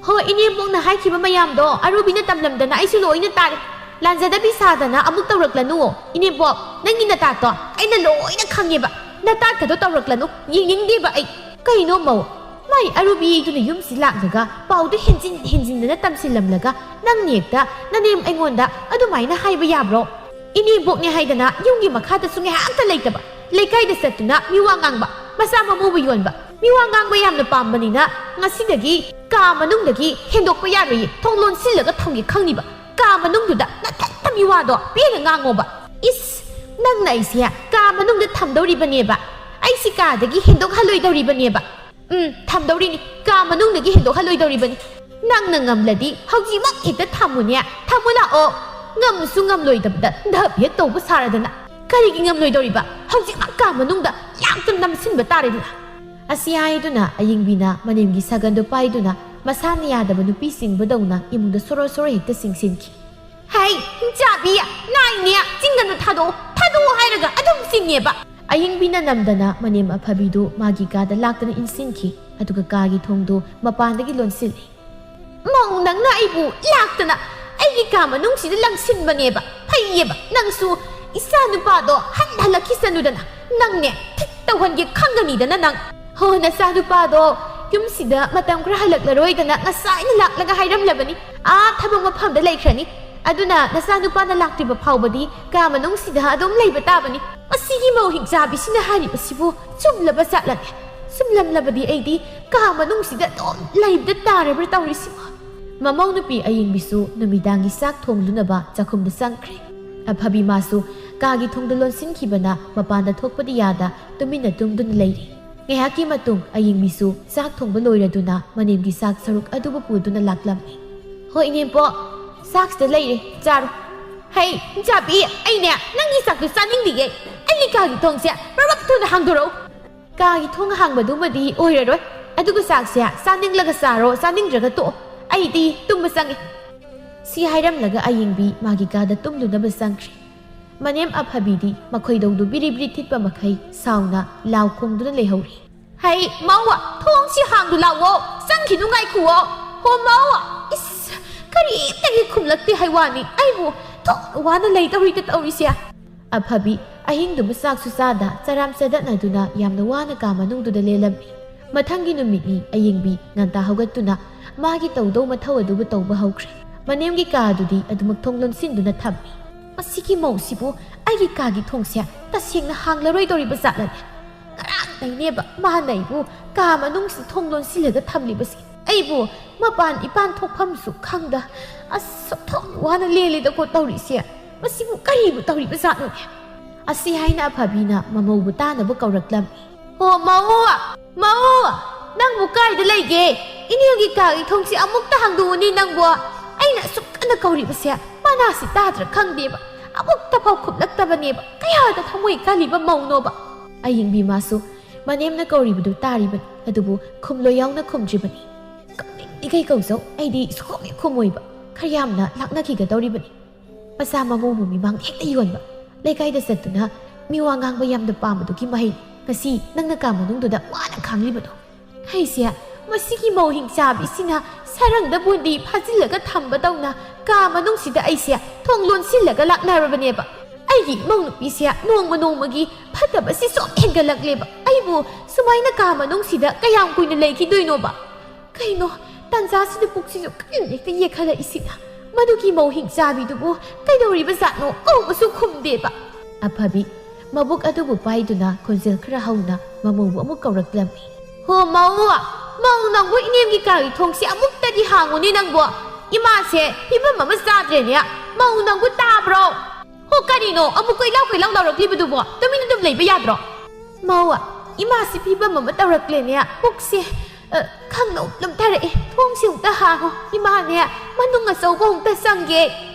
ꯍꯣꯏ, ꯏꯅꯦꯝꯕꯣꯛꯅ ꯍꯥꯏꯈꯤꯕ ꯃꯌꯥꯝꯗꯣ ꯑꯔꯨꯕꯤꯅ ꯇꯝꯂꯝꯗꯅ ꯑꯩꯁꯨ ꯂꯣꯏꯅ ꯇꯥꯔꯦ꯫ ꯂꯥꯟꯖꯗꯕꯤ ꯁꯥꯗꯅ ꯑꯃꯨꯛ ꯇꯧꯔꯛꯂꯅꯨ꯫ ꯏꯅꯦꯝꯕꯣꯛ, ꯅꯪꯒꯤ ꯅꯇꯥꯠꯇꯣ ꯑꯩꯅ ꯂꯣꯏꯅ ꯈꯪꯉꯦꯕ꯫ ꯅꯇꯥꯠꯀꯗꯣ ꯇꯧꯔꯛꯂꯅꯨ, ꯌꯦꯡꯅꯤꯡꯗꯦꯕ ꯑꯩ꯫ ꯀꯩꯅꯣ ꯃꯧ? ꯃꯥꯏ ꯑꯔꯨꯕꯤꯗꯨꯅ ꯌꯨꯝꯁꯤ ꯂꯥꯛꯂꯒ ꯄꯥꯎꯗꯨ ꯍꯦꯟꯖꯤꯟ ꯍꯦꯟꯖꯤꯟꯗꯅ ꯇꯝꯁꯤꯜꯂꯝꯂꯒ ꯅꯪꯅ ꯍꯦꯛꯇ ꯅꯅꯦꯝ ꯑꯩꯉꯣꯟꯗ ꯑꯗꯨꯃꯥꯏꯅ ꯍꯥꯏꯕ ꯌꯥꯕ꯭ꯔꯣ? ꯏꯅꯦꯝꯕꯣꯛꯅꯦ ꯍꯥꯏꯗꯅ ꯌꯨꯝꯒꯤ ꯃꯈꯥꯗꯁꯨ ꯉꯥꯏꯍꯥꯛꯇ ꯂꯩꯇꯕ, ꯂꯩꯀꯥꯏꯗ ꯆꯠꯇꯨꯅ ꯃꯤꯋꯥ ꯉꯥꯡꯕ, ꯃꯆꯥ ꯃꯃꯧꯕ ꯌꯣꯟꯕ, ꯃꯤꯋꯥ ꯉꯥꯡꯕ ꯌꯥꯝꯅ ꯄꯥꯝꯕꯅꯤꯅ ꯉꯁꯤꯗꯒꯤ ꯀꯥ ꯃꯅꯨꯡꯗꯒꯤ ꯍꯦꯟꯗꯣꯛꯄ ꯌꯥꯔꯣꯏꯌꯦ, ꯊꯣꯡ ꯂꯣꯟꯁꯤꯜꯂꯒ ꯊꯝꯒꯦ ꯈꯪꯅꯤꯕ꯫ ꯀꯥ ꯃꯅꯨꯡꯗꯨꯗ ꯅꯊꯟꯇ ꯃꯤꯋꯥꯗꯣ ꯄꯦꯟꯅ ꯉꯥꯡꯉꯣꯕ꯫ ꯏꯁ, ꯅꯪꯅ ꯑꯩꯁꯦ ꯀꯥ ꯃꯅꯨꯡꯗ ꯊꯝꯗꯧꯔꯤꯕꯅꯦꯕ, ꯑꯩꯁꯤ ꯀꯥꯗꯒꯤ ꯍꯦꯟꯗꯣꯛꯍꯜꯂꯣꯏꯗꯧꯔꯤꯕꯅꯦꯕ꯫ ꯎꯝ, ꯊꯝꯗꯧꯔꯤꯅꯤ, ꯀꯥ ꯃꯅꯨꯡꯗꯒꯤ ꯍꯦꯟꯗꯣꯛꯍꯜꯂꯣꯏꯗꯧꯔꯤꯕꯅꯤ꯫ ꯅꯪꯅ ꯉꯝꯂꯗꯤ ꯍꯧꯖꯤꯛꯃꯛ ꯍꯦꯛꯇ ꯊꯝꯃꯨꯅꯦ, ꯊꯝꯃꯨ ꯂꯥꯛꯑꯣ꯫ ꯉꯝꯁꯨ ꯉꯝꯂꯣꯏꯗꯕꯗ ꯙꯞ ꯍꯦꯛ ꯇꯧꯕ ꯁꯥꯔꯗꯅ꯫ ꯀꯔꯤꯒꯤ ꯉꯝꯂꯣꯏꯗꯧꯔꯤꯕ? ꯍꯧꯖꯤꯛꯃꯛ ꯀꯥ ꯃꯅꯨꯡꯗ ꯂꯥꯛꯇꯨꯅ ꯅꯝꯁꯤꯟꯕ ꯇꯥꯔꯦꯗꯅ꯫ ꯑꯁꯤ ꯍꯥꯏꯗꯨꯅ ꯑꯌꯤꯡꯕꯤꯅ ꯃꯅꯦꯝꯒꯤ ꯁꯒꯟꯗꯨ ꯄꯥꯏꯗꯨꯅ ꯃꯁꯥꯅ ꯌꯥꯗꯕ ꯅꯨꯄꯤ ꯆꯤꯡꯕꯗꯧꯅ ꯏꯃꯨꯡꯗ ꯁꯣꯔꯣ ꯁꯣꯔꯣ ꯍꯦꯛꯇ ꯆꯤꯡꯁꯤꯟꯈꯤ꯫ ꯍꯩ, ꯍꯤꯡꯆꯥꯕꯤ, ꯅꯥꯏꯅꯦ, ꯆꯤꯡꯒꯅꯨ, ꯊꯥꯗꯣꯛꯑꯣ, ꯊꯥꯗꯣꯛꯑꯣ ꯍꯥꯏꯔꯒ ꯑꯗꯨꯝ ꯆꯤꯡꯉꯦꯕ꯫ ꯑꯌꯤꯡꯕꯤꯅ ꯅꯝꯗꯅ ꯃꯅꯦꯝ ꯑꯐꯕꯤꯗꯨ ꯃꯥꯒꯤ ꯀꯥꯗ ꯂꯥꯛꯇꯨꯅ ꯏꯟꯁꯤꯟꯈꯤ, ꯑꯗꯨꯒ ꯀꯥꯒꯤ ꯊꯣꯡꯗꯨ ꯃꯄꯥꯟꯗꯒꯤ ꯂꯣꯟꯁꯤꯜꯂꯤ꯫ ꯃꯧ, ꯅꯪꯅ ꯑꯩꯕꯨ ꯂꯥꯛꯇꯅ ꯑꯩꯒꯤ ꯀꯥ ꯃꯅꯨꯡꯁꯤꯗ ꯂꯪꯁꯤꯟꯕꯅꯦꯕ꯫ ꯐꯩꯌꯦꯕ, ꯅꯪꯁꯨ ꯏꯆꯥ ꯅꯨꯄꯥꯗꯣ ꯍꯟ ꯍꯜꯂꯛꯈꯤꯁꯅꯨꯗꯅ꯫ ꯅꯪꯅꯦ ꯊꯤꯛ ꯇꯧꯍꯟꯒꯦ ꯈꯪꯒꯅꯤꯗꯅ ꯅꯪ꯫ ꯍꯣ, ꯅꯆꯥ ꯅꯨꯄꯥꯗꯣ ꯌꯨꯝꯁꯤꯗ ꯃꯇꯝ ꯈꯔ ꯍꯜꯂꯛꯂꯔꯣꯏꯗꯅ ꯉꯁꯥꯏꯅ ꯂꯥꯛꯂꯒ ꯍꯥꯏꯔꯝꯂꯕꯅꯤ꯫ ꯑꯥ ꯊꯕꯛ ꯃꯐꯝꯗ ꯂꯩꯈ꯭ꯔꯅꯤ꯫ "ꯑꯗꯨꯅ ꯅꯆꯥꯅꯨꯄꯥꯅ ꯂꯥꯛꯇ꯭ꯔꯤꯕ ꯐꯥꯎꯕꯗꯤ ꯀꯥ ꯃꯅꯨꯡꯁꯤꯗ ꯑꯗꯨꯝ ꯂꯩꯕ ꯇꯥꯕꯅꯤ꯫ ꯃꯁꯤꯒꯤ ꯃꯧ ꯍꯤꯡꯆꯥꯕꯤꯁꯤꯅ ꯍꯥꯏꯔꯤꯕꯁꯤꯕꯨ ꯆꯨꯝꯂꯕ ꯖꯥꯠꯂꯅꯦ? ꯆꯨꯝꯂꯝꯂꯕꯗꯤ ꯑꯩꯗꯤ ꯀꯥ ꯃꯅꯨꯡꯁꯤꯗ ꯑꯗꯨꯝ ꯂꯩꯕꯗ ꯇꯥꯔꯕ꯭ꯔꯥ ꯇꯧꯔꯤꯁꯤꯕꯣ?" ꯃꯃꯧ ꯅꯨꯄꯤ ꯑꯌꯤꯡꯕꯤꯁꯨ ꯅꯨꯃꯤꯗꯥꯡꯒꯤ ꯆꯥꯛ ꯊꯣꯡꯂꯨꯅꯕ ꯆꯥꯛꯈꯨꯝꯗ ꯆꯪꯈ꯭ꯔꯦ꯫ ꯑꯐꯕꯤ ꯃꯥꯁꯨ ꯀꯥꯒꯤ ꯊꯣꯡꯗꯨ ꯂꯣꯟꯁꯤꯟꯈꯤꯕꯅ ꯃꯄꯥꯟꯗ ꯊꯣꯛꯄꯗꯤ ꯌꯥꯗ ꯇꯨꯃꯤꯟꯅ ꯇꯨꯝꯗꯨꯅ ꯂꯩꯔꯤ꯫ ꯉꯥꯏꯍꯥꯛꯀꯤ ꯃꯇꯨꯡ ꯑꯌꯤꯡꯕꯤꯁꯨ ꯆꯥꯛ ꯊꯣꯡꯕ ꯂꯣꯏꯔꯗꯨꯅ ꯃꯅꯦꯝꯒꯤ ꯆꯥꯛ ꯁꯔꯨꯛ ꯑꯗꯨꯕꯨ ꯄꯨꯗꯨꯅ ꯂꯥꯛꯂꯝꯃꯤ꯫ "ꯍꯣꯏ, ꯏꯅꯦꯝꯄꯣꯛ, ꯆꯥꯛꯁꯤꯗ ꯂꯩꯔꯦ, ꯆꯥꯔꯣ꯫" "ꯍꯩ, ꯆꯥꯕꯤ, ꯑꯩꯅꯦ ꯅꯪꯒꯤ ꯆꯥꯛꯇꯨ ꯆꯥꯅꯤꯡꯗꯤꯌꯦ꯫ ꯑꯩꯒꯤ ꯀꯥꯒꯤ ꯊꯣꯡꯁꯦ ꯄꯔꯕꯛ ꯊꯨꯅ ꯍꯥꯡꯗꯣꯔꯛꯎ꯫" "ꯀꯥꯒꯤ ꯊꯣꯡ ꯍꯥꯡꯕꯗꯨꯃꯗꯤ ꯑꯣꯏꯔꯔꯣꯏ, ꯑꯗꯨꯒ ꯆꯥꯛꯁꯦ ꯆꯥꯅꯤꯡꯂꯒ ꯆꯥꯔꯣ, ꯆꯥꯅꯤꯡꯗ꯭ꯔꯒ ꯇꯣꯛꯑꯣ꯫ ꯑꯩꯗꯤ ꯇꯨꯝꯕ ꯆꯪꯉꯦ꯫" ꯁꯤ ꯍꯥꯏꯔꯝꯂꯒ ꯑꯌꯤꯡꯕꯤ ꯃꯥꯒꯤ ꯀꯥꯗ ꯇꯨꯝꯂꯨꯅꯕ ꯆꯪꯈ꯭ꯔꯦ꯫ ꯃꯅꯦꯝ ꯑꯐꯕꯤꯗꯤ ꯃꯈꯣꯏꯗꯧꯗꯨ ꯕꯤꯔꯤ ꯕꯤꯔꯤ ꯊꯤꯠꯄ ꯃꯈꯩ ꯁꯥꯎꯅ ꯂꯥꯎ ꯈꯣꯡꯗꯨꯅ ꯂꯩꯍꯧꯔꯤ꯫ "ꯍꯩ, ꯃꯧ, ꯊꯣꯡꯁꯤ ꯍꯥꯡꯗꯨ ꯂꯥꯛꯑꯣ, ꯆꯪꯈꯤꯅꯨ, ꯉꯥꯏꯈꯨꯑꯣ꯫ ꯍꯣ, ꯃꯧ, ꯏꯁ, ꯀꯔꯤꯝꯇꯒꯤ ꯈꯨꯝꯂꯛꯇꯦ ꯍꯥꯏ ꯋꯥꯅꯤ, ꯑꯩꯕꯨ ꯊꯣꯛ ꯋꯥꯅ ꯂꯩꯗꯧꯔꯤꯗ ꯇꯧꯔꯤꯁꯦ꯫" ꯑꯐꯕꯤ ꯑꯍꯤꯡꯗꯨꯃ ꯆꯥꯛꯁꯨ ꯆꯥꯗ ꯆꯔꯥꯝ ꯆꯗꯠꯅꯗꯨꯅ ꯌꯥꯝꯅ ꯋꯥꯅ ꯀꯥ ꯃꯅꯨꯡꯗꯨꯗ ꯂꯦꯜꯂꯝꯃꯤ꯫ ꯃꯊꯪꯒꯤ ꯅꯨꯃꯤꯠꯅꯤ ꯑꯌꯤꯡꯕꯤ ꯉꯟꯇꯥ ꯍꯧꯒꯠꯇꯨꯅ ꯃꯥꯒꯤ ꯇꯧꯗꯧ ꯃꯊꯧ ꯑꯗꯨꯕꯨ ꯇꯧꯕ ꯍꯧꯈ꯭ꯔꯦ꯫ ꯃꯅꯦꯝꯒꯤ ꯀꯥ ꯑꯗꯨꯗꯤ ꯑꯗꯨꯃꯛ ꯊꯣꯡ ꯂꯣꯟꯁꯤꯟꯗꯨꯅ ꯊꯝꯃꯤ꯫ "ꯃꯁꯤꯒꯤ ꯃꯧꯁꯤꯕꯨ ꯑꯩꯒꯤ ꯀꯥꯒꯤ ꯊꯣꯡꯁꯦ ꯇꯁꯦꯡꯅ ꯍꯥꯡꯂꯔꯣꯏꯗꯧꯔꯤꯕ ꯖꯥꯠꯂꯅꯦ? ꯉꯔꯥꯡꯗꯩꯅꯦꯕ ꯃꯥꯅ ꯑꯩꯕꯨ ꯀꯥ ꯃꯅꯨꯡꯁꯤ ꯊꯣꯡ ꯂꯣꯟꯁꯤꯜꯂꯒ ꯊꯝꯂꯤꯕꯁꯦ꯫ ꯑꯩꯕꯨ ꯃꯄꯥꯟ ꯏꯄꯥꯟ ꯊꯣꯛꯐꯝꯁꯨ ꯈꯪꯗ ꯑꯁꯨꯛ ꯊꯣꯡ ꯋꯥꯅ ꯂꯦꯜꯂꯤꯗꯀꯣ ꯇꯧꯔꯤꯁꯦ꯫ ꯃꯁꯤꯕꯨ ꯀꯔꯤꯕꯨ ꯇꯧꯔꯤꯕ ꯖꯥꯠꯅꯣꯅꯦ?" ꯑꯁꯤ ꯍꯥꯏꯅ ꯑꯐꯕꯤꯅ ꯃꯃꯧꯕꯨ ꯇꯥꯅꯕ ꯀꯧꯔꯛꯂꯝꯃꯤ꯫ "ꯍꯣ, ꯃꯧ! ꯃꯧ! ꯅꯪꯕꯨ ꯀꯥꯏꯗ ꯂꯩꯒꯦ? ꯏꯅꯦꯒꯤ ꯀꯥꯒꯤ ꯊꯣꯡꯁꯤ ꯑꯃꯨꯛꯇ ꯍꯥꯡꯗꯣꯛꯎꯅꯦ ꯅꯪꯕꯨ꯫ ꯑꯩꯅ ꯑꯁꯨꯛ ꯀꯟꯅ ꯀꯧꯔꯤꯕꯁꯦ ꯃꯅꯥꯁꯤ ꯇꯥꯗ꯭ꯔꯥ ꯈꯪꯗꯦꯕ꯫ ꯑꯃꯨꯛꯇꯐꯥꯎ ꯈꯨꯝꯂꯛꯇꯕꯅꯦꯕ꯫ ꯀꯌꯥꯗ ꯊꯃꯣꯏ ꯀꯥꯜꯂꯤꯕ ꯃꯧꯅꯣꯕ?" ꯑꯌꯤꯡꯕꯤ ꯃꯥꯁꯨ ꯃꯅꯦꯝꯅ ꯀꯧꯔꯤꯕꯗꯨ ꯇꯥꯔꯤꯕꯅꯤ, ꯑꯗꯨꯕꯨ ꯈꯨꯝꯂꯣꯏ ꯌꯥꯎꯅ ꯈꯨꯝꯗ꯭ꯔꯤꯕꯅꯤ꯫ "ꯀꯧꯅꯤꯡꯂꯤꯈꯩ ꯀꯧꯖꯧ, ꯑꯩꯗꯤ ꯁꯨꯈꯨꯝ ꯍꯦꯛ ꯈꯨꯝꯃꯣꯏꯕ꯫ ꯈꯔ ꯌꯥꯝꯅ ꯂꯥꯛꯅꯈꯤꯒꯗꯧꯔꯤꯕꯅꯤ꯫ ꯃꯆꯥ ꯃꯃꯧꯕꯨ ꯃꯤꯃꯥꯡꯗ ꯍꯦꯛꯇ ꯌꯣꯟꯕ, ꯂꯩꯀꯥꯏꯗ ꯆꯠꯇꯨꯅ ꯃꯤꯋꯥ ꯉꯥꯡꯕ ꯌꯥꯝꯅ ꯄꯥꯝꯕꯗꯨꯒꯤ ꯃꯍꯩ ꯉꯁꯤ ꯅꯪꯅ ꯀꯥ ꯃꯅꯨꯡꯗꯨꯗ ꯋꯥꯅ ꯈꯥꯡꯂꯤꯕꯗꯣ꯫" "ꯍꯩꯁꯦ, ꯃꯁꯤꯒꯤ ꯃꯧ ꯍꯤꯡꯆꯥꯕꯤꯁꯤꯅ ꯁꯔꯪꯗ ꯕꯨꯟꯗꯤ ꯐꯥꯖꯤꯜꯂꯒ ꯊꯝꯕꯗꯧꯅ ꯀꯥ ꯃꯅꯨꯡꯁꯤꯗ ꯑꯩꯁꯦ ꯊꯣꯡ ꯂꯣꯟꯁꯤꯜꯂꯒ ꯂꯥꯛꯅꯔꯕꯅꯦꯕ꯫ ꯑꯩꯒꯤ ꯏꯃꯧ ꯅꯨꯄꯤꯁꯦ ꯅꯣꯡꯃ ꯅꯣꯡꯃꯒꯤ ꯐꯠꯇꯕꯁꯤ ꯁꯨꯝ ꯍꯦꯟꯒꯠꯂꯛꯂꯦꯕ꯫ ꯑꯩꯕꯨ ꯁꯨꯃꯥꯏꯅ ꯀꯥ ꯃꯅꯨꯡꯁꯤꯗ ꯀꯌꯥꯝ ꯀꯨꯏꯅ ꯂꯩꯈꯤꯗꯣꯏꯅꯣꯕ? ꯀꯩꯅꯣ, ꯇꯟꯖꯥꯁꯤꯗ ꯄꯨꯛꯁꯤꯁꯨ ꯀꯟꯅ ꯍꯦꯛꯇ ꯌꯦꯛꯈꯠꯂꯛꯏꯁꯤꯅ? "ꯃꯗꯨꯒꯤ ꯃꯧ ꯍꯤꯡꯆꯥꯕꯤꯗꯨꯕꯨ ꯀꯩꯗꯧꯔꯤꯕ ꯖꯥꯠꯅꯣ? ꯀꯧꯕꯁꯨ ꯈꯨꯝꯗꯦꯕ!" ꯑꯐꯕꯤ ꯃꯕꯨꯛ ꯑꯗꯨꯕꯨ ꯄꯥꯏꯗꯨꯅ ꯈꯣꯟꯖꯦꯜ ꯈꯔ ꯍꯧꯅ ꯃꯃꯧꯕꯨ ꯑꯃꯨꯛ ꯀꯧꯔꯛꯂꯝꯃꯤ꯫ "ꯍꯣ ꯃꯧ, ꯃꯧ ꯅꯪꯕꯨ ꯏꯅꯦꯝꯒꯤ ꯀꯥꯒꯤ ꯊꯣꯡꯁꯦ ꯑꯃꯨꯛꯇꯗꯤ ꯍꯥꯡꯉꯨꯅꯦ ꯅꯪꯕꯨ꯫ ꯏꯃꯥꯁꯦ ꯐꯤꯕꯝ ꯑꯃ ꯆꯥꯗ꯭ꯔꯦꯅꯦ꯫ ꯃꯧ ꯅꯪꯕꯨ ꯇꯥꯕ꯭ꯔꯣ? ꯍꯣ ꯀꯔꯤꯅꯣ ꯑꯃꯨꯛ ꯀꯣꯏꯂꯥꯎ ꯀꯣꯏꯂꯥꯎ ꯂꯥꯎꯔꯛꯂꯤꯕꯗꯨꯕꯣ? ꯇꯨꯃꯤꯟ ꯑꯗꯨꯝ ꯂꯩꯕ ꯌꯥꯗ꯭ꯔꯣ?" "ꯃꯧ, ꯏꯃꯥꯁꯤ ꯐꯤꯕꯝ ꯑꯃ ꯇꯧꯔꯛꯂꯦꯅꯦ꯫ ꯄꯨꯛꯁꯦ, ꯑ, ꯈꯪꯅꯧ ꯂꯨꯝꯊꯔꯛꯑꯦ꯫ ꯊꯣꯡꯁꯤ ꯑꯃꯨꯛꯇ ꯍꯥꯡꯉꯣ꯫ ꯏꯃꯥꯅꯦ, ꯃꯅꯨꯡ ꯑꯆꯧꯕ ꯑꯃꯨꯛꯇ ꯆꯪꯒꯦ꯫"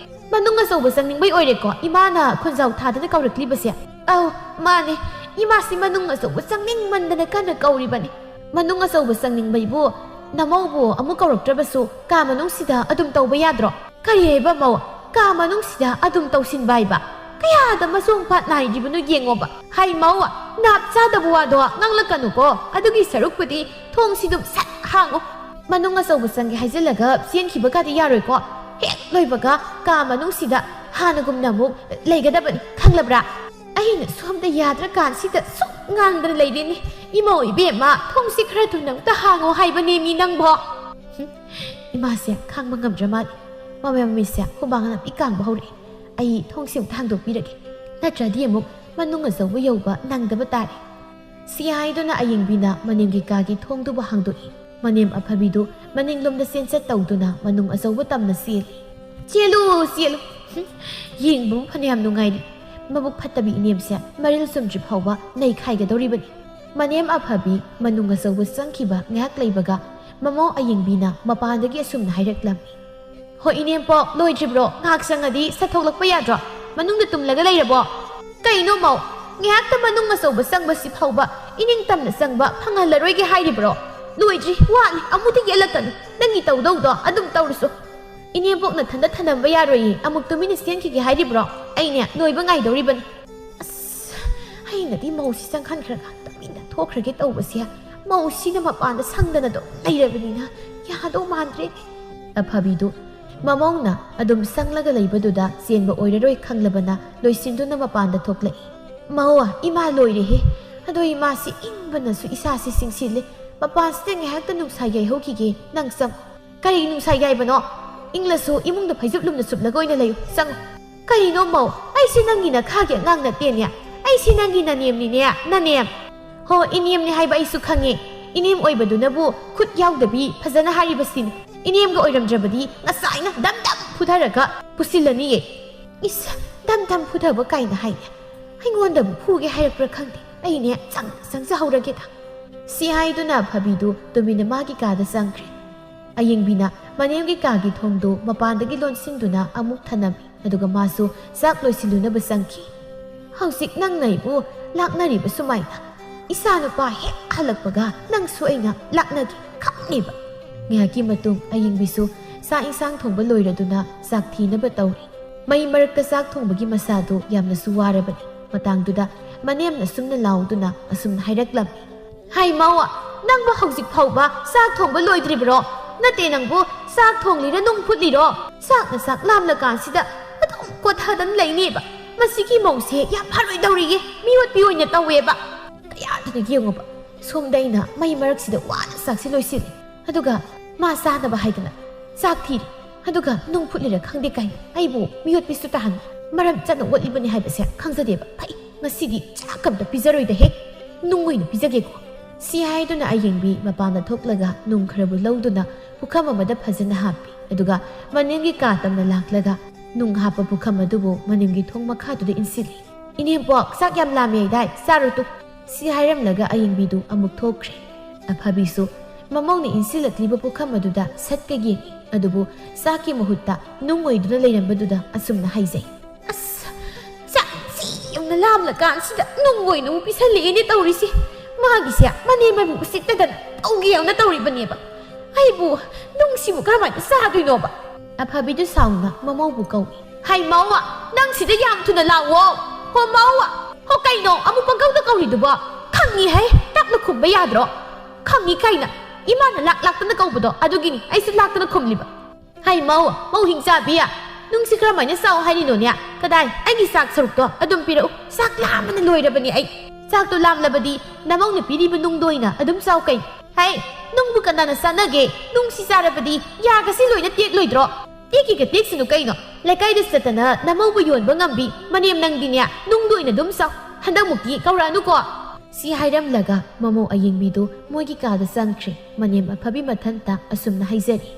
"ꯃꯅꯨꯡ ꯑꯆꯧꯕ ꯆꯪꯅꯤꯡꯕꯩ ꯑꯣꯏꯔꯦꯀꯣ ꯏꯃꯥꯅ ꯈꯣꯟꯖꯥꯎ ꯊꯥꯗꯅ ꯀꯧꯔꯛꯂꯤꯕꯁꯦ?" "ꯑꯧ, ꯃꯥꯅꯦ꯫ ꯏꯃꯥꯁꯤ ꯃꯅꯨꯡ ꯑꯆꯧꯕ ꯆꯪꯅꯤꯡꯃꯟꯗꯅ ꯀꯟꯅ ꯀꯧꯔꯤꯕꯅꯤ꯫ ꯃꯅꯨꯡ ꯑꯆꯧꯕ ꯆꯪꯅꯤꯡꯕꯩꯕꯨ ꯅꯃꯧꯕꯨ ꯑꯃꯨꯛ ꯀꯧꯔꯛꯇ꯭ꯔꯕꯁꯨ ꯀꯥ ꯃꯅꯨꯡꯁꯤꯗ ꯑꯗꯨꯝ ꯇꯧꯕ ꯌꯥꯗ꯭ꯔꯣ?" "ꯀꯔꯤ ꯍꯥꯏꯕ ꯃꯧ? ꯀꯥ ꯃꯅꯨꯡꯁꯤꯗ ꯑꯗꯨꯝ ꯇꯧꯁꯤꯟꯕ ꯍꯥꯏꯕ? ꯀꯌꯥꯗ ꯃꯆꯣꯡ ꯄꯥꯠ ꯅꯥꯏꯗ꯭ꯔꯤꯕꯅꯣ ꯌꯦꯡꯉꯣꯕ꯫" "ꯍꯥꯏ ꯃꯧ, ꯅꯥꯞ ꯆꯥꯗꯕ ꯋꯥꯗꯣ ꯉꯥꯡꯂꯛꯀꯅꯨꯀꯣ꯫ ꯑꯗꯨꯒꯤ ꯁꯔꯨꯛꯄꯨꯗꯤ ꯊꯣꯡꯁꯤ ꯑꯗꯨꯝ ꯁꯠ ꯍꯥꯡꯉꯣ꯫ ꯃꯅꯨꯡ ꯑꯆꯧꯕ ꯆꯪꯒꯦ ꯍꯥꯏꯖꯤꯜꯂꯒ ꯆꯦꯟꯈꯤꯕ ꯀꯥꯗꯤ ꯌꯥꯔꯣꯏꯀꯣ꯫ ꯍꯦꯛ ꯂꯣꯏꯕꯒ ꯀꯥ ꯃꯅꯨꯡꯁꯤꯗ ꯍꯥꯟꯅꯒꯨꯝꯅ ꯑꯃꯨꯛ ꯂꯩꯒꯗꯕꯅꯤ, ꯈꯪꯂꯕ꯭ꯔꯥ?" "ꯑꯩꯅ ꯁꯣꯝꯗ ꯌꯥꯗ꯭ꯔꯀꯥꯟꯁꯤꯗ ꯁꯨꯛ ꯉꯥꯡꯗꯅ ꯂꯩꯔꯦꯅꯦ꯫ ꯏꯃꯧ ꯏꯕꯦꯝꯃ, ꯊꯣꯡꯁꯤ ꯈꯔ ꯊꯨꯅ ꯑꯝꯇ ꯍꯥꯡꯉꯣ ꯍꯥꯏꯕꯅꯦꯃꯤ ꯅꯪꯕꯣ꯫" ꯍꯨꯝ, ꯏꯃꯥꯁꯦ ꯈꯥꯡꯕ ꯉꯝꯗ꯭ꯔ ꯃꯥꯜꯂꯦ꯫ ꯃꯃꯩ ꯃꯃꯤꯠꯁꯦ ꯍꯨꯃꯥꯡ ꯑꯅꯞꯄꯤ ꯀꯥꯡꯕ ꯍꯧꯔꯛꯑꯦ꯫ "ꯑꯩ ꯊꯣꯡꯁꯤ ꯑꯃꯨꯛꯇ ꯍꯥꯡꯗꯣꯛꯄꯤꯔꯒꯦ, ꯅꯠꯇ꯭ꯔꯗꯤ ꯑꯃꯨꯛ ꯃꯅꯨꯡ ꯑꯆꯧꯕ ꯌꯧꯕ ꯅꯪꯗꯕ ꯇꯥꯔꯦ꯫" ꯁꯤ ꯍꯥꯏꯗꯨꯅ ꯑꯌꯤꯡꯕꯤꯅ ꯃꯅꯤꯡꯒꯤ ꯀꯥꯒꯤ ꯊꯣꯡꯗꯨꯕꯨ ꯍꯥꯡꯗꯣꯛꯏ꯫ ꯃꯅꯦꯝ ꯑꯐꯕꯤꯗꯨ ꯃꯅꯤꯡꯂꯣꯝꯗ ꯆꯦꯟꯆꯠ ꯇꯧꯗꯨꯅ ꯃꯅꯨꯡ ꯑꯆꯧꯕ ꯇꯝꯅ ꯆꯦꯜꯂꯤ꯫ "ꯆꯦꯜꯂꯨ, ꯆꯦꯜꯂꯨ꯫ ꯍꯨꯝ, ꯌꯦꯡꯕꯕꯨ ꯐꯅꯌꯥꯝ ꯅꯨꯡꯉꯥꯏꯔꯤ꯫ ꯃꯕꯨꯛ ꯐꯠꯇꯕꯤ ꯏꯅꯦꯝꯁꯦ ꯃꯔꯤꯜ ꯆꯨꯝꯗ꯭ꯔꯤ ꯐꯥꯎꯕ ꯅꯩꯈꯥꯏꯒꯗꯧꯔꯤꯕꯅꯤ꯫" ꯃꯅꯦꯝ ꯑꯐꯕꯤ ꯃꯅꯨꯡ ꯑꯆꯧꯕ ꯆꯪꯈꯤꯕ ꯉꯥꯏꯍꯥꯛ ꯂꯩꯕꯒ ꯃꯃꯧ ꯑꯌꯤꯡꯕꯤꯅ ꯃꯄꯥꯟꯗꯒꯤ ꯑꯁꯨꯝꯅ ꯍꯥꯏꯔꯛꯂꯝꯃꯤ꯫ "ꯍꯣ ꯏꯅꯦꯝꯄꯣꯛ, ꯂꯣꯏꯗ꯭ꯔꯤꯕ꯭ꯔꯣ? ꯉꯥꯏꯍꯥꯛ ꯆꯪꯉꯗꯤ ꯁꯠꯊꯣꯛꯂꯛꯄ ꯌꯥꯗ꯭ꯔꯣ? ꯃꯅꯨꯡꯗ ꯇꯨꯝꯂꯒ ꯂꯩꯔꯕꯣ?" "ꯀꯩꯅꯣ ꯃꯧ, ꯉꯥꯏꯍꯥꯛꯇ ꯃꯅꯨꯡ ꯑꯆꯧꯕ ꯆꯪꯕꯁꯤ ꯐꯥꯎꯕ ꯏꯅꯤꯡ ꯇꯝꯅ ꯆꯪꯕ ꯐꯪꯍꯜꯂꯔꯣꯏꯒꯦ ꯍꯥꯏꯔꯤꯕ꯭ꯔꯣ? ꯂꯣꯏꯗ꯭ꯔꯤ, ꯋꯥꯠꯂꯤ, ꯑꯃꯨꯛꯇ ꯌꯦꯠꯂꯛꯀꯅꯨ꯫ ꯅꯪꯒꯤ ꯇꯧꯗꯧꯗꯣ ꯑꯗꯨꯝ ꯇꯧꯔꯨꯁꯨ꯫ ꯏꯅꯦꯝꯄꯣꯛꯅ ꯊꯟꯗ ꯊꯅꯝꯕ ꯌꯥꯔꯣꯏꯌꯦ, ꯑꯃꯨꯛ ꯇꯨꯃꯤꯟꯅ ꯆꯦꯟꯈꯤꯒꯦ ꯍꯥꯏꯔꯤꯕ꯭ꯔꯣ? ꯑꯩꯅꯦ ꯂꯣꯏꯕ ꯉꯥꯏꯗꯧꯔꯤꯕꯅꯤ꯫" ꯑꯁ, ꯑꯩꯅꯗꯤ ꯃꯧꯁꯤ ꯆꯪꯍꯟꯈ꯭ꯔꯒ ꯇꯨꯃꯤꯟꯅ ꯊꯣꯛꯈ꯭ꯔꯒꯦ ꯇꯧꯕꯁꯦ, ꯃꯧꯁꯤꯅ ꯃꯄꯥꯟꯗ ꯁꯪꯗꯅ ꯑꯗꯨꯝ ꯂꯩꯔꯕꯅꯤꯅ ꯌꯥꯗꯧ ꯃꯥꯟꯗ꯭ꯔꯦꯅꯦ꯫ ꯑꯐꯕꯤꯗꯨ ꯃꯃꯧꯅ ꯑꯗꯨꯝ ꯁꯪꯂꯒ ꯂꯩꯕꯗꯨꯗ ꯆꯦꯟꯕ ꯑꯣꯏꯔꯔꯣꯏ ꯈꯪꯂꯕꯅ ꯂꯣꯏꯁꯤꯟꯗꯨꯅ ꯃꯄꯥꯟꯗ ꯊꯣꯛꯂꯛꯏ꯫ "ꯃꯧ, ꯏꯃꯥ ꯂꯣꯏꯔꯦꯍꯦ꯫ ꯑꯗꯣ ꯏꯃꯥꯁꯤ ꯏꯪꯕꯅꯁꯨ ꯏꯁꯥꯁꯤ ꯆꯤꯡꯁꯤꯜꯂꯦ꯫ ꯃꯄꯥꯟꯁꯤꯗ ꯉꯥꯏꯍꯥꯛꯇ ꯅꯨꯡꯁꯥ ꯌꯩꯍꯧꯈꯤꯒꯦ, ꯅꯪ ꯆꯪ꯫" "ꯀꯔꯤ ꯅꯨꯡꯁꯥ ꯌꯥꯏꯕꯅꯣ? ꯏꯪꯂꯁꯨ ꯏꯃꯨꯡꯗ ꯐꯩꯖꯨꯞ ꯂꯨꯝꯅ ꯁꯨꯞꯂꯒ ꯑꯣꯏꯅ ꯂꯩꯌꯨ꯫ ꯆꯪꯉꯨ꯫ ꯀꯩꯅꯣ ꯃꯧ? ꯑꯩꯁꯤ ꯅꯪꯒꯤ ꯅꯈꯥꯒꯤ ꯑꯉꯥꯡ ꯅꯠꯇꯦꯅꯦ꯫ ꯑꯩꯁꯤ ꯅꯪꯒꯤ ꯅꯅꯦꯝꯅꯤꯅꯦ, ꯅꯅꯦꯝ꯫ ꯍꯣ, ꯏꯅꯦꯝꯅꯦ ꯍꯥꯏꯕ ꯑꯩꯁꯨ ꯈꯪꯉꯦ꯫ ꯏꯅꯦꯝ ꯑꯣꯏꯕꯗꯨꯅꯕꯨ ꯈꯨꯠ ꯌꯥꯎꯗꯕꯤ ꯐꯖꯅ ꯍꯥꯏꯔꯤꯕꯁꯤꯅꯤ꯫ ꯏꯅꯦꯝꯒ ꯑꯣꯏꯔꯝꯗ꯭ꯔꯕꯗꯤ ꯉꯁꯥꯏꯅ ꯗꯝ ꯗꯝ ꯐꯨꯊꯔꯒ ꯄꯨꯁꯤꯜꯂꯅꯤꯌꯦ꯫ ꯏꯁ, ꯗꯝ ꯗꯝ ꯐꯨꯊꯕ ꯀꯥꯏꯅ ꯍꯥꯏꯅꯦ꯫ ꯑꯩꯉꯣꯟꯗꯕꯨ ꯐꯨꯒꯦ ꯍꯥꯏꯔꯛꯄ꯭ꯔꯥ ꯈꯪꯗꯦ꯫ ꯑꯩꯅꯦ ꯆꯪ-, ꯆꯪꯖꯍꯧꯔꯒꯦꯗ꯫ ꯁꯤ ꯍꯥꯏꯗꯨꯅ ꯑꯐꯕꯤꯗꯨ ꯇꯨꯃꯤꯟꯅ ꯃꯥꯒꯤ ꯀꯥꯗ ꯆꯪꯈ꯭ꯔꯦ꯫ ꯑꯌꯦꯡꯕꯤꯅ ꯃꯅꯦꯝꯒꯤ ꯀꯥꯒꯤ ꯊꯣꯡꯗꯨ ꯃꯄꯥꯟꯗꯒꯤ ꯂꯣꯟꯁꯤꯟꯗꯨꯅ ꯑꯃꯨꯛ ꯊꯅꯝꯃꯤ꯫ ꯑꯗꯨꯒ ꯃꯥꯁꯨ ꯆꯥꯛ ꯂꯣꯏꯁꯤꯜꯂꯨꯅꯕ ꯆꯪꯈꯤ꯫ ꯍꯧꯖꯤꯛ ꯅꯪꯅ ꯑꯩꯕꯨ ꯂꯥꯛꯅꯔꯤꯕ ꯁꯨꯃꯥꯏꯅ? ꯏꯆꯥ ꯅꯨꯄꯥ ꯍꯦꯛ ꯍꯜꯂꯛꯄꯒ ꯅꯪꯁꯨ ꯑꯩꯅ ꯂꯥꯛꯅꯒꯦ ꯈꯪꯅꯦꯕ꯫ ꯉꯥꯏꯍꯥꯛꯀꯤ ꯃꯇꯨꯡ ꯑꯌꯦꯡꯕꯤꯁꯨ ꯆꯥꯛ ꯏꯟꯁꯥꯡ ꯊꯣꯡꯕ ꯂꯣꯏꯔꯗꯨꯅ ꯆꯥꯛ ꯊꯤꯅꯕ ꯇꯧꯔꯤ꯫ ꯃꯩ ꯃꯔꯛꯇ ꯆꯥꯛ ꯊꯣꯡꯕꯒꯤ ꯃꯁꯥꯗꯨ ꯌꯥꯝꯅꯁꯨ ꯋꯥꯔꯕꯅꯤ꯫ ꯃꯇꯥꯡꯗꯨꯗ ꯃꯅꯦꯝꯅ ꯁꯨꯝꯅ ꯂꯥꯎꯗꯨꯅ ꯑꯁꯨꯝꯅ ꯍꯥꯏꯔꯛꯂꯝꯃꯤ꯫ ꯍꯩ ꯃꯧ, ꯅꯪꯕꯨ ꯍꯧꯖꯤꯛ ꯐꯥꯎꯕ ꯆꯥꯛ ꯊꯣꯡꯕ ꯂꯣꯏꯗ꯭ꯔꯤꯕ꯭ꯔꯣ? ꯅꯠꯇꯦ, ꯅꯪꯕꯨ ꯆꯥꯛ ꯊꯣꯡꯂꯤꯔ ꯅꯨꯡ ꯐꯨꯠꯂꯤꯔꯣ? ꯆꯥꯛꯅ ꯆꯥꯛ ꯂꯥꯝꯂꯀꯥꯟꯁꯤꯗ ꯑꯗꯨꯝ ꯀꯣꯊꯗꯅ ꯂꯩꯅꯦꯕ꯫ ꯃꯁꯤꯒꯤ ꯃꯧꯁꯦ ꯌꯥꯝ ꯐꯔꯣꯏꯗꯧꯔꯤꯌꯦ, ꯃꯤꯑꯣꯠꯄꯤ ꯑꯣꯏꯅ ꯇꯧꯋꯦꯕ꯫ ꯀꯌꯥꯗꯅ ꯌꯦꯡꯉꯨꯕ, ꯁꯣꯝꯗ ꯑꯩꯅ ꯃꯩ ꯃꯔꯛꯁꯤꯗ ꯋꯥꯅ ꯆꯥꯛꯁꯤ ꯂꯣꯏꯁꯤꯜꯂꯤ, ꯑꯗꯨꯒ ꯃꯥ ꯆꯥꯅꯕ ꯍꯥꯏꯗꯅ ꯆꯥꯛ ꯊꯤꯔꯤ, ꯑꯗꯨꯒ ꯅꯨꯡ ꯐꯨꯠꯂꯤꯔ ꯈꯪꯗꯦ ꯀꯥꯏꯅ ꯑꯩꯕꯨ ꯃꯤꯑꯣꯠꯄꯤꯁꯨ ꯇꯥꯍꯟ, ꯃꯔꯝ ꯆꯠꯅ ꯑꯣꯠꯂꯤꯕꯅꯤ ꯍꯥꯏꯕꯁꯦ ꯈꯪꯖꯗꯦꯕ꯫ ꯐꯩ, ꯉꯁꯤꯗꯤ ꯆꯥꯛ ꯑꯝꯇ ꯄꯤꯖꯔꯣꯏꯗꯍꯦ, ꯅꯨꯡ ꯑꯣꯏꯅ ꯄꯤꯖꯒꯦꯀꯣ꯫ ꯁꯤ ꯍꯥꯏꯗꯨꯅ ꯑꯌꯦꯡꯕꯤ ꯃꯄꯥꯟꯗ ꯊꯣꯛꯂꯒ ꯅꯨꯡ ꯈꯔꯕꯨ ꯂꯧꯗꯨꯅ ꯄꯨꯈꯝ ꯑꯃꯗ ꯐꯖꯅ ꯍꯥꯞꯄꯤ꯫ ꯑꯗꯨꯒ ꯃꯅꯤꯡꯒꯤ ꯀꯥ ꯇꯝꯅ ꯂꯥꯛꯂꯒ ꯅꯨꯡ ꯍꯥꯞꯄ ꯄꯨꯈꯝ ꯑꯗꯨꯕꯨ ꯃꯅꯤꯡꯒꯤ ꯊꯣꯡ ꯃꯈꯥꯗꯨꯗ ꯏꯟꯁꯤꯜꯂꯤ꯫ "ꯏꯅꯦꯝꯄꯣꯛ, ꯆꯥꯛ ꯌꯥꯝ ꯂꯥꯝꯃꯦ ꯍꯥꯏꯗꯥꯏ? ꯆꯥꯔꯣ ꯇꯨ꯫" ꯁꯤ ꯍꯥꯏꯔꯝꯂꯒ ꯑꯌꯦꯡꯕꯤꯗꯨ ꯑꯃꯨꯛ ꯊꯣꯛꯈ꯭ꯔꯦ꯫ ꯑꯐꯕꯤꯁꯨ ꯃꯃꯧꯅ ꯏꯟꯁꯤꯜꯂꯛꯂꯤꯕ ꯄꯨꯈꯝ ꯑꯗꯨꯗ ꯁꯠꯀ ꯌꯦꯡꯏ꯫ ꯑꯗꯨꯕꯨ ꯆꯥꯛꯀꯤ ꯃꯍꯨꯠꯇ ꯅꯨꯡ ꯑꯣꯏꯗꯨꯅ ꯂꯩꯔꯝꯕꯗꯨꯗ ꯑꯁꯨꯝꯅ ꯍꯥꯏꯖꯩ꯫ "ꯑꯁ, ꯆꯥꯛ ꯌꯥꯝꯅ ꯂꯥꯝꯂꯀꯥꯟꯁꯤꯗ ꯅꯨꯡ ꯑꯣꯏꯅ ꯑꯃꯨꯛ ꯄꯤꯁꯜꯂꯛꯑꯦꯅꯦ ꯇꯧꯔꯤꯁꯤ꯫ ꯃꯥꯒꯤꯁꯦ ꯃꯅꯦꯝ ꯑꯃꯨꯛ ꯎꯁꯤꯠꯇꯗꯅ ꯇꯧꯒꯦ ꯌꯥꯎꯅ ꯇꯧꯔꯤꯕꯅꯦꯕ꯫ ꯑꯩꯕꯨ ꯅꯨꯡꯁꯤꯕꯨ ꯀꯔꯝꯍꯥꯏꯅ ꯆꯥꯗꯣꯏꯅꯣꯕ?" ꯑꯐꯕꯤꯗꯨ ꯁꯥꯎꯅ ꯃꯃꯧꯕꯨ ꯀꯧꯏ꯫ "ꯍꯩ ꯃꯧ, ꯅꯪ ꯁꯤꯗ ꯌꯥꯝ ꯊꯨꯅ ꯂꯥꯛꯑꯣ꯫ ꯍꯣ ꯃꯧ, ꯍꯣ ꯀꯩꯅꯣ ꯑꯃꯨꯛ ꯄꯪꯀꯧꯗ ꯀꯧꯔꯤꯗꯨꯕꯣ? ꯈꯪꯉꯤ ꯍꯩ, ꯇꯞꯅ ꯈꯨꯝꯕ ꯌꯥꯗ꯭ꯔꯣ? ꯈꯪꯉꯤ ꯀꯥꯏꯅ ꯏꯃꯥꯅ ꯂꯥꯛ ꯂꯥꯛꯇꯅ ꯀꯧꯕꯗꯣ ꯑꯗꯨꯒꯤꯅꯤ ꯑꯩꯁꯨ ꯂꯥꯛꯇꯅ ꯈꯨꯝꯂꯤꯕ꯫ ꯍꯩ ꯃꯧ, ꯃꯧ ꯍꯤꯡꯆꯥꯕꯤ, ꯅꯨꯡꯁꯤ ꯀꯔꯝꯍꯥꯏꯅ ꯆꯥꯎ ꯍꯥꯏꯔꯤꯅꯣꯅꯦ? ꯀꯗꯥꯏ, ꯑꯩꯒꯤ ꯆꯥꯛ ꯁꯔꯨꯛꯇꯣ ꯑꯗꯨꯝ ꯄꯤꯔꯛꯎ꯫ ꯆꯥꯛ ꯂꯥꯝꯕꯅ ꯂꯣꯏꯔꯕꯅꯤ ꯑꯩ꯫ ꯆꯥꯛꯇꯣ ꯂꯥꯝꯂꯕꯗꯤ ꯅꯃꯧꯅ ꯄꯤꯔꯤꯕ ꯅꯨꯡꯗꯣ ꯑꯣꯏꯅ ꯑꯗꯨꯝ ꯆꯥꯎ ꯀꯩ꯫ ꯍꯩ, ꯅꯨꯡꯕꯨ ꯀꯅꯥꯅ ꯆꯥꯅꯒꯦ? ꯅꯨꯡꯁꯤ ꯆꯥꯔꯕꯗꯤ ꯌꯥꯒꯁꯤ ꯂꯣꯏꯅ ꯇꯦꯛꯂꯣꯏꯗ꯭ꯔꯣ?" ꯇꯦꯛꯀꯤꯒ ꯇꯦꯛꯁꯅꯨ ꯀꯩꯅꯣ? ꯂꯩꯀꯥꯏꯗ ꯆꯠꯇꯅ ꯅꯃꯧꯕꯨ ꯌꯣꯟꯕ ꯉꯝꯕꯤ ꯃꯅꯦꯝ ꯅꯪꯗꯤꯅꯦ, ꯅꯨꯡꯗ ꯑꯣꯏꯅ ꯑꯗꯨꯝ ꯆꯥꯎ꯫ ꯍꯟꯗꯛꯃꯨꯛꯇꯤ ꯀꯧꯔꯛꯑꯅꯨꯀꯣ꯫" ꯁꯤ ꯍꯥꯏꯔꯝꯂꯒ ꯃꯃꯧ ꯑꯌꯦꯡꯕꯤꯗꯨ ꯃꯣꯏꯒꯤ ꯀꯥꯗ ꯆꯪꯈ꯭ꯔꯦ꯫ ꯃꯅꯦꯝ ꯑꯐꯕꯤ ꯃꯊꯟꯇ ꯑꯁꯨꯝꯅ ꯍꯥꯏꯖꯔꯤ,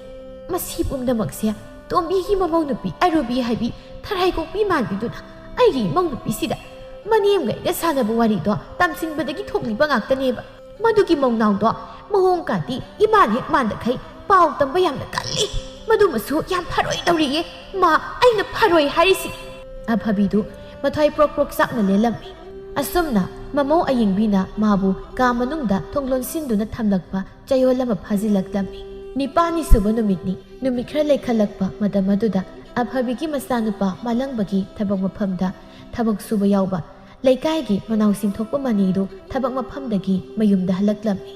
"ꯃꯁꯤ ꯄꯨꯝꯅꯃꯛꯁꯦ ꯇꯣꯝꯕꯤꯒꯤ ꯃꯃꯧ ꯅꯨꯄꯤ ꯑꯔꯨꯕꯤ ꯍꯥꯏꯕꯤ ꯊꯔꯥꯏ ꯀꯣꯛꯄꯤ ꯃꯥꯟꯕꯤꯗꯨꯅ ꯑꯩꯒꯤ ꯏꯃꯧ ꯅꯨꯄꯤꯁꯤꯗ ꯃꯅꯦꯝꯒ ꯑꯩꯒ ꯁꯥꯟꯅꯕ ꯋꯥꯔꯤꯗꯣ ꯇꯝꯁꯤꯟꯕꯗꯒꯤ ꯊꯣꯛꯂꯤꯕ ꯉꯥꯛꯇꯅꯦꯕ꯫ ꯃꯗꯨꯒꯤ ꯃꯧꯅꯥꯎꯗꯣ ꯃꯑꯣꯡ ꯀꯥꯗꯤ ꯏꯃꯥꯟ ꯍꯦꯛ ꯃꯥꯟꯗꯈꯩ ꯄꯥꯎ ꯇꯝꯕ ꯌꯥꯝꯅ ꯀꯜꯂꯤ꯫ ꯃꯗꯨꯃꯁꯨ ꯌꯥꯝ ꯐꯔꯣꯏ ꯇꯧꯔꯤꯌꯦ꯫ ꯃꯥ ꯑꯩꯅ ꯐꯔꯣꯏ ꯍꯥꯏꯔꯤꯁꯤ꯫" ꯑꯐꯕꯤꯗꯨ ꯃꯊ꯭ꯋꯥꯏ ꯄ꯭ꯔꯣꯛ ꯄ꯭ꯔꯣꯛ ꯆꯥꯛꯅ ꯂꯦꯜꯂꯝꯃꯤ꯫ ꯑꯁꯨꯝꯅ ꯃꯃꯧ ꯑꯌꯦꯡꯕꯤꯅ ꯃꯥꯕꯨ ꯀꯥ ꯃꯅꯨꯡꯗ ꯊꯣꯡ ꯂꯣꯟꯁꯤꯟꯗꯨꯅ ꯊꯝꯂꯛꯄ ꯆꯌꯣꯜ ꯑꯃ ꯐꯥꯖꯤꯜꯂꯛꯂꯝꯃꯤ꯫ ꯅꯤꯄꯥꯜꯅꯤ ꯁꯨꯕ ꯅꯨꯃꯤꯠꯅꯤ꯫ ꯅꯨꯃꯤꯠ ꯈꯔ ꯂꯩꯈꯠꯂꯛꯄ ꯃꯇꯝ ꯑꯗꯨꯗ ꯑꯐꯕꯤꯒꯤ ꯃꯆꯥꯅꯨꯄꯥ ꯃꯥꯂꯪꯕꯒꯤ ꯊꯕꯛ ꯃꯐꯝꯗ ꯊꯕꯛ ꯁꯨꯕ ꯌꯥꯎꯕ ꯂꯩꯀꯥꯏꯒꯤ ꯃꯅꯥꯎꯁꯤꯡ ꯊꯣꯛꯄ ꯃꯅꯤꯗꯨ ꯊꯕꯛ ꯃꯐꯝꯗꯒꯤ ꯃꯌꯨꯝꯗ ꯍꯜꯂꯛꯂꯝꯃꯤ꯫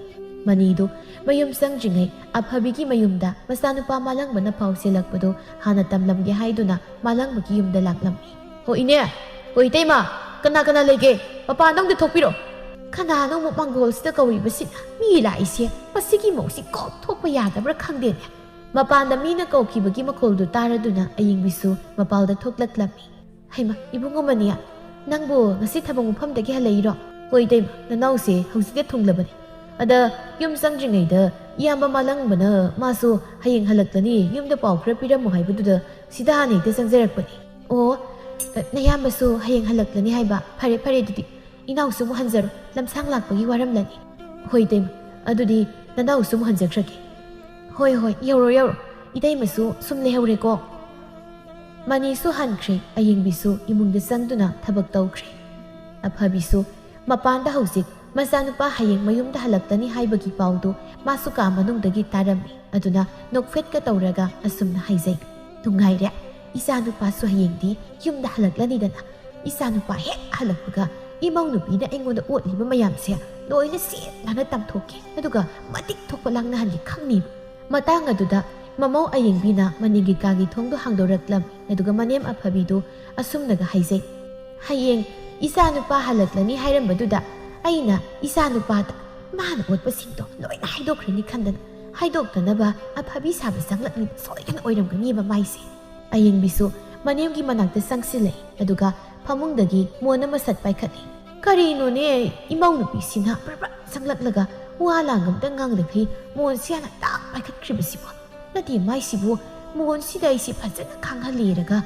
ꯃꯅꯤꯗꯨ ꯃꯌꯨꯝ ꯆꯪꯗ꯭ꯔꯤꯉꯩ ꯑꯐꯕꯤꯒꯤ ꯃꯌꯨꯝꯗ ꯃꯆꯥꯅꯨꯄꯥ ꯃꯥꯂꯪꯕꯅ ꯄꯥꯎ ꯆꯦꯜꯂꯛꯄꯗꯨ ꯍꯥꯟꯅ ꯇꯝꯂꯝꯒꯦ ꯍꯥꯏꯗꯨꯅ ꯃꯥꯂꯪꯕꯒꯤ ꯌꯨꯝꯗ ꯂꯥꯛꯂꯝꯃꯤ꯫ "ꯍꯣ ꯏꯅꯦ, ꯍꯣ ꯏꯇꯩꯃ, ꯀꯅꯥ ꯀꯅꯥ ꯂꯩꯒꯦ? ꯃꯄꯥꯟꯗ ꯑꯝꯇ ꯊꯣꯛꯄꯤꯔꯣ꯫ ꯀꯅꯥꯅꯣ ꯑꯃꯨꯛ ꯃꯥꯡꯒꯣꯜꯁꯤꯗ ꯀꯧꯔꯤꯕꯁꯤꯅ? ꯃꯤ ꯂꯥꯛꯏꯁꯦ ꯃꯁꯤꯒꯤ ꯃꯧꯁꯤ ꯀꯣꯛ ꯊꯣꯛꯄ ꯌꯥꯗꯕ꯭ꯔꯥ ꯈꯪꯗꯦꯅꯦ꯫" ꯃꯄꯥꯟꯗ ꯃꯤꯅ ꯀꯧꯈꯤꯕꯒꯤ ꯃꯈꯣꯜꯗꯨ ꯇꯥꯔꯗꯨꯅ ꯑꯌꯦꯡꯕꯤꯁꯨ ꯃꯄꯥꯜꯗ ꯊꯣꯛꯂꯛꯂꯝꯃꯤ꯫ "ꯍꯩꯃ, ꯏꯕꯨꯡꯉꯣ ꯃꯅꯤ, ꯅꯪꯕꯨ ꯉꯁꯤ ꯊꯕꯛ ꯃꯐꯝꯗꯒꯤ ꯍꯜꯂꯛꯏꯔꯣ?" "ꯍꯣꯏ ꯏꯇꯩꯃ, ꯅꯅꯥꯎꯁꯦ ꯍꯧꯖꯤꯛꯇ ꯊꯨꯡꯂꯕꯅꯤ꯫ ꯑꯗ ꯌꯨꯝ ꯆꯪꯗ꯭ꯔꯤꯉꯩꯗ ꯏꯌꯥꯝꯕ ꯃꯥꯂꯪꯕꯅ ꯃꯥꯁꯨ ꯍꯌꯦꯡ ꯍꯜꯂꯛꯂꯅꯤ, ꯌꯨꯝꯗ ꯄꯥꯎ ꯈꯔ ꯄꯤꯔꯝꯃꯨ ꯍꯥꯏꯕꯗꯨꯗ ꯁꯤꯗ ꯍꯥꯟꯅ ꯍꯦꯛꯇ ꯆꯪꯖꯔꯛꯄꯅꯤ꯫" "ꯑꯣ, ꯅꯌꯥꯝꯕꯁꯨ ꯍꯌꯦꯡ ꯍꯜꯂꯛꯂꯅꯤ ꯍꯥꯏꯕ? ꯐꯔꯦ ꯐꯔꯦ, ꯑꯗꯨꯗꯤ ꯏꯅꯥꯎꯁꯨ ꯑꯃꯨꯛ ꯍꯟꯖꯔꯣ, ꯂꯝꯁꯥꯡ ꯂꯥꯛꯄꯒꯤ ꯋꯥꯔꯝꯂꯅꯤ꯫" "ꯍꯣꯏ ꯏꯇꯩꯃ, ꯑꯗꯨꯗꯤ ꯅꯅꯥꯎꯁꯨ ꯑꯃꯨꯛ ꯍꯟꯖꯈ꯭ꯔꯒꯦ꯫" "ꯍꯣꯏ ꯍꯣꯏ, ꯌꯧꯔꯣ ꯌꯧꯔꯣ, ꯏꯇꯩꯃꯁꯨ ꯁꯨꯝ ꯂꯩꯍꯧꯔꯦꯀꯣ꯫" ꯃꯅꯤꯁꯨ ꯍꯟꯈ꯭ꯔꯦ꯫ ꯑꯌꯦꯡꯕꯤꯁꯨ ꯏꯃꯨꯡꯗ ꯆꯪꯗꯨꯅ ꯊꯕꯛ ꯇꯧꯈ꯭ꯔꯦ꯫ ꯑꯐꯕꯤꯁꯨ ꯃꯄꯥꯟꯗ ꯍꯧꯖꯤꯛ ꯃꯆꯥꯅꯨꯄꯥ ꯍꯌꯦꯡ ꯃꯌꯨꯝꯗ ꯍꯜꯂꯛꯂꯅꯤ ꯍꯥꯏꯕꯒꯤ ꯄꯥꯎꯗꯨ ꯃꯥꯁꯨ ꯀꯥ ꯃꯅꯨꯡꯗꯒꯤ ꯇꯥꯔꯝꯃꯤ꯫ ꯑꯗꯨꯅ ꯅꯣꯛꯐꯦꯠꯀ ꯇꯧꯔꯒ ꯑꯁꯨꯝꯅ ꯍꯥꯏꯖꯩ, "ꯅꯨꯡꯉꯥꯏꯔꯦ, ꯏꯆꯥꯅꯨꯄꯥꯁꯨ ꯍꯌꯦꯡꯗꯤ ꯌꯨꯝꯗ ꯍꯜꯂꯛꯂꯅꯤꯗꯅ꯫ ꯏꯆꯥꯅꯨꯄꯥ ꯍꯦꯛ ꯍꯜꯂꯛꯄꯒ ꯏꯃꯧ ꯅꯨꯄꯤꯅ ꯑꯩꯉꯣꯟꯗ ꯑꯣꯠꯂꯤꯕ ꯃꯌꯥꯝꯁꯦ ꯂꯣꯏꯅ ꯁꯦꯠ ꯂꯥꯟꯅ ꯇꯝꯊꯣꯛꯀꯦ, ꯑꯗꯨꯒ ꯃꯇꯤꯛ ꯊꯣꯛꯄ ꯂꯥꯡꯅꯍꯟꯒꯦ ꯈꯪꯅꯤꯕ꯫" ꯃꯇꯥꯡ ꯑꯗꯨꯗ ꯃꯃꯧ ꯑꯌꯦꯡꯕꯤꯅ ꯃꯅꯤꯡꯒꯤ ꯀꯥꯒꯤ ꯊꯣꯡꯗꯨ ꯍꯥꯡꯗꯣꯔꯛꯂꯝꯃꯤ꯫ ꯑꯗꯨꯒ ꯃꯅꯦꯝ ꯑꯐꯕꯤꯗꯨ ꯑꯁꯨꯝꯅꯒ ꯍꯥꯏꯖꯩ, "ꯍꯌꯦꯡ ꯏꯆꯥꯅꯨꯄꯥ ꯍꯜꯂꯛꯂꯅꯤ ꯍꯥꯏꯔꯝꯕꯗꯨꯗ ꯑꯩꯅ ꯏꯆꯥꯅꯨꯄꯥꯗ ꯃꯥꯅ ꯑꯣꯠꯄꯁꯤꯡꯗꯣ ꯂꯣꯏꯅ ꯍꯥꯏꯗꯣꯛꯈ꯭ꯔꯅꯤ ꯈꯟꯗꯅ ꯍꯥꯏꯗꯣꯛꯇꯅꯕ ꯑꯐꯕꯤ ꯁꯥꯕ ꯆꯪꯂꯛꯂꯤꯕ ꯁꯣꯏꯗꯅ ꯑꯣꯏꯔꯝꯒꯅꯤꯕ ꯃꯥꯏꯁꯦ꯫ ꯑꯌꯦꯡꯕꯤꯁꯨ ꯃꯅꯦꯝꯒꯤ ꯃꯅꯥꯛꯇ ꯆꯪꯁꯤꯜꯂꯛꯏ, ꯑꯗꯨꯒ ꯐꯃꯨꯡꯗꯒꯤ ꯃꯣꯟ ꯑꯃ ꯁꯠ ꯄꯥꯏꯈꯠꯂꯤ꯫ ꯀꯔꯤꯅꯣꯅꯦ, ꯏꯃꯧ ꯅꯨꯄꯤꯁꯤꯅ ꯄ꯭ꯔꯞ ꯄ꯭ꯔꯞ ꯆꯪꯂꯛꯂꯒ ꯋꯥ ꯂꯥꯡ ꯑꯝꯇ ꯉꯥꯡꯗꯈꯩ ꯃꯣꯟꯁꯤ ꯍꯥꯟꯅ ꯇꯥꯛ ꯄꯥꯏꯈꯠꯈ꯭ꯔꯤꯕꯁꯤꯕꯣ? ꯅꯠꯇꯦ, ꯃꯥꯏꯁꯤꯕꯨ ꯃꯣꯟꯁꯤꯗ ꯑꯩꯁꯦ ꯐꯖꯅ ꯈꯥꯡꯍꯜꯂꯤꯔꯒ,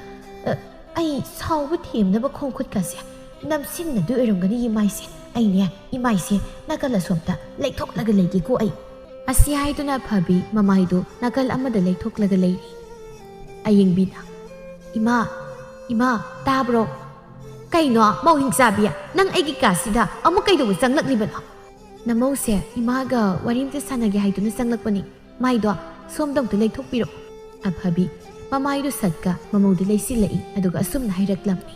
ꯑ, ꯑꯩ ꯁꯥꯎꯕ ꯊꯦꯝꯅꯕ ꯈꯣꯡꯈꯨꯠꯀꯁꯦ ꯅꯝꯁꯤꯟꯅꯗꯣꯏ ꯑꯣꯏꯔꯝꯒꯅꯤ ꯏꯃꯥꯏꯁꯦ꯫ ꯑꯩꯅꯦ, ꯏꯃꯥꯏꯁꯦ ꯅꯥꯀꯜ ꯑꯁꯣꯝꯗ ꯂꯩꯊꯣꯛꯂꯒ ꯂꯩꯒꯦꯀꯣ ꯑꯩ꯫ ꯑꯁꯤ ꯍꯥꯏꯗꯨꯅ ꯐꯕꯤ ꯃꯃꯥꯏꯗꯨ ꯅꯥꯀꯜ ꯑꯃꯗ ꯂꯩꯊꯣꯛꯂꯒ ꯂꯩꯔꯤ꯫ ꯑꯌꯦꯡꯕꯤꯅ, "ꯏꯃꯥ, ꯏꯃꯥ, ꯇꯥꯕ꯭ꯔꯣ?" "ꯀꯩꯅꯣ, ꯃꯧ ꯍꯤꯡꯆꯥꯕꯤ, ꯅꯪ ꯑꯩꯒꯤ ꯀꯥꯁꯤꯗ ꯑꯃꯨꯛ ꯀꯩꯗꯧꯕ ꯆꯪꯂꯛꯂꯤꯕꯅꯣ?" "ꯅꯃꯧꯁꯦ ꯏꯃꯥꯒ ꯋꯥꯔꯤ ꯑꯝꯇ ꯁꯥꯟꯅꯒꯦ ꯍꯥꯏꯗꯨꯅ ꯆꯪꯂꯛꯄꯅꯤ꯫ ꯃꯥꯏꯗꯣ ꯁꯣꯝꯗ ꯑꯃꯨꯛꯇ ꯂꯩꯊꯣꯛꯄꯤꯔꯛꯑꯣ꯫" ꯑꯐꯕꯤ ꯃꯃꯥꯏꯗꯨ ꯁꯠꯀ ꯃꯃꯧꯗ ꯂꯩꯁꯤꯜꯂꯛꯏ, ꯑꯗꯨꯒ ꯑꯁꯨꯝꯅ ꯍꯥꯏꯔꯛꯂꯝꯃꯤ꯫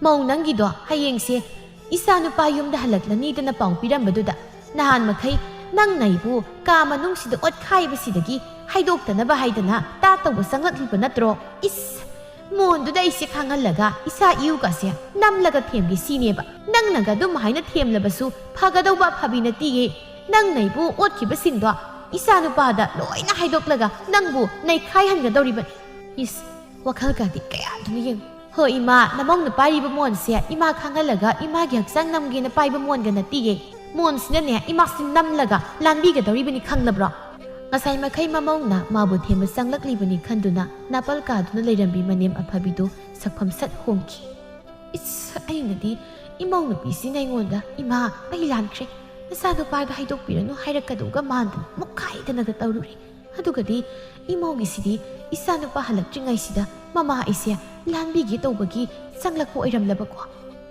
"ꯃꯧ, ꯅꯪꯒꯤꯗꯣ ꯍꯌꯦꯡꯁꯦ ꯏꯆꯥ ꯅꯨꯄꯥ ꯌꯨꯝꯗ ꯍꯜꯂꯛꯂꯅꯤꯗꯅ ꯄꯥꯎ ꯄꯤꯔꯝꯕꯗꯨꯗ, ꯅꯍꯥꯟ ꯃꯈꯩ ꯅꯪꯅ ꯑꯩꯕꯨ ꯀꯥ ꯃꯅꯨꯡꯁꯤꯗ ꯑꯣꯠꯈꯥꯏꯕꯁꯤꯗꯒꯤ ꯍꯥꯏꯗꯣꯛꯇꯅꯕ ꯍꯥꯏꯗꯅ ꯇꯥ ꯇꯧꯕ ꯆꯪꯂꯛꯂꯤꯕ ꯅꯠꯇ꯭ꯔꯣ? ꯏꯁ, ꯃꯣꯟꯗꯨꯗ ꯑꯩꯁꯦ ꯈꯥꯡꯍꯜꯂꯒ ꯏꯆꯥ ꯏꯎꯒꯁꯦ ꯅꯝꯂꯒ ꯊꯦꯝꯒꯦ ꯁꯤꯅꯦꯕ꯫ ꯅꯪꯅꯒ ꯑꯗꯨꯝ ꯍꯥꯏꯅ ꯊꯦꯝꯂꯕꯁꯨ ꯐꯒꯗꯧꯕ ꯑꯐꯕꯤ ꯅꯠꯇꯤꯌꯦ꯫ ꯅꯪꯅ ꯑꯩꯕꯨ ꯑꯣꯠꯈꯤꯕꯁꯤꯡꯗꯣ ꯏꯆꯥ ꯅꯨꯄꯥꯗ ꯂꯣꯏꯅ ꯍꯥꯏꯗꯣꯛꯂꯒ ꯅꯪꯕꯨ ꯅꯩꯈꯥꯏꯍꯟꯒꯗꯧꯔꯤꯕꯅꯤ꯫" ꯏꯁ, ꯋꯥꯈꯜꯒꯗꯤ ꯀꯌꯥꯗꯨꯅ ꯌꯦꯡꯉꯨ꯫ "ꯍꯣ ꯏꯃꯥ, ꯅꯃꯧꯅ ꯄꯥꯏꯔꯤꯕ ꯃꯣꯟꯁꯦ ꯏꯃꯥ ꯈꯥꯡꯍꯜꯂꯒ ꯏꯃꯥꯒꯤ ꯍꯛꯆꯥꯡ ꯅꯝꯒꯦꯅ ꯄꯥꯏꯕ ꯃꯣꯟꯒ ꯅꯠꯇꯤꯌꯦ꯫ ꯃꯣꯟꯁꯤꯅꯅꯦ ꯏꯃꯥꯁꯤ ꯅꯝꯂꯒ ꯂꯥꯟꯕꯤꯒꯗꯧꯔꯤꯕꯅꯤ, ꯈꯪꯂꯕ꯭ꯔꯣ?" ꯉꯁꯥꯏ ꯃꯈꯩ ꯃꯃꯧꯅ ꯃꯥꯕꯨ ꯊꯦꯝꯕ ꯆꯪꯂꯛꯂꯤꯕꯅꯤ ꯈꯟꯗꯨꯅ ꯅꯥꯄꯜ ꯀꯥꯗꯨꯅ ꯂꯩꯔꯝꯕꯤ ꯃꯅꯦꯝ ꯑꯐꯕꯤꯗꯨ ꯁꯛꯐꯝ ꯁꯠ ꯍꯣꯡꯈꯤ꯫ "ꯏꯁ, ꯑꯩꯅꯗꯤ ꯏꯃꯧ ꯅꯨꯄꯤꯁꯤꯅ ꯑꯩꯉꯣꯟꯗ, 'ꯏꯃꯥ, ꯑꯩ ꯂꯥꯟꯈ꯭ꯔꯦ, ꯅꯆꯥꯅꯨꯄꯥꯗ ꯍꯥꯏꯗꯣꯛꯄꯤꯔꯅꯨ' ꯍꯥꯏꯔꯛꯀꯗꯧꯒ ꯃꯥꯟꯗꯅ ꯃꯨꯛꯈꯥꯏꯗꯅꯒ ꯇꯧꯔꯨꯔꯦ꯫ ꯑꯗꯨꯒꯗꯤ ꯏꯃꯧꯒꯤꯁꯤꯗꯤ ꯏꯆꯥꯅꯨꯄꯥ ꯍꯜꯂꯛꯇ꯭ꯔꯤꯉꯩꯁꯤꯗ ꯃꯃꯥ ꯑꯩꯁꯦ ꯂꯥꯟꯕꯤꯒꯦ ꯇꯧꯕꯒꯤ ꯆꯪꯂꯛꯄ ꯑꯣꯏꯔꯝꯂꯕꯀꯣ꯫"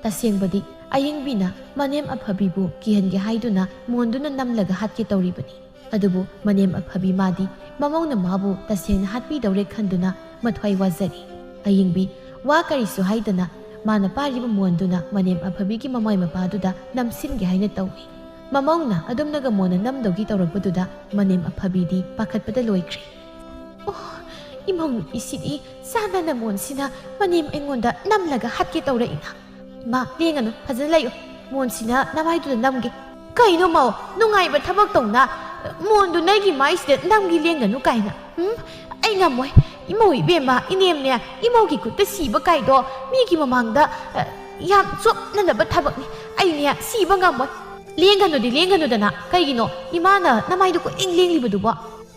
ꯇꯁꯦꯡꯕꯗꯤ ꯑꯌꯦꯡꯕꯤꯅ ꯃꯅꯦꯝ ꯑꯐꯕꯤꯕꯨ ꯀꯤꯍꯟꯒꯦ ꯍꯥꯏꯗꯨꯅ ꯃꯣꯟꯗꯨꯅ ꯅꯝꯂꯒ ꯍꯥꯠꯀꯦ ꯇꯧꯔꯤꯕꯅꯤ꯫ ꯑꯗꯨꯕꯨ ꯃꯅꯦꯝ ꯑꯐꯕꯤ ꯃꯥꯗꯤ ꯃꯃꯧꯅ ꯃꯥꯕꯨ ꯇꯁꯦꯡꯅ ꯍꯥꯠꯄꯤꯗꯧꯔꯦ ꯈꯟꯗꯨꯅ ꯃꯊ꯭ꯋꯥꯏ ꯋꯥꯖꯔꯤ꯫ ꯑꯌꯦꯡꯕꯤ ꯋꯥ ꯀꯔꯤꯁꯨ ꯍꯥꯏꯗꯅ ꯃꯥꯅ ꯄꯥꯏꯔꯤꯕ ꯃꯣꯟꯗꯨꯅ ꯃꯅꯦꯝ ꯑꯐꯕꯤꯒꯤ ꯃꯃꯥꯏ ꯃꯄꯥꯗꯨꯗ ꯅꯝꯁꯤꯟꯒꯦ ꯍꯥꯏꯅ ꯇꯧꯏ꯫ ꯃꯃꯧꯅ ꯑꯗꯨꯝꯅꯒ ꯃꯣꯟꯅ ꯅꯝꯗꯧꯒꯤ ꯇꯧꯔꯛꯄꯗꯨꯗ ꯃꯅꯦꯝ ꯑꯐꯕꯤꯗꯤ ꯄꯥꯈꯠꯄꯗ ꯂꯣꯏꯈ꯭ꯔꯦ꯫ "ꯑꯣ, ꯏꯃꯧ ꯅꯨꯄꯤꯁꯤꯗꯤ ꯆꯥꯟꯅꯅ ꯃꯣꯟꯁꯤꯅ ꯃꯅꯦꯝ ꯑꯩꯉꯣꯟꯗ ꯅꯝꯂꯒ ꯍꯥꯠꯀꯦ ꯇꯧꯔꯛꯏꯅ꯫ ꯏꯃꯥ, ꯂꯦꯡꯒꯅꯨ, ꯐꯖꯅ ꯂꯩꯌꯨ꯫ ꯃꯣꯟꯁꯤꯅ ꯅꯃꯥꯏꯗꯨꯗ ꯅꯝꯒꯦ꯫" "ꯀꯩꯅꯣ ꯃꯧ, ꯅꯨꯡꯉꯥꯏꯕ ꯊꯕꯛ ꯇꯧꯅ ꯃꯣꯟꯗꯨ ꯅꯪꯒꯤ ꯃꯥꯏꯁꯤꯗ ꯅꯝꯒꯤ ꯂꯦꯡꯒꯅꯨ ꯀꯥꯏꯅ꯫ ꯎꯝ, ꯑꯩ ꯉꯝꯃꯣꯏ꯫ ꯏꯃꯧ ꯏꯕꯦꯝꯃ, ꯏꯅꯦꯝꯅꯦ, ꯏꯃꯧꯒꯤ ꯈꯨꯠꯇ ꯁꯤꯕ ꯀꯥꯏꯗꯣ ꯃꯤꯒꯤ ꯃꯃꯥꯡꯗ, ꯑ, ꯌꯥꯝ ꯆꯣꯞꯅꯅꯕ ꯊꯕꯛꯅꯤ꯫ ꯑꯩꯅꯦ ꯁꯤꯕ ꯉꯝꯃꯣꯏ꯫ ꯂꯦꯡꯒꯅꯨꯗꯤ ꯂꯦꯡꯒꯅꯨꯗꯅ꯫ ꯀꯩꯒꯤꯅꯣ ꯏꯃꯥꯅ ꯅꯃꯥꯏꯗꯨ ꯀꯣꯏꯂꯦꯡ ꯂꯦꯡꯂꯤꯕꯗꯨꯕꯣ?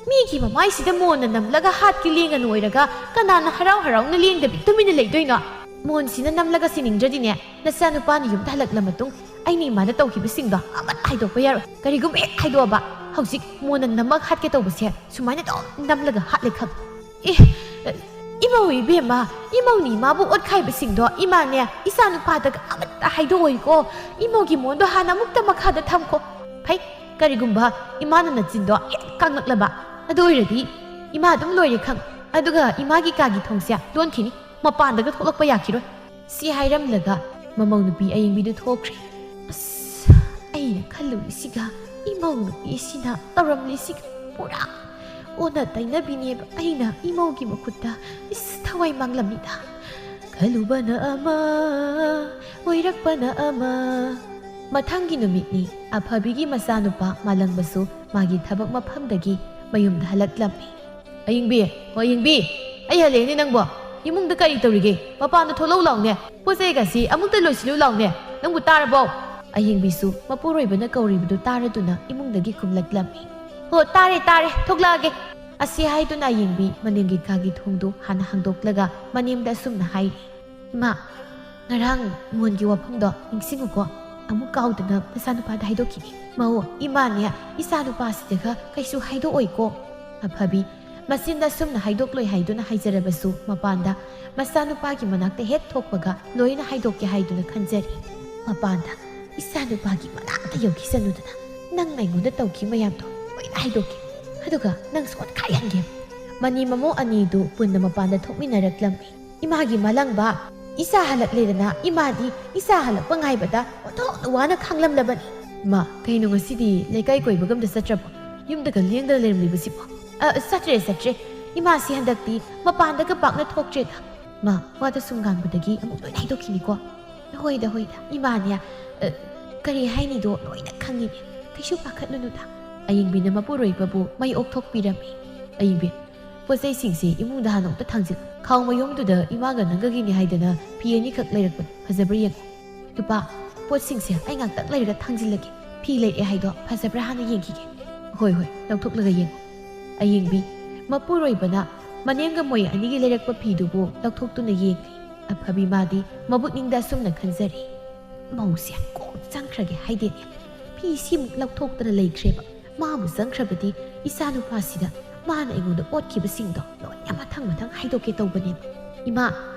ꯃꯤꯒꯤ ꯃꯃꯥꯏꯁꯤꯗ ꯃꯣꯟꯅ ꯅꯝꯂꯒ ꯍꯥꯠꯀꯦ ꯂꯦꯡꯒꯅꯨ ꯑꯣꯏꯔꯒ ꯀꯅꯥꯅ ꯍꯔꯥꯎ ꯍꯔꯥꯎꯅ ꯂꯦꯡꯗꯕꯤ ꯇꯨꯃꯤꯟꯅ ꯂꯩꯗꯣꯏꯅꯣ? ꯃꯣꯟꯁꯤꯅ ꯅꯝꯂꯒ ꯁꯤꯅꯤꯡꯗ꯭ꯔꯗꯤꯅꯦ, ꯅꯆꯥꯅꯨꯄꯥꯅ ꯌꯨꯝꯗ ꯍꯜꯂꯛꯂ ꯃꯇꯨꯡ ꯑꯩꯅ ꯏꯃꯥꯗ ꯇꯧꯈꯤꯕꯁꯤꯡꯗꯣ ꯑꯃꯠꯇ ꯍꯥꯏꯗꯣꯛꯄ ꯌꯥꯔꯣꯏ꯫ ꯀꯔꯤꯒꯨꯝꯕ ꯍꯦꯛ ꯍꯥꯏꯗꯣꯛꯑꯕ, ꯍꯧꯖꯤꯛ ꯃꯣꯟꯅ ꯅꯝꯃꯒ ꯍꯥꯠꯀꯦ ꯇꯧꯕꯁꯦ ꯁꯨꯃꯥꯏꯅ ꯑꯗꯨꯝ ꯅꯝꯂꯒ ꯍꯥꯠꯂꯦ ꯈꯪ꯫ ꯑꯦ, ꯏꯃꯧ ꯏꯕꯦꯝꯃ, ꯏꯃꯧꯅꯤ ꯏꯃꯥꯕꯨ ꯑꯣꯠꯈꯥꯏꯕꯁꯤꯡꯗꯣ ꯏꯃꯥꯅꯦ ꯏꯆꯥꯅꯨꯄꯥꯗꯒ ꯑꯃꯠꯇ ꯍꯥꯏꯗꯣꯛꯑꯣꯏꯀꯣ꯫ ꯏꯃꯧꯒꯤ ꯃꯣꯟꯗꯣ ꯍꯥꯟꯅ ꯑꯃꯨꯛꯇ ꯃꯈꯥꯗ ꯊꯝꯈꯣ꯫ ꯐꯩ, ꯀꯔꯤꯒꯨꯝꯕ ꯏꯃꯥꯅ ꯅꯆꯤꯟꯗꯣ ꯍꯦꯛ ꯀꯥꯡꯂꯛꯂꯕ, ꯑꯗꯨ ꯑꯣꯏꯔꯗꯤ ꯏꯃꯥ ꯑꯗꯨꯝ ꯂꯣꯏꯔꯦ ꯈꯪ꯫ ꯑꯗꯨꯒ ꯏꯃꯥꯒꯤ ꯀꯥꯒꯤ ꯊꯣꯡꯁꯦ ꯂꯣꯟꯈꯤꯅꯤ, ꯃꯄꯥꯟꯗꯒ ꯊꯣꯛꯂꯛꯄ ꯌꯥꯈꯤꯔꯣꯏ꯫ ꯁꯤ ꯍꯥꯏꯔꯝꯂꯒ ꯃꯃꯧ ꯅꯨꯄꯤ ꯑꯌꯤꯡꯕꯤꯗꯨ ꯊꯣꯛꯈ꯭ꯔꯦ꯫ ꯑꯁ, ꯑꯩꯅ ꯈꯜꯂꯨꯔꯤꯁꯤꯒ ꯏꯃꯧ ꯅꯨꯄꯤꯁꯤꯅ ꯇꯧꯔꯝꯂꯤꯁꯤꯒ ꯄꯨꯔꯥ ꯑꯣꯟꯅ ꯇꯩꯅꯕꯤꯅꯦꯕ꯫ ꯑꯩꯅ ꯏꯃꯧꯒꯤ ꯃꯈꯨꯠꯇ ꯏꯁ ꯊꯋꯥꯏ ꯃꯥꯡꯂꯝꯃꯤꯗ꯫ ꯈꯜꯂꯨꯕꯅ ꯑꯃ, ꯑꯣꯏꯔꯛꯄꯅ ꯑꯃ꯫ ꯃꯊꯪꯒꯤ ꯅꯨꯃꯤꯠꯅꯤ꯫ ꯑꯐꯕꯤꯒꯤ ꯃꯆꯥꯅꯨꯄꯥ ꯃꯥꯂꯪꯕꯁꯨ ꯃꯥꯒꯤ ꯊꯕꯛ ꯃꯐꯝꯗꯒꯤ ꯃꯌꯨꯝꯗ ꯍꯜꯂꯛꯂꯝꯃꯤ꯫ ꯑꯌꯤꯡꯕꯤ, ꯍꯣ ꯑꯌꯤꯡꯕꯤ, ꯑꯩ ꯍꯜꯂꯛꯑꯦꯅꯦ ꯅꯪꯕꯣ꯫ ꯏꯃꯨꯡꯗ ꯀꯔꯤ ꯇꯧꯔꯤꯒꯦ? ꯃꯄꯥꯟꯗ ꯊꯣꯛꯂꯛꯎ ꯂꯥꯎꯅꯦ꯫ ꯄꯣꯠ ꯆꯩꯒꯁꯤ ꯑꯃꯨꯛꯇ ꯂꯣꯏꯁꯤꯜꯂꯨ ꯂꯥꯎꯅꯦ꯫ ꯅꯪꯕꯨ ꯇꯥꯔꯕꯣ? ꯑꯌꯤꯡꯕꯤꯁꯨ ꯃꯄꯨꯔꯣꯏꯕꯅ ꯀꯧꯔꯤꯕꯗꯨ ꯇꯥꯔꯗꯨꯅ ꯏꯃꯨꯡꯗꯒꯤ ꯀꯨꯝꯂꯛꯂꯝꯃꯤ꯫ ꯍꯣ, ꯇꯥꯔꯦ, ꯇꯥꯔꯦ, ꯊꯣꯛꯂꯛꯑꯒꯦ꯫ ꯑꯁꯤ ꯍꯥꯏꯗꯨꯅ ꯑꯌꯤꯡꯕꯤ ꯃꯅꯤꯡꯒꯤ ꯀꯥꯒꯤ ꯊꯣꯡꯗꯨ ꯍꯥꯟꯅ ꯍꯥꯡꯗꯣꯛꯂꯒ ꯃꯅꯦꯝꯗ ꯑꯁꯨꯝꯅ ꯍꯥꯏꯔꯤ꯫ ꯏꯃꯥ, ꯉꯔꯥꯡ ꯃꯣꯟꯒꯤ ꯋꯥꯐꯝꯗꯣ ꯅꯤꯡꯁꯤꯡꯉꯨꯀꯣ꯫ ꯑꯃꯨꯛ ꯀꯥꯎꯗꯅ ꯅꯆꯥꯅꯨꯄꯥꯗ ꯍꯥꯏꯗꯣꯛꯈꯤꯅꯤ꯫ ꯃꯧ, ꯏꯃꯥꯅꯦ ꯏꯆꯥꯅꯨꯄꯥꯁꯤꯗꯒ ꯀꯩꯁꯨ ꯍꯥꯏꯗꯣꯛꯑꯣꯏꯀꯣ꯫ ꯑꯐꯕꯤ, ꯃꯆꯤꯟꯗ ꯑꯁꯨꯝꯅ ꯍꯥꯏꯗꯣꯛꯂꯣꯏ ꯍꯥꯏꯗꯨꯅ ꯍꯥꯏꯖꯔꯕꯁꯨ ꯃꯄꯥꯟꯗ ꯃꯆꯥꯅꯨꯄꯥꯒꯤ ꯃꯅꯥꯛꯇ ꯍꯦꯛ ꯊꯣꯛꯄꯒ ꯂꯣꯏꯅ ꯍꯥꯏꯗꯣꯛꯀꯦ ꯍꯥꯏꯗꯨꯅ ꯈꯟꯖꯔꯤ꯫ ꯃꯄꯥꯟꯗ ꯏꯆꯥꯅꯨꯄꯥꯒꯤ ꯃꯅꯥꯛꯇ ꯌꯧꯈꯤꯁꯅꯨꯗꯅ ꯅꯪꯅ ꯑꯩꯉꯣꯟꯗ ꯇꯧꯈꯤꯕ ꯃꯌꯥꯝꯗꯣ ꯂꯣꯏꯅ ꯍꯥꯏꯗꯣꯛꯀꯦ꯫ ꯑꯗꯨꯒ ꯅꯪꯁꯨ ꯑꯣꯠꯈꯥꯏꯍꯟꯒꯦ꯫ ꯃꯅꯤ ꯃꯃꯧ ꯑꯅꯤꯗꯨ ꯄꯨꯟꯅ ꯃꯄꯥꯟꯗ ꯊꯣꯛꯃꯤꯟꯅꯔꯛꯂꯝꯃꯤ꯫ ꯏꯃꯥꯒꯤ ꯃꯂꯪꯕ, ꯏꯆꯥ ꯍꯜꯂꯛꯂꯦꯗꯅ ꯏꯃꯥꯗꯤ ꯏꯆꯥ ꯍꯜꯂꯛꯄ ꯉꯥꯏꯕꯗ ꯑꯣꯟꯊꯣꯛꯅ ꯋꯥꯅ ꯈꯥꯡꯂꯝꯂꯕꯅꯤ꯫ ꯏꯃꯥ, ꯀꯩꯅꯣ ꯉꯁꯤꯗꯤ ꯂꯩꯀꯥꯏ ꯀꯣꯏꯕꯒ ꯑꯝꯇ ꯆꯠꯇ꯭ꯔꯕꯣ? ꯌꯨꯝꯗꯒ ꯂꯦꯡꯗꯅ ꯂꯩꯔꯝꯂꯤꯕꯁꯤꯕꯣ? ꯑ, ꯆꯠꯇ꯭ꯔꯦ, ꯆꯠꯇ꯭ꯔꯦ꯫ ꯏꯃꯥꯁꯤ ꯍꯟꯗꯛꯇꯤ ꯃꯄꯥꯟꯗꯒ ꯄꯥꯛꯅ ꯊꯣꯛꯇ꯭ꯔꯦꯗ꯫ ꯃꯥ, ꯋꯥꯗꯣ ꯁꯨꯝ ꯉꯥꯡꯕꯗꯒꯤ ꯑꯃꯨꯛ ꯂꯣꯏꯅ ꯍꯥꯏꯗꯣꯛꯈꯤꯅꯤꯀꯣ꯫ ꯍꯣꯏꯗ, ꯍꯣꯏꯗ꯫ ꯏꯃꯥꯅꯦ, ꯑ, ꯀꯔꯤ ꯍꯥꯏꯅꯤꯗꯣ ꯂꯣꯏꯅ ꯈꯪꯉꯤꯅꯦ꯫ ꯀꯩꯁꯨ ꯄꯥꯈꯠꯂꯨꯅꯨꯗ꯫ ꯑꯌꯤꯡꯕꯤꯅ ꯃꯄꯨꯔꯣꯏꯕꯕꯨ ꯃꯩ ꯑꯣꯛꯊꯣꯛꯄꯤꯔꯝꯃꯤ꯫ "ꯑꯌꯤꯡꯕꯤ, ꯄꯣꯠ ꯆꯩꯁꯤꯡꯁꯦ ꯏꯃꯨꯡꯗ ꯍꯥꯟꯅ ꯑꯃꯨꯛꯇ ꯊꯥꯡꯖꯤꯜꯂꯨ꯫ ꯈꯥꯎ ꯃꯌꯣꯝꯗꯨꯗ ꯏꯃꯥꯒ ꯅꯪꯒꯒꯤꯅꯤ ꯍꯥꯏꯗꯅ ꯐꯤ ꯑꯅꯤꯈꯛ ꯂꯩꯔꯛꯄꯅꯤ, ꯐꯖꯕ꯭ꯔꯥ ꯌꯦꯡꯉꯨ꯫" "ꯅꯨꯄꯥ, ꯄꯣꯠꯁꯤꯡꯁꯦ ꯑꯩ ꯉꯥꯛꯇꯪ ꯂꯩꯔꯒ ꯊꯥꯡꯖꯤꯜꯂꯒꯦ꯫ ꯐꯤ ꯂꯩꯔꯛꯑꯦ ꯍꯥꯏꯗꯣ ꯐꯖꯕ꯭ꯔꯥ ꯍꯥꯟꯅ ꯌꯦꯡꯈꯤꯒꯦ꯫" "ꯍꯣꯏ, ꯍꯣꯏ, ꯂꯧꯊꯣꯛꯂꯒ ꯌꯦꯡꯉꯨ꯫" ꯑꯌꯤꯡꯕꯤ, ꯃꯄꯨꯔꯣꯏꯕꯅ ꯃꯅꯦꯝꯒ ꯃꯣꯏ ꯑꯅꯤꯒꯤ ꯂꯩꯔꯛꯄ ꯐꯤꯗꯨꯕꯨ ꯂꯧꯊꯣꯛꯇꯨꯅ ꯌꯦꯡꯂꯤ꯫ ꯑꯐꯕꯤ ꯃꯥꯗꯤ ꯃꯕꯨꯛꯅꯤꯡꯗ ꯑꯁꯨꯝꯅ ꯈꯟꯖꯔꯤ, "ꯃꯧꯁꯦ ꯀꯣꯛ ꯆꯪꯈ꯭ꯔꯒꯦ ꯍꯥꯏꯗꯦꯅꯦ꯫ ꯐꯤꯁꯤꯃꯨꯛ ꯂꯧꯊꯣꯛꯇꯅ ꯂꯩꯈ꯭ꯔꯦꯕ꯫ ꯃꯥꯕꯨ ꯆꯪꯈ꯭ꯔꯕꯗꯤ ꯏꯆꯥꯅꯨꯄꯥꯁꯤꯗ ꯃꯥꯅ ꯑꯩꯉꯣꯟꯗ ꯑꯣꯠꯈꯤꯕꯁꯤꯡꯗꯣ ꯂꯣꯏꯅ ꯃꯊꯪ ꯃꯊꯪ ꯍꯥꯏꯗꯣꯛꯀꯦ ꯇꯧꯕꯅꯦꯕ꯫ ꯏꯃꯥ,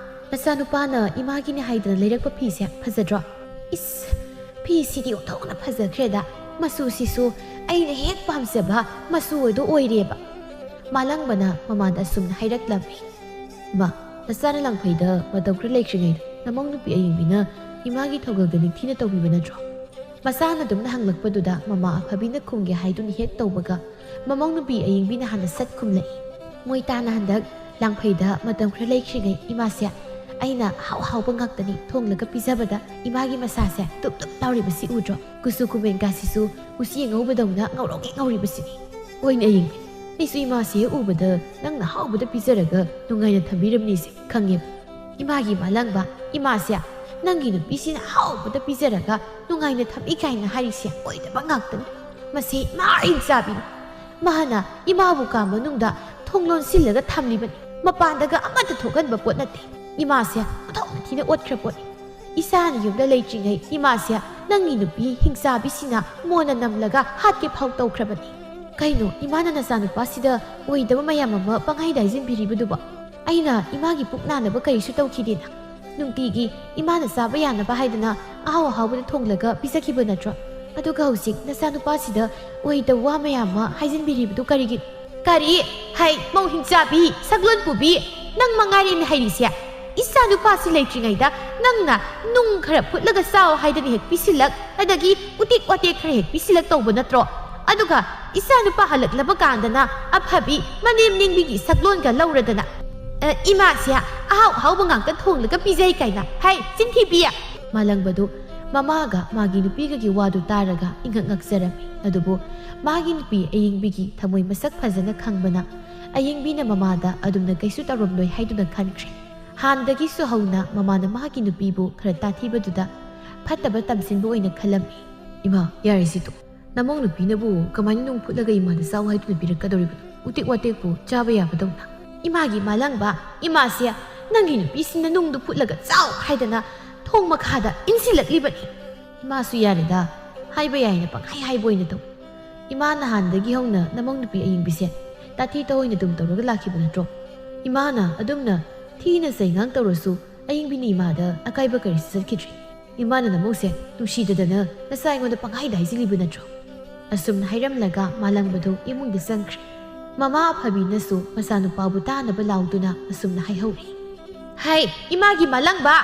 ꯅꯆꯥꯅꯨꯄꯥꯅ ꯏꯃꯥꯒꯤꯅꯦ ꯍꯥꯏꯗꯅ ꯂꯩꯔꯛꯄ ꯐꯤꯁꯦ ꯐꯖꯗ꯭ꯔꯣ? ꯏꯁ, ꯐꯤꯁꯤꯗꯤ ꯑꯣꯟꯊꯣꯛꯅ ꯐꯖꯈ꯭ꯔꯦꯗ꯫ ꯃꯆꯨꯁꯤꯁꯨ ꯑꯩꯅ ꯍꯦꯛ ꯄꯥꯝꯖꯕ ꯃꯆꯨ ꯑꯗꯨ ꯑꯣꯏꯔꯦꯕ꯫" ꯃꯥꯂꯪꯕꯅ ꯃꯃꯥꯗ ꯑꯁꯨꯝꯅ ꯍꯥꯏꯔꯛꯂꯝꯃꯤ꯫ "ꯏꯃꯥ, ꯅꯆꯥꯅ ꯂꯥꯡꯐꯩꯗ ꯃꯇꯝ ꯈꯔ ꯂꯩꯈ꯭ꯔꯤꯉꯩꯗ ꯅꯃꯧ ꯅꯨꯄꯤ ꯑꯌꯤꯡꯕꯤꯅ ꯏꯃꯥꯒꯤ ꯊꯧꯒꯜꯗ ꯅꯤꯡꯊꯤꯅ ꯇꯧꯕꯤꯕ ꯅꯠꯇ꯭ꯔꯣ?" ꯃꯆꯥꯅ ꯑꯗꯨꯝꯅ ꯍꯪꯂꯛꯄꯗꯨꯗ ꯃꯃꯥ ꯑꯐꯕꯤꯅ ꯈꯨꯝꯒꯦ ꯍꯥꯏꯗꯨꯅ ꯍꯦꯛ ꯇꯧꯕꯒ, ꯃꯃꯧ ꯅꯨꯄꯤ ꯑꯌꯤꯡꯕꯤꯅ ꯍꯥꯟꯅ ꯁꯠ ꯈꯨꯝꯂꯛꯏ꯫ "ꯃꯣꯏ ꯇꯥꯅ ꯍꯟꯗꯛ ꯂꯥꯡꯐꯩꯗ ꯃꯇꯝ ꯈꯔ ꯂꯩꯈ꯭ꯔꯤꯉꯩ ꯏꯃꯥꯁꯦ ꯑꯩꯅ ꯍꯥꯎ ꯍꯥꯎꯕ ꯉꯥꯛꯇꯅꯤ ꯊꯣꯡꯂꯒ ꯄꯤꯖꯕꯗ ꯏꯃꯥꯒꯤ ꯃꯁꯥꯁꯦ ꯇꯨꯞ ꯇꯨꯞ ꯂꯥꯎꯔꯤꯕꯁꯤ ꯎꯗ꯭ꯔꯣ? ꯀꯨꯆꯨ ꯀꯨꯃꯦꯟꯒꯥꯁꯤꯁꯨ ꯎꯆꯤ ꯑꯉꯧꯕꯗꯧꯅ ꯉꯧꯔꯣꯛ ꯍꯦꯛ ꯉꯧꯔꯤꯕꯁꯤꯅꯤ꯫ ꯍꯣꯏꯅꯦ ꯑꯌꯤꯡꯕꯤ, ꯑꯩꯁꯨ ꯏꯃꯥꯁꯦ ꯍꯦꯛ ꯎꯕꯗ ꯅꯪꯅ ꯍꯥꯎꯕꯗ ꯄꯤꯖꯔꯒ ꯅꯨꯡꯉꯥꯏꯅ ꯊꯝꯕꯤꯔꯝꯅꯤꯁꯦ ꯈꯪꯉꯦꯕ꯫" "ꯏꯃꯥꯒꯤ ꯃꯥꯂꯪꯕ, ꯏꯃꯥꯁꯦ ꯅꯪꯒꯤ ꯅꯨꯄꯤꯁꯤꯅ ꯍꯥꯎꯕꯗ ꯄꯤꯖꯔꯒ ꯅꯨꯡꯉꯥꯏꯅ ꯊꯝꯏ ꯀꯥꯏꯅ ꯍꯥꯏꯔꯤꯁꯦ ꯑꯣꯏꯗꯕ ꯉꯥꯛꯇꯅꯤ꯫ ꯃꯁꯤ ꯏꯃꯥ ꯍꯤꯡꯆꯥꯕꯤꯅꯤ꯫ ꯃꯥꯅ ꯏꯃꯥꯕꯨ ꯀꯥ ꯃꯅꯨꯡꯗ ꯊꯣꯡ ꯂꯣꯟꯁꯤꯜꯂꯒ ꯊꯝꯂꯤꯕꯅꯤ꯫ ꯃꯄꯥꯟꯗꯒ ꯑꯃꯠꯇ ꯊꯣꯛꯍꯟꯕ ꯄꯣꯠ ꯅꯠꯇꯦ꯫ ꯏꯃꯥꯁꯦ ꯑꯣꯟꯊꯣꯛꯅ ꯊꯤꯅ ꯑꯣꯠꯈ꯭ꯔ ꯄꯣꯠꯅꯤ꯫ ꯏꯆꯥꯅ ꯌꯨꯝꯗ ꯂꯩꯇ꯭ꯔꯤꯉꯩ ꯏꯃꯥꯁꯦ ꯅꯪꯒꯤ ꯅꯨꯄꯤ ꯍꯤꯡꯆꯥꯕꯤꯁꯤꯅ ꯃꯣꯟꯅ ꯅꯝꯂꯒ ꯍꯥꯠꯀꯦ ꯐꯥꯎ ꯇꯧꯈ꯭ꯔꯕꯅꯤ꯫ ꯀꯩꯅꯣ ꯏꯃꯥꯅ ꯅꯆꯥꯅꯨꯄꯥꯁꯤꯗ ꯑꯣꯏꯗꯕ ꯃꯌꯥꯝ ꯑꯃ ꯄꯪꯍꯥꯏꯗ ꯍꯥꯏꯖꯤꯟꯕꯤꯔꯤꯕꯗꯨꯕꯣ? ꯑꯩꯅ ꯏꯃꯥꯒꯤ ꯄꯨꯛ ꯅꯥꯅꯕ ꯀꯔꯤꯁꯨ ꯇꯧꯈꯤꯗꯦꯅ꯫ ꯅꯨꯡꯇꯤꯒꯤ ꯏꯃꯥꯅ ꯆꯥꯕ ꯌꯥꯅꯕ ꯍꯥꯏꯗꯅ ꯑꯍꯥꯎ ꯑꯍꯥꯎꯕꯗ ꯊꯣꯡꯂꯒ ꯄꯤꯖꯈꯤꯕ ꯅꯠꯇ꯭ꯔꯣ? ꯑꯗꯨꯒ ꯍꯧꯖꯤꯛ ꯅꯆꯥꯅꯨꯄꯥꯁꯤꯗ ꯑꯣꯏꯗꯕ ꯋꯥ ꯃꯌꯥꯝ ꯑꯃ ꯍꯥꯏꯖꯤꯟꯕꯤꯔꯤꯕꯗꯨ ꯀꯔꯤꯒꯤꯅꯣ?" "ꯀꯔꯤ? ꯍꯩ, ꯃꯧ ꯍꯤꯡꯆꯥꯕꯤ, ꯁꯛꯂꯣꯟ ꯄꯨꯕꯤ, ꯅꯪ ꯃꯉꯥꯏꯔꯦꯅꯦ ꯍꯩꯔꯤꯁꯦ꯫ ꯏꯆꯥ ꯅꯨꯄꯥꯁꯤ ꯂꯩꯇ꯭ꯔꯤꯉꯩꯗ ꯅꯪꯅ ꯅꯨꯡ ꯈꯔ ꯐꯨꯠꯂꯒ ꯆꯥꯎ ꯍꯥꯏꯗꯅ ꯍꯦꯛ ꯄꯤꯁꯤꯜꯂꯛ, ꯑꯗꯒꯤ ꯎꯇꯦꯛ ꯋꯥꯇꯦꯛ ꯈꯔ ꯍꯦꯛ ꯄꯤꯁꯤꯜꯂꯛ ꯇꯧꯕ ꯅꯠꯇ꯭ꯔꯣ? ꯑꯗꯨꯒ ꯏꯆꯥ ꯅꯨꯄꯥ ꯍꯜꯂꯛꯂꯕ ꯀꯥꯟꯗꯅ ꯑꯐꯕꯤ ꯃꯅꯦꯝ ꯅꯤꯡꯕꯤꯒꯤ ꯁꯛꯂꯣꯟꯒ ꯂꯧꯔꯗꯅ, ꯑ, ꯏꯃꯥꯁꯦ ꯑꯍꯥꯎ ꯑꯍꯥꯎꯕ ꯉꯥꯛꯇ ꯊꯣꯡꯂꯒ ꯄꯤꯖꯩ ꯀꯥꯏꯅ꯫ ꯍꯩ, ꯆꯤꯟꯊꯤꯕꯤ!" ꯃꯥꯂꯪꯕꯗꯨ ꯃꯃꯥꯒ ꯃꯥꯒꯤ ꯅꯨꯄꯤꯒꯒꯤ ꯋꯥꯗꯨ ꯇꯥꯔꯒ ꯏꯉꯛ ꯉꯛꯆꯔꯝꯃꯤ꯫ ꯑꯗꯨꯕꯨ ꯃꯥꯒꯤ ꯅꯨꯄꯤ ꯑꯌꯤꯡꯕꯤꯒꯤ ꯊꯃꯣꯏ ꯃꯁꯛ ꯐꯖꯅ ꯈꯪꯕꯅ ꯑꯌꯤꯡꯕꯤꯅ ꯃꯃꯥꯗ ꯑꯗꯨꯝꯅ ꯀꯩꯁꯨ ꯇꯧꯔꯝꯂꯣꯏ ꯍꯥꯏꯗꯨꯅ ꯈꯟꯈ꯭ꯔꯦ꯫ ꯍꯥꯟꯅꯗꯒꯤꯁꯨ ꯍꯧꯅ ꯃꯃꯥꯅ ꯃꯥꯒꯤ ꯅꯨꯄꯤꯕꯨ ꯈꯔ ꯇꯥꯊꯤꯕꯗꯨꯗ ꯐꯠꯇꯕ ꯇꯝꯁꯤꯟꯕ ꯑꯣꯏꯅ ꯈꯜꯂꯝꯃꯤ꯫ "ꯏꯃꯥ, ꯌꯥꯔꯦ ꯁꯤꯗꯣ꯫ ꯅꯃꯧ ꯅꯨꯄꯤꯅꯕꯨ ꯀꯃꯥꯏꯅ ꯅꯨꯡ ꯐꯨꯠꯂꯒ ꯏꯃꯥꯗ ꯆꯥꯎ ꯍꯥꯏꯗꯨꯅ ꯄꯤꯔꯛꯀꯗꯧꯔꯤꯕꯅꯣ? ꯎꯇꯦꯛ ꯋꯥꯇꯦꯛꯄꯨ ꯆꯥꯕ ꯌꯥꯕꯗꯧꯅ?" "ꯏꯃꯥꯒꯤ ꯃꯥꯂꯪꯕ, ꯏꯃꯥꯁꯦ ꯅꯪꯒꯤ ꯅꯨꯄꯤꯁꯤꯡꯅ ꯅꯨꯡꯗꯨ ꯐꯨꯠꯂꯒ ꯆꯥꯎ ꯍꯥꯏꯗꯅ ꯊꯣꯡ ꯃꯈꯥꯗ ꯏꯟꯁꯤꯜꯂꯛꯂꯤꯕꯅꯤ꯫ ꯏꯃꯥꯁꯨ ꯌꯥꯔꯦꯗ, ꯍꯥꯏꯕ ꯌꯥꯏꯅ ꯄꯪꯍꯥꯏ ꯍꯥꯏꯕ ꯑꯣꯏꯅ ꯇꯧ꯫ ꯏꯃꯥ ꯅꯍꯥꯟꯗꯒꯤ ꯍꯧꯅ ꯅꯃꯧ ꯅꯨꯄꯤ ꯑꯌꯤꯡꯕꯤꯁꯦ ꯇꯥꯊꯤ ꯇꯧꯑꯣꯏꯅ ꯑꯗꯨꯝ ꯇꯧꯔꯒ ꯂꯥꯛꯈꯤꯕ ꯅꯠꯇ꯭ꯔꯣ? ꯏꯃꯥꯅ ꯑꯗꯨꯝꯅ ꯊꯤꯅ ꯆꯩꯉꯥꯡ ꯇꯧꯔꯁꯨ ꯑꯌꯤꯡꯕꯤꯅ ꯏꯃꯥꯗ ꯑꯀꯥꯏꯕ ꯀꯔꯤꯁꯨ ꯆꯠꯈꯤꯗ꯭ꯔꯤ꯫ ꯏꯃꯥꯅ ꯅꯃꯧꯁꯦ ꯅꯨꯡꯁꯤꯗꯗꯅ ꯅꯆꯥ ꯑꯩꯉꯣꯟꯗ ꯄꯪꯍꯥꯏꯗ ꯍꯥꯏꯖꯤꯜꯂꯤꯕ ꯅꯠꯇ꯭ꯔꯣ?" ꯑꯁꯨꯝꯅ ꯍꯥꯏꯔꯝꯂꯒ ꯃꯥꯂꯪꯕꯗꯨ ꯏꯃꯨꯡꯗ ꯆꯪꯈ꯭ꯔꯦ꯫ ꯃꯃꯥ ꯑꯐꯕꯤꯅꯁꯨ ꯃꯆꯥꯅꯨꯄꯥꯕꯨ ꯇꯥꯅꯕ ꯂꯥꯎꯗꯨꯅ ꯑꯁꯨꯝꯅ ꯍꯥꯏꯍꯧꯔꯤ꯫ "ꯍꯩ, ꯏꯃꯥꯒꯤ ꯃꯥꯂꯪꯕ,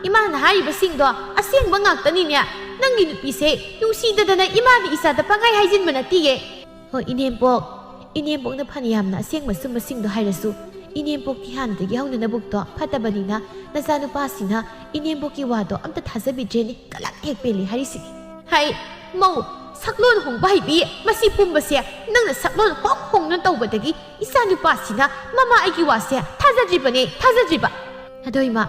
ꯏꯃꯥꯅ ꯍꯥꯏꯔꯤꯕꯁꯤꯡꯗꯣ ꯑꯁꯦꯡꯕ ꯉꯥꯛꯇꯅꯤꯅꯦ꯫ ꯅꯪꯒꯤ ꯅꯨꯄꯤꯁꯦ ꯅꯨꯡꯁꯤꯗꯗꯅ ꯏꯃꯥꯅ ꯏꯆꯥꯗ ꯄꯪꯍꯥꯏ ꯍꯥꯏꯖꯤꯟꯕ ꯅꯠꯇꯤꯌꯦ꯫ ꯍꯣꯏ, ꯏꯅꯦꯝꯄꯣꯛ, ꯏꯅꯦꯝꯄꯣꯛꯅ ꯐꯅ ꯌꯥꯝꯅ ꯑꯁꯦꯡꯕ ꯑꯆꯨꯝꯕꯁꯤꯡꯗꯣ ꯍꯥꯏꯔꯁꯨ, ꯏꯅꯦꯝꯄꯣꯛꯀꯤ ꯍꯥꯟꯅꯗꯒꯤ ꯍꯧꯅ ꯅꯕꯨꯛꯇꯣ ꯐꯠꯇꯕꯅꯤꯅ ꯅꯆꯥꯅꯨꯄꯥꯁꯤꯅ ꯏꯅꯦꯝꯄꯣꯛꯀꯤ ꯋꯥꯗꯣ ꯑꯝꯇ ꯊꯥꯖꯕꯤꯗ꯭ꯔꯦꯅꯦ, ꯀꯂꯛ ꯍꯦꯛ ꯄꯦꯜꯂꯤ ꯍꯥꯏꯔꯤꯁꯤꯅꯤ꯫ ꯍꯩ, ꯃꯧ, ꯁꯛꯂꯣꯟ ꯍꯣꯡꯕ ꯍꯩꯕꯤ, ꯃꯁꯤ ꯄꯨꯝꯕꯁꯦ ꯅꯪꯅ ꯁꯛꯂꯣꯟ ꯍꯣꯡ ꯍꯣꯡꯅ ꯇꯧꯕꯗꯒꯤ ꯏꯆꯥꯅꯨꯄꯥꯁꯤꯅ ꯃꯃꯥ ꯑꯩꯒꯤ ꯋꯥꯁꯦ ꯊꯥꯖꯗ꯭ꯔꯤꯕꯅꯦ, ꯊꯥꯖꯗ꯭ꯔꯤꯕ꯫ ꯑꯗꯣ ꯏꯃꯥ,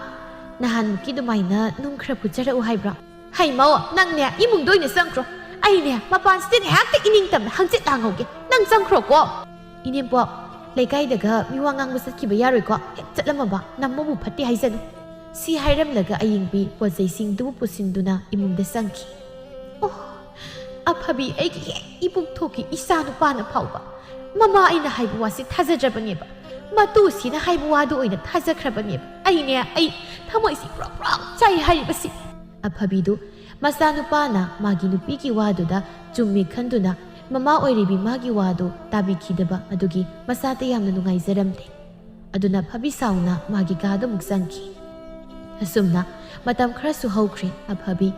ꯅꯍꯥꯟꯃꯨꯛꯀꯤ ꯑꯗꯨꯃꯥꯏꯅ ꯅꯨꯡ ꯈꯔ ꯐꯨꯠꯆꯔꯛꯎ ꯍꯥꯏꯕ꯭ꯔꯣ?" "ꯍꯩ ꯃꯧ, ꯅꯪꯅꯦ ꯏꯃꯨꯡꯗ ꯑꯣꯏꯅ ꯆꯪꯈ꯭ꯔꯣ꯫ ꯑꯩꯅꯦ ꯃꯄꯥꯟꯁꯤꯗ ꯉꯥꯏꯍꯥꯛꯇ ꯏꯅꯤꯡꯇꯝꯅ ꯍꯪꯆꯤꯠ ꯂꯥꯡꯍꯧꯒꯦ꯫ ꯅꯪ ꯆꯪꯈ꯭ꯔꯣꯀꯣ꯫" "ꯏꯅꯦꯝꯄꯣꯛ, ꯂꯩꯀꯥꯏꯗꯒ ꯃꯤꯋꯥ ꯉꯥꯡꯕ ꯆꯠꯈꯤꯕ ꯌꯥꯔꯣꯏꯀꯣ꯫ ꯍꯦꯛ ꯆꯠꯂꯝꯃꯕ ꯅꯝꯃꯕꯨ ꯐꯠꯇꯦ ꯍꯥꯏꯖꯅꯨ꯫" ꯁꯤ ꯍꯥꯏꯔꯝꯂꯒ ꯑꯌꯤꯡꯕꯤ ꯄꯣꯠ ꯆꯩꯁꯤꯡꯗꯨꯕꯨ ꯄꯨꯁꯤꯟꯗꯨꯅ ꯏꯃꯨꯡꯗ ꯆꯪꯈꯤ꯫ ꯑꯣ, ꯑꯐꯕꯤ ꯑꯩꯒꯤ ꯍꯦꯛ ꯏꯄꯨꯛ ꯊꯣꯛꯀꯤ ꯏꯆꯥ ꯅꯨꯄꯥꯅ ꯐꯥꯎꯕ ꯃꯃꯥ ꯑꯩꯅ ꯍꯥꯏꯕ ꯋꯥꯁꯤ ꯊꯥꯖꯗ꯭ꯔꯕꯅꯦꯕ꯫ ꯃꯇꯨꯁꯤꯅ ꯍꯥꯏꯕ ꯋꯥꯗꯨ ꯑꯣꯏꯅ ꯊꯥꯖꯈ꯭ꯔꯕꯅꯦꯕ꯫ ꯑꯩꯅꯦ, ꯑꯩ ꯊꯃꯣꯏꯁꯤ ꯄ꯭ꯔꯣꯛ ꯄ꯭ꯔꯣꯛ ꯆꯥꯏ ꯍꯥꯏꯔꯤꯕꯁꯤ꯫ ꯑꯐꯕꯤꯗꯨ ꯃꯆꯥꯅꯨꯄꯥꯅ ꯃꯥꯒꯤ ꯅꯨꯄꯤꯒꯤ ꯋꯥꯗꯨꯗ ꯆꯨꯝꯃꯤ ꯈꯟꯗꯨꯅ ꯃꯃꯥ ꯑꯣꯏꯔꯤꯕꯤ ꯃꯥꯒꯤ ꯋꯥꯗꯨ ꯇꯥꯕꯤꯈꯤꯗꯕ ꯑꯗꯨꯒꯤ ꯃꯆꯥꯗ ꯌꯥꯝꯅ ꯅꯨꯡꯉꯥꯏꯖꯔꯝꯗꯦ꯫ ꯑꯗꯨꯅ ꯐꯕꯤ ꯁꯥꯎꯅ ꯃꯥꯒꯤ ꯀꯥꯗ ꯑꯃꯨꯛ ꯆꯪꯈꯤ꯫ ꯑꯁꯨꯝꯅ ꯃꯇꯝ ꯈꯔꯁꯨ ꯍꯧꯈ꯭ꯔꯦ꯫ ꯑꯐꯕꯤ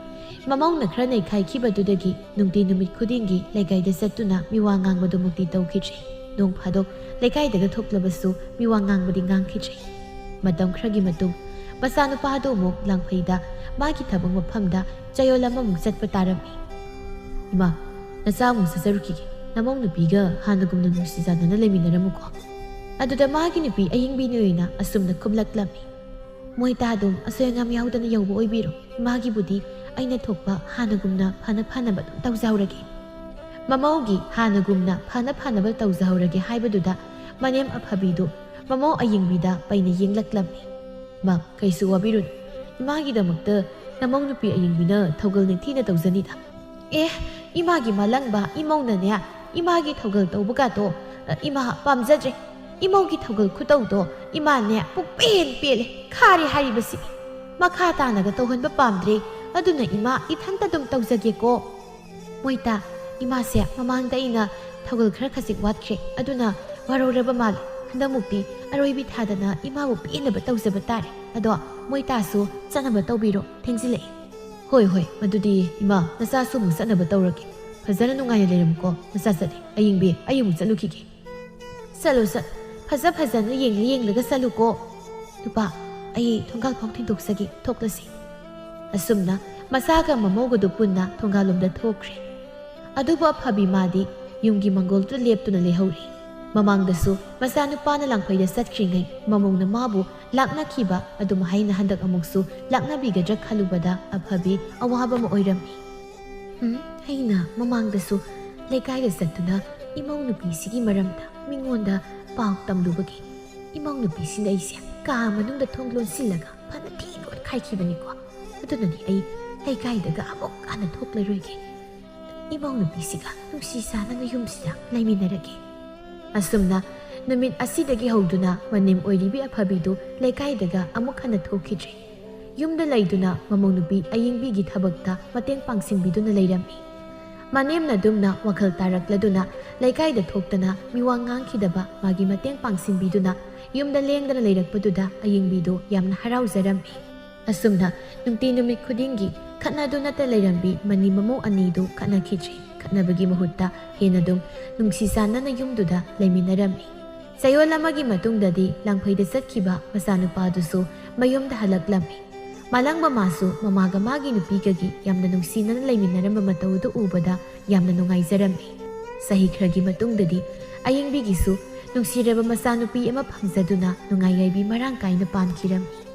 ꯃꯃꯧꯅ ꯈꯔ ꯅꯩꯈꯥꯏꯈꯤꯕꯗꯨꯗꯒꯤ ꯅꯨꯡꯇꯤ ꯅꯨꯃꯤꯠ ꯈꯨꯗꯤꯡꯒꯤ ꯂꯩꯀꯥꯏꯗ ꯆꯠꯇꯨꯅ ꯃꯤꯋꯥ ꯉꯥꯡꯕꯗꯨꯃꯛꯇꯤ ꯇꯧꯈꯤꯗ꯭ꯔꯦ꯫ ꯅꯣꯡ ꯐꯥꯗꯣꯛ ꯂꯩꯀꯥꯏꯗꯒ ꯊꯣꯛꯂꯕꯁꯨ ꯃꯤꯋꯥ ꯉꯥꯡꯕꯗꯤ ꯉꯥꯡꯈꯤꯗ꯭ꯔꯦ꯫ ꯃꯇꯝ ꯈꯔꯒꯤ ꯃꯇꯨꯡ ꯃꯆꯥꯅꯨꯄꯥꯗꯣ ꯑꯃꯨꯛ ꯂꯥꯡꯐꯩꯗ ꯃꯥꯒꯤ ꯊꯕꯛ ꯃꯐꯝꯗ ꯆꯌꯣꯜ ꯑꯃꯃꯨꯛ ꯆꯠꯄ ꯇꯥꯔꯝꯃꯤ꯫ "ꯏꯃꯥ, ꯅꯆꯥ ꯑꯃꯨꯛ ꯆꯠꯆꯔꯨꯈꯤꯒꯦ꯫ ꯅꯃꯧ ꯅꯨꯄꯤꯒ ꯍꯥꯟꯅꯒꯨꯝꯅ ꯅꯨꯡꯁꯤ ꯆꯥꯟꯅꯅ ꯂꯩꯃꯤꯟꯅꯔꯝꯃꯨꯀꯣ"꯫ ꯑꯗꯨꯗ ꯃꯥꯒꯤ ꯅꯨꯄꯤ ꯑꯌꯤꯡꯕꯤꯅ ꯑꯣꯏꯅ ꯑꯁꯨꯝꯅ ꯈꯨꯝꯂꯛꯂꯝꯃꯤ꯫ "ꯃꯣꯏꯇꯥ ꯑꯗꯨꯝ ꯑꯁꯣꯏ ꯑꯉꯥꯝ ꯌꯥꯎꯗꯅ ꯌꯧꯕ ꯑꯣꯏꯕꯤꯔꯣ꯫ ꯏꯃꯥꯒꯤꯕꯨꯗꯤ ꯑꯩꯅ ꯊꯣꯛꯄ ꯍꯥꯟꯅꯒꯨꯝꯅ ꯐꯅ ꯐꯅꯕ ꯑꯗꯨꯝ ꯇꯧꯖꯍꯧꯔꯒꯦ"꯫ ꯃꯃꯧꯒꯤ "ꯍꯥꯟꯅꯒꯨꯝꯅ ꯐꯅ ꯐꯅꯕ ꯇꯧꯖꯍꯧꯔꯒꯦ" ꯍꯥꯏꯕꯗꯨꯗ ꯃꯅꯦꯝ ꯑꯐꯕꯤꯗꯨ ꯃꯃꯧ ꯑꯌꯤꯡꯕꯤꯗ ꯄꯩꯅ ꯌꯦꯡꯂꯛꯂꯝꯃꯤ꯫ "ꯃꯥ, ꯀꯩꯁꯨ ꯋꯥꯕꯤꯔꯨꯅꯨ꯫ ꯏꯃꯥꯒꯤꯗꯃꯛꯇ ꯅꯃꯧ ꯅꯨꯄꯤ ꯑꯌꯤꯡꯕꯤꯅ ꯊꯧꯒꯜ ꯅꯤꯡꯊꯤꯅ ꯇꯧꯖꯅꯤꯗ"꯫ "ꯑꯦ, ꯏꯃꯥꯒꯤ ꯃꯥꯂꯪꯕ ꯏꯃꯧꯅꯅꯦ, ꯏꯃꯥꯒꯤ ꯊꯧꯒꯜ ꯇꯧꯕꯒꯥꯗꯣ, ꯑ, ꯏꯃꯥ ꯄꯥꯝꯖꯗ꯭ꯔꯦ꯫ ꯏꯃꯧꯒꯤ ꯊꯧꯒꯜ ꯈꯨꯇꯧꯗꯣ ꯏꯃꯥꯅꯦ ꯄꯨꯛꯄꯦꯟ ꯄꯦꯜꯂꯦ꯫ ꯈꯥꯔꯦ ꯍꯥꯏꯔꯤꯕꯁꯤꯅꯤ꯫ ꯃꯈꯥ ꯇꯥꯅꯒ ꯇꯧꯍꯟꯕ ꯄꯥꯝꯗ꯭ꯔꯦ꯫ ꯑꯗꯨꯅ ꯏꯃꯥ, ꯏꯊꯟꯇ ꯑꯗꯨꯝ ꯇꯧꯖꯒꯦꯀꯣ"꯫ "ꯃꯣꯏꯇꯥ, ꯏꯃꯥꯁꯦ ꯃꯃꯥꯡꯗ ꯑꯩꯅ ꯊꯧꯒꯜ ꯈꯔ ꯈꯖꯤꯛ ꯋꯥꯠꯈ꯭ꯔꯦ꯫ ꯑꯗꯨꯅ ꯋꯥꯔꯧꯔꯕ ꯃꯥꯜꯂꯦ꯫ ꯍꯟꯗꯛꯃꯨꯛꯇꯤ ꯑꯔꯣꯏꯕꯤ ꯊꯥꯗꯅ ꯏꯃꯥꯕꯨ ꯄꯦꯟꯅꯕ ꯇꯧꯖꯕ ꯇꯥꯔꯦ꯫ ꯑꯗꯣ ꯃꯣꯏꯇꯥꯁꯨ ꯆꯠꯅꯕ ꯇꯧꯕꯤꯔꯣ꯫ ꯊꯦꯡꯖꯤꯜꯂꯛꯑꯦ"꯫ "ꯍꯣꯏ, ꯍꯣꯏ, ꯃꯗꯨꯗꯤ ꯏꯃꯥ, ꯅꯆꯥꯁꯨ ꯑꯃꯨꯛ ꯆꯠꯅꯕ ꯇꯧꯔꯒꯦ꯫ ꯐꯖꯅ ꯅꯨꯡꯉꯥꯏꯅ ꯂꯩꯔꯝꯃꯨꯀꯣ꯫ ꯅꯆꯥ ꯆꯠꯂꯦ꯫ ꯑꯌꯤꯡꯕꯤ, ꯑꯩ ꯑꯃꯨꯛ ꯆꯠꯂꯨꯈꯤꯒꯦ"꯫ "ꯆꯠꯂꯣ, ꯆꯠꯂꯣ꯫ ꯐꯖ ꯐꯖꯅ ꯌꯦꯡꯂ ꯌꯦꯡꯂꯒ ꯆꯠꯂꯨꯀꯣ꯫ ꯅꯨꯄꯥ, ꯑꯩ ꯊꯣꯡꯒꯥꯜ ꯐꯥꯎ ꯊꯤꯟꯗꯣꯛꯆꯒꯦ꯫ ꯊꯣꯛꯂꯁꯤ"꯫ ꯑꯁꯨꯝꯅ ꯃꯆꯥꯒ ꯃꯃꯧꯒꯗꯨ ꯄꯨꯟꯅ ꯊꯣꯡꯒꯥꯜꯂꯣꯝꯗ ꯊꯣꯛꯈ꯭ꯔꯦ꯫ ꯑꯗꯨꯕꯨ ꯑꯐꯕꯤ ꯃꯥꯗꯤ ꯌꯨꯝꯒꯤ ꯃꯪꯒꯣꯜꯗꯨꯗ ꯂꯦꯞꯇꯨꯅ ꯂꯩꯍꯧꯔꯤ꯫ ꯃꯃꯥꯡꯗꯁꯨ ꯃꯆꯥꯅꯨꯄꯥꯅ ꯂꯥꯡꯐꯩꯗ ꯆꯠꯈ꯭ꯔꯤꯉꯩ ꯃꯃꯧꯅ ꯃꯥꯕꯨ ꯂꯥꯛꯅꯈꯤꯕ ꯑꯗꯨꯃꯥꯏꯅ ꯍꯟꯗꯛ ꯑꯃꯨꯛꯁꯨ ꯂꯥꯛꯅꯕꯤꯒꯗ꯭ꯔꯥ ꯈꯜꯂꯨꯕꯗ ꯑꯐꯕꯤ ꯑꯋꯥꯕ ꯑꯃ ꯑꯣꯏꯔꯝꯃꯤ꯫ "ꯍꯨꯝ, ꯑꯩꯅ ꯃꯃꯥꯡꯗꯁꯨ ꯂꯩꯀꯥꯏꯗ ꯆꯠꯇꯨꯅ ꯏꯃꯧ ꯅꯨꯄꯤꯁꯤꯒꯤ ꯃꯔꯝꯗ ꯃꯤꯉꯣꯟꯗ ꯄꯥꯎ ꯇꯝꯂꯨꯕꯒꯤ ꯏꯃꯧ ꯅꯨꯄꯤꯁꯤꯅ ꯑꯩꯁꯦ ꯀꯥ ꯃꯅꯨꯡꯗ ꯊꯣꯡ ꯂꯣꯟꯁꯤꯜꯂꯒ ꯐꯅ ꯊꯤꯅ ꯑꯣꯠꯈꯥꯏꯈꯤꯕꯅꯤꯀꯣ꯫ ꯑꯗꯨꯅꯅꯤ ꯑꯩ ꯂꯩꯀꯥꯏꯗꯒ ꯑꯃꯨꯛ ꯍꯟꯅ ꯊꯣꯛꯂꯔꯣꯏꯒꯦ꯫ ꯏꯃꯧ ꯅꯨꯄꯤꯁꯤꯒ ꯅꯨꯡꯁꯤ ꯆꯥꯟꯅꯅ ꯌꯨꯝꯁꯤꯗ ꯂꯩꯃꯤꯟꯅꯔꯒꯦ"꯫ ꯑꯁꯨꯝꯅ ꯅꯨꯃꯤꯠ ꯑꯁꯤꯗꯒꯤ ꯍꯧꯗꯨꯅ ꯃꯅꯦꯝ ꯑꯣꯏꯔꯤꯕꯤ ꯑꯐꯕꯤꯗꯨ ꯂꯩꯀꯥꯏꯗꯒ ꯑꯃꯨꯛ ꯍꯟꯅ ꯊꯣꯛꯈꯤꯗ꯭ꯔꯦ꯫ ꯌꯨꯝꯗ ꯂꯩꯗꯨꯅ ꯃꯃꯧ ꯅꯨꯄꯤ ꯑꯌꯤꯡꯕꯤꯒꯤ ꯊꯕꯛꯇ ꯃꯇꯦꯡ ꯄꯥꯡꯁꯤꯟꯕꯤꯗꯨꯅ ꯂꯩꯔꯝꯃꯤ꯫ ꯃꯅꯦꯝꯅ ꯑꯗꯨꯝꯅ ꯋꯥꯈꯜ ꯇꯥꯔꯛꯂꯗꯨꯅ ꯂꯩꯀꯥꯏꯗ ꯊꯣꯛꯇꯅ ꯃꯤꯋꯥ ꯉꯥꯡꯈꯤꯗꯕ ꯃꯥꯒꯤ ꯃꯇꯦꯡ ꯄꯥꯡꯁꯤꯟꯕꯤꯗꯨꯅ ꯌꯨꯝꯗ ꯂꯦꯡꯗꯅ ꯂꯩꯔꯛꯄꯗꯨꯗ ꯑꯌꯤꯡꯕꯤꯗꯨ ꯌꯥꯝꯅ ꯍꯔꯥꯎꯖꯔꯝꯃꯤ꯫ ꯑꯁꯨꯝꯅ ꯅꯨꯡꯇꯤ ꯅꯨꯃꯤꯠ ꯈꯨꯗꯤꯡꯒꯤ ꯈꯠꯅꯗꯨꯅꯇ ꯂꯩꯔꯝꯕꯤ ꯃꯅꯤ ꯃꯃꯧ ꯑꯅꯤꯗꯨ ꯈꯠꯅꯈꯤꯗ꯭ꯔꯦ꯫ ꯈꯠꯅꯕꯒꯤ ꯃꯍꯨꯠꯇ ꯍꯦꯟꯅ ꯑꯗꯨꯝ ꯅꯨꯡꯁꯤ ꯆꯥꯟꯅꯅ ꯌꯨꯝꯗꯨꯗ ꯂꯩꯃꯤꯟꯅꯔꯝꯃꯤ꯫ ꯆꯌꯣꯜ ꯑꯃꯒꯤ ꯃꯇꯨꯡꯗꯗꯤ ꯂꯥꯡꯐꯩꯗ ꯆꯠꯈꯤꯕ ꯃꯆꯥꯅꯨꯄꯥꯗꯨꯁꯨ ꯃꯌꯨꯝꯗ ꯍꯜꯂꯛꯂꯝꯃꯤ꯫ ꯃꯥꯂꯪꯕ ꯃꯥꯁꯨ ꯃꯃꯥꯒ ꯃꯥꯒꯤ ꯅꯨꯄꯤꯒꯒꯤ ꯌꯥꯝꯅ ꯅꯨꯡꯁꯤꯅꯅ ꯂꯩꯃꯤꯟꯅꯔꯝꯕ ꯃꯇꯧ ꯑꯗꯨ ꯎꯕꯗ ꯌꯥꯝꯅ ꯅꯨꯡꯉꯥꯏꯖꯔꯝꯃꯤ꯫ ꯆꯍꯤ ꯈꯔꯒꯤ ꯃꯇꯨꯡꯗꯗꯤ ꯑꯌꯤꯡꯕꯤꯒꯤꯁꯨ ꯅꯨꯡꯁꯤꯔꯕ ꯃꯆꯥꯅꯨꯄꯤ ꯑꯃ ꯐꯪꯖꯗꯨꯅ ꯅꯨꯡꯉꯥꯏ ꯌꯥꯏꯕꯤ ꯃꯔꯥꯡ ꯀꯥꯏꯅ ꯄꯥꯟꯈꯤꯔꯝꯃꯤ꯫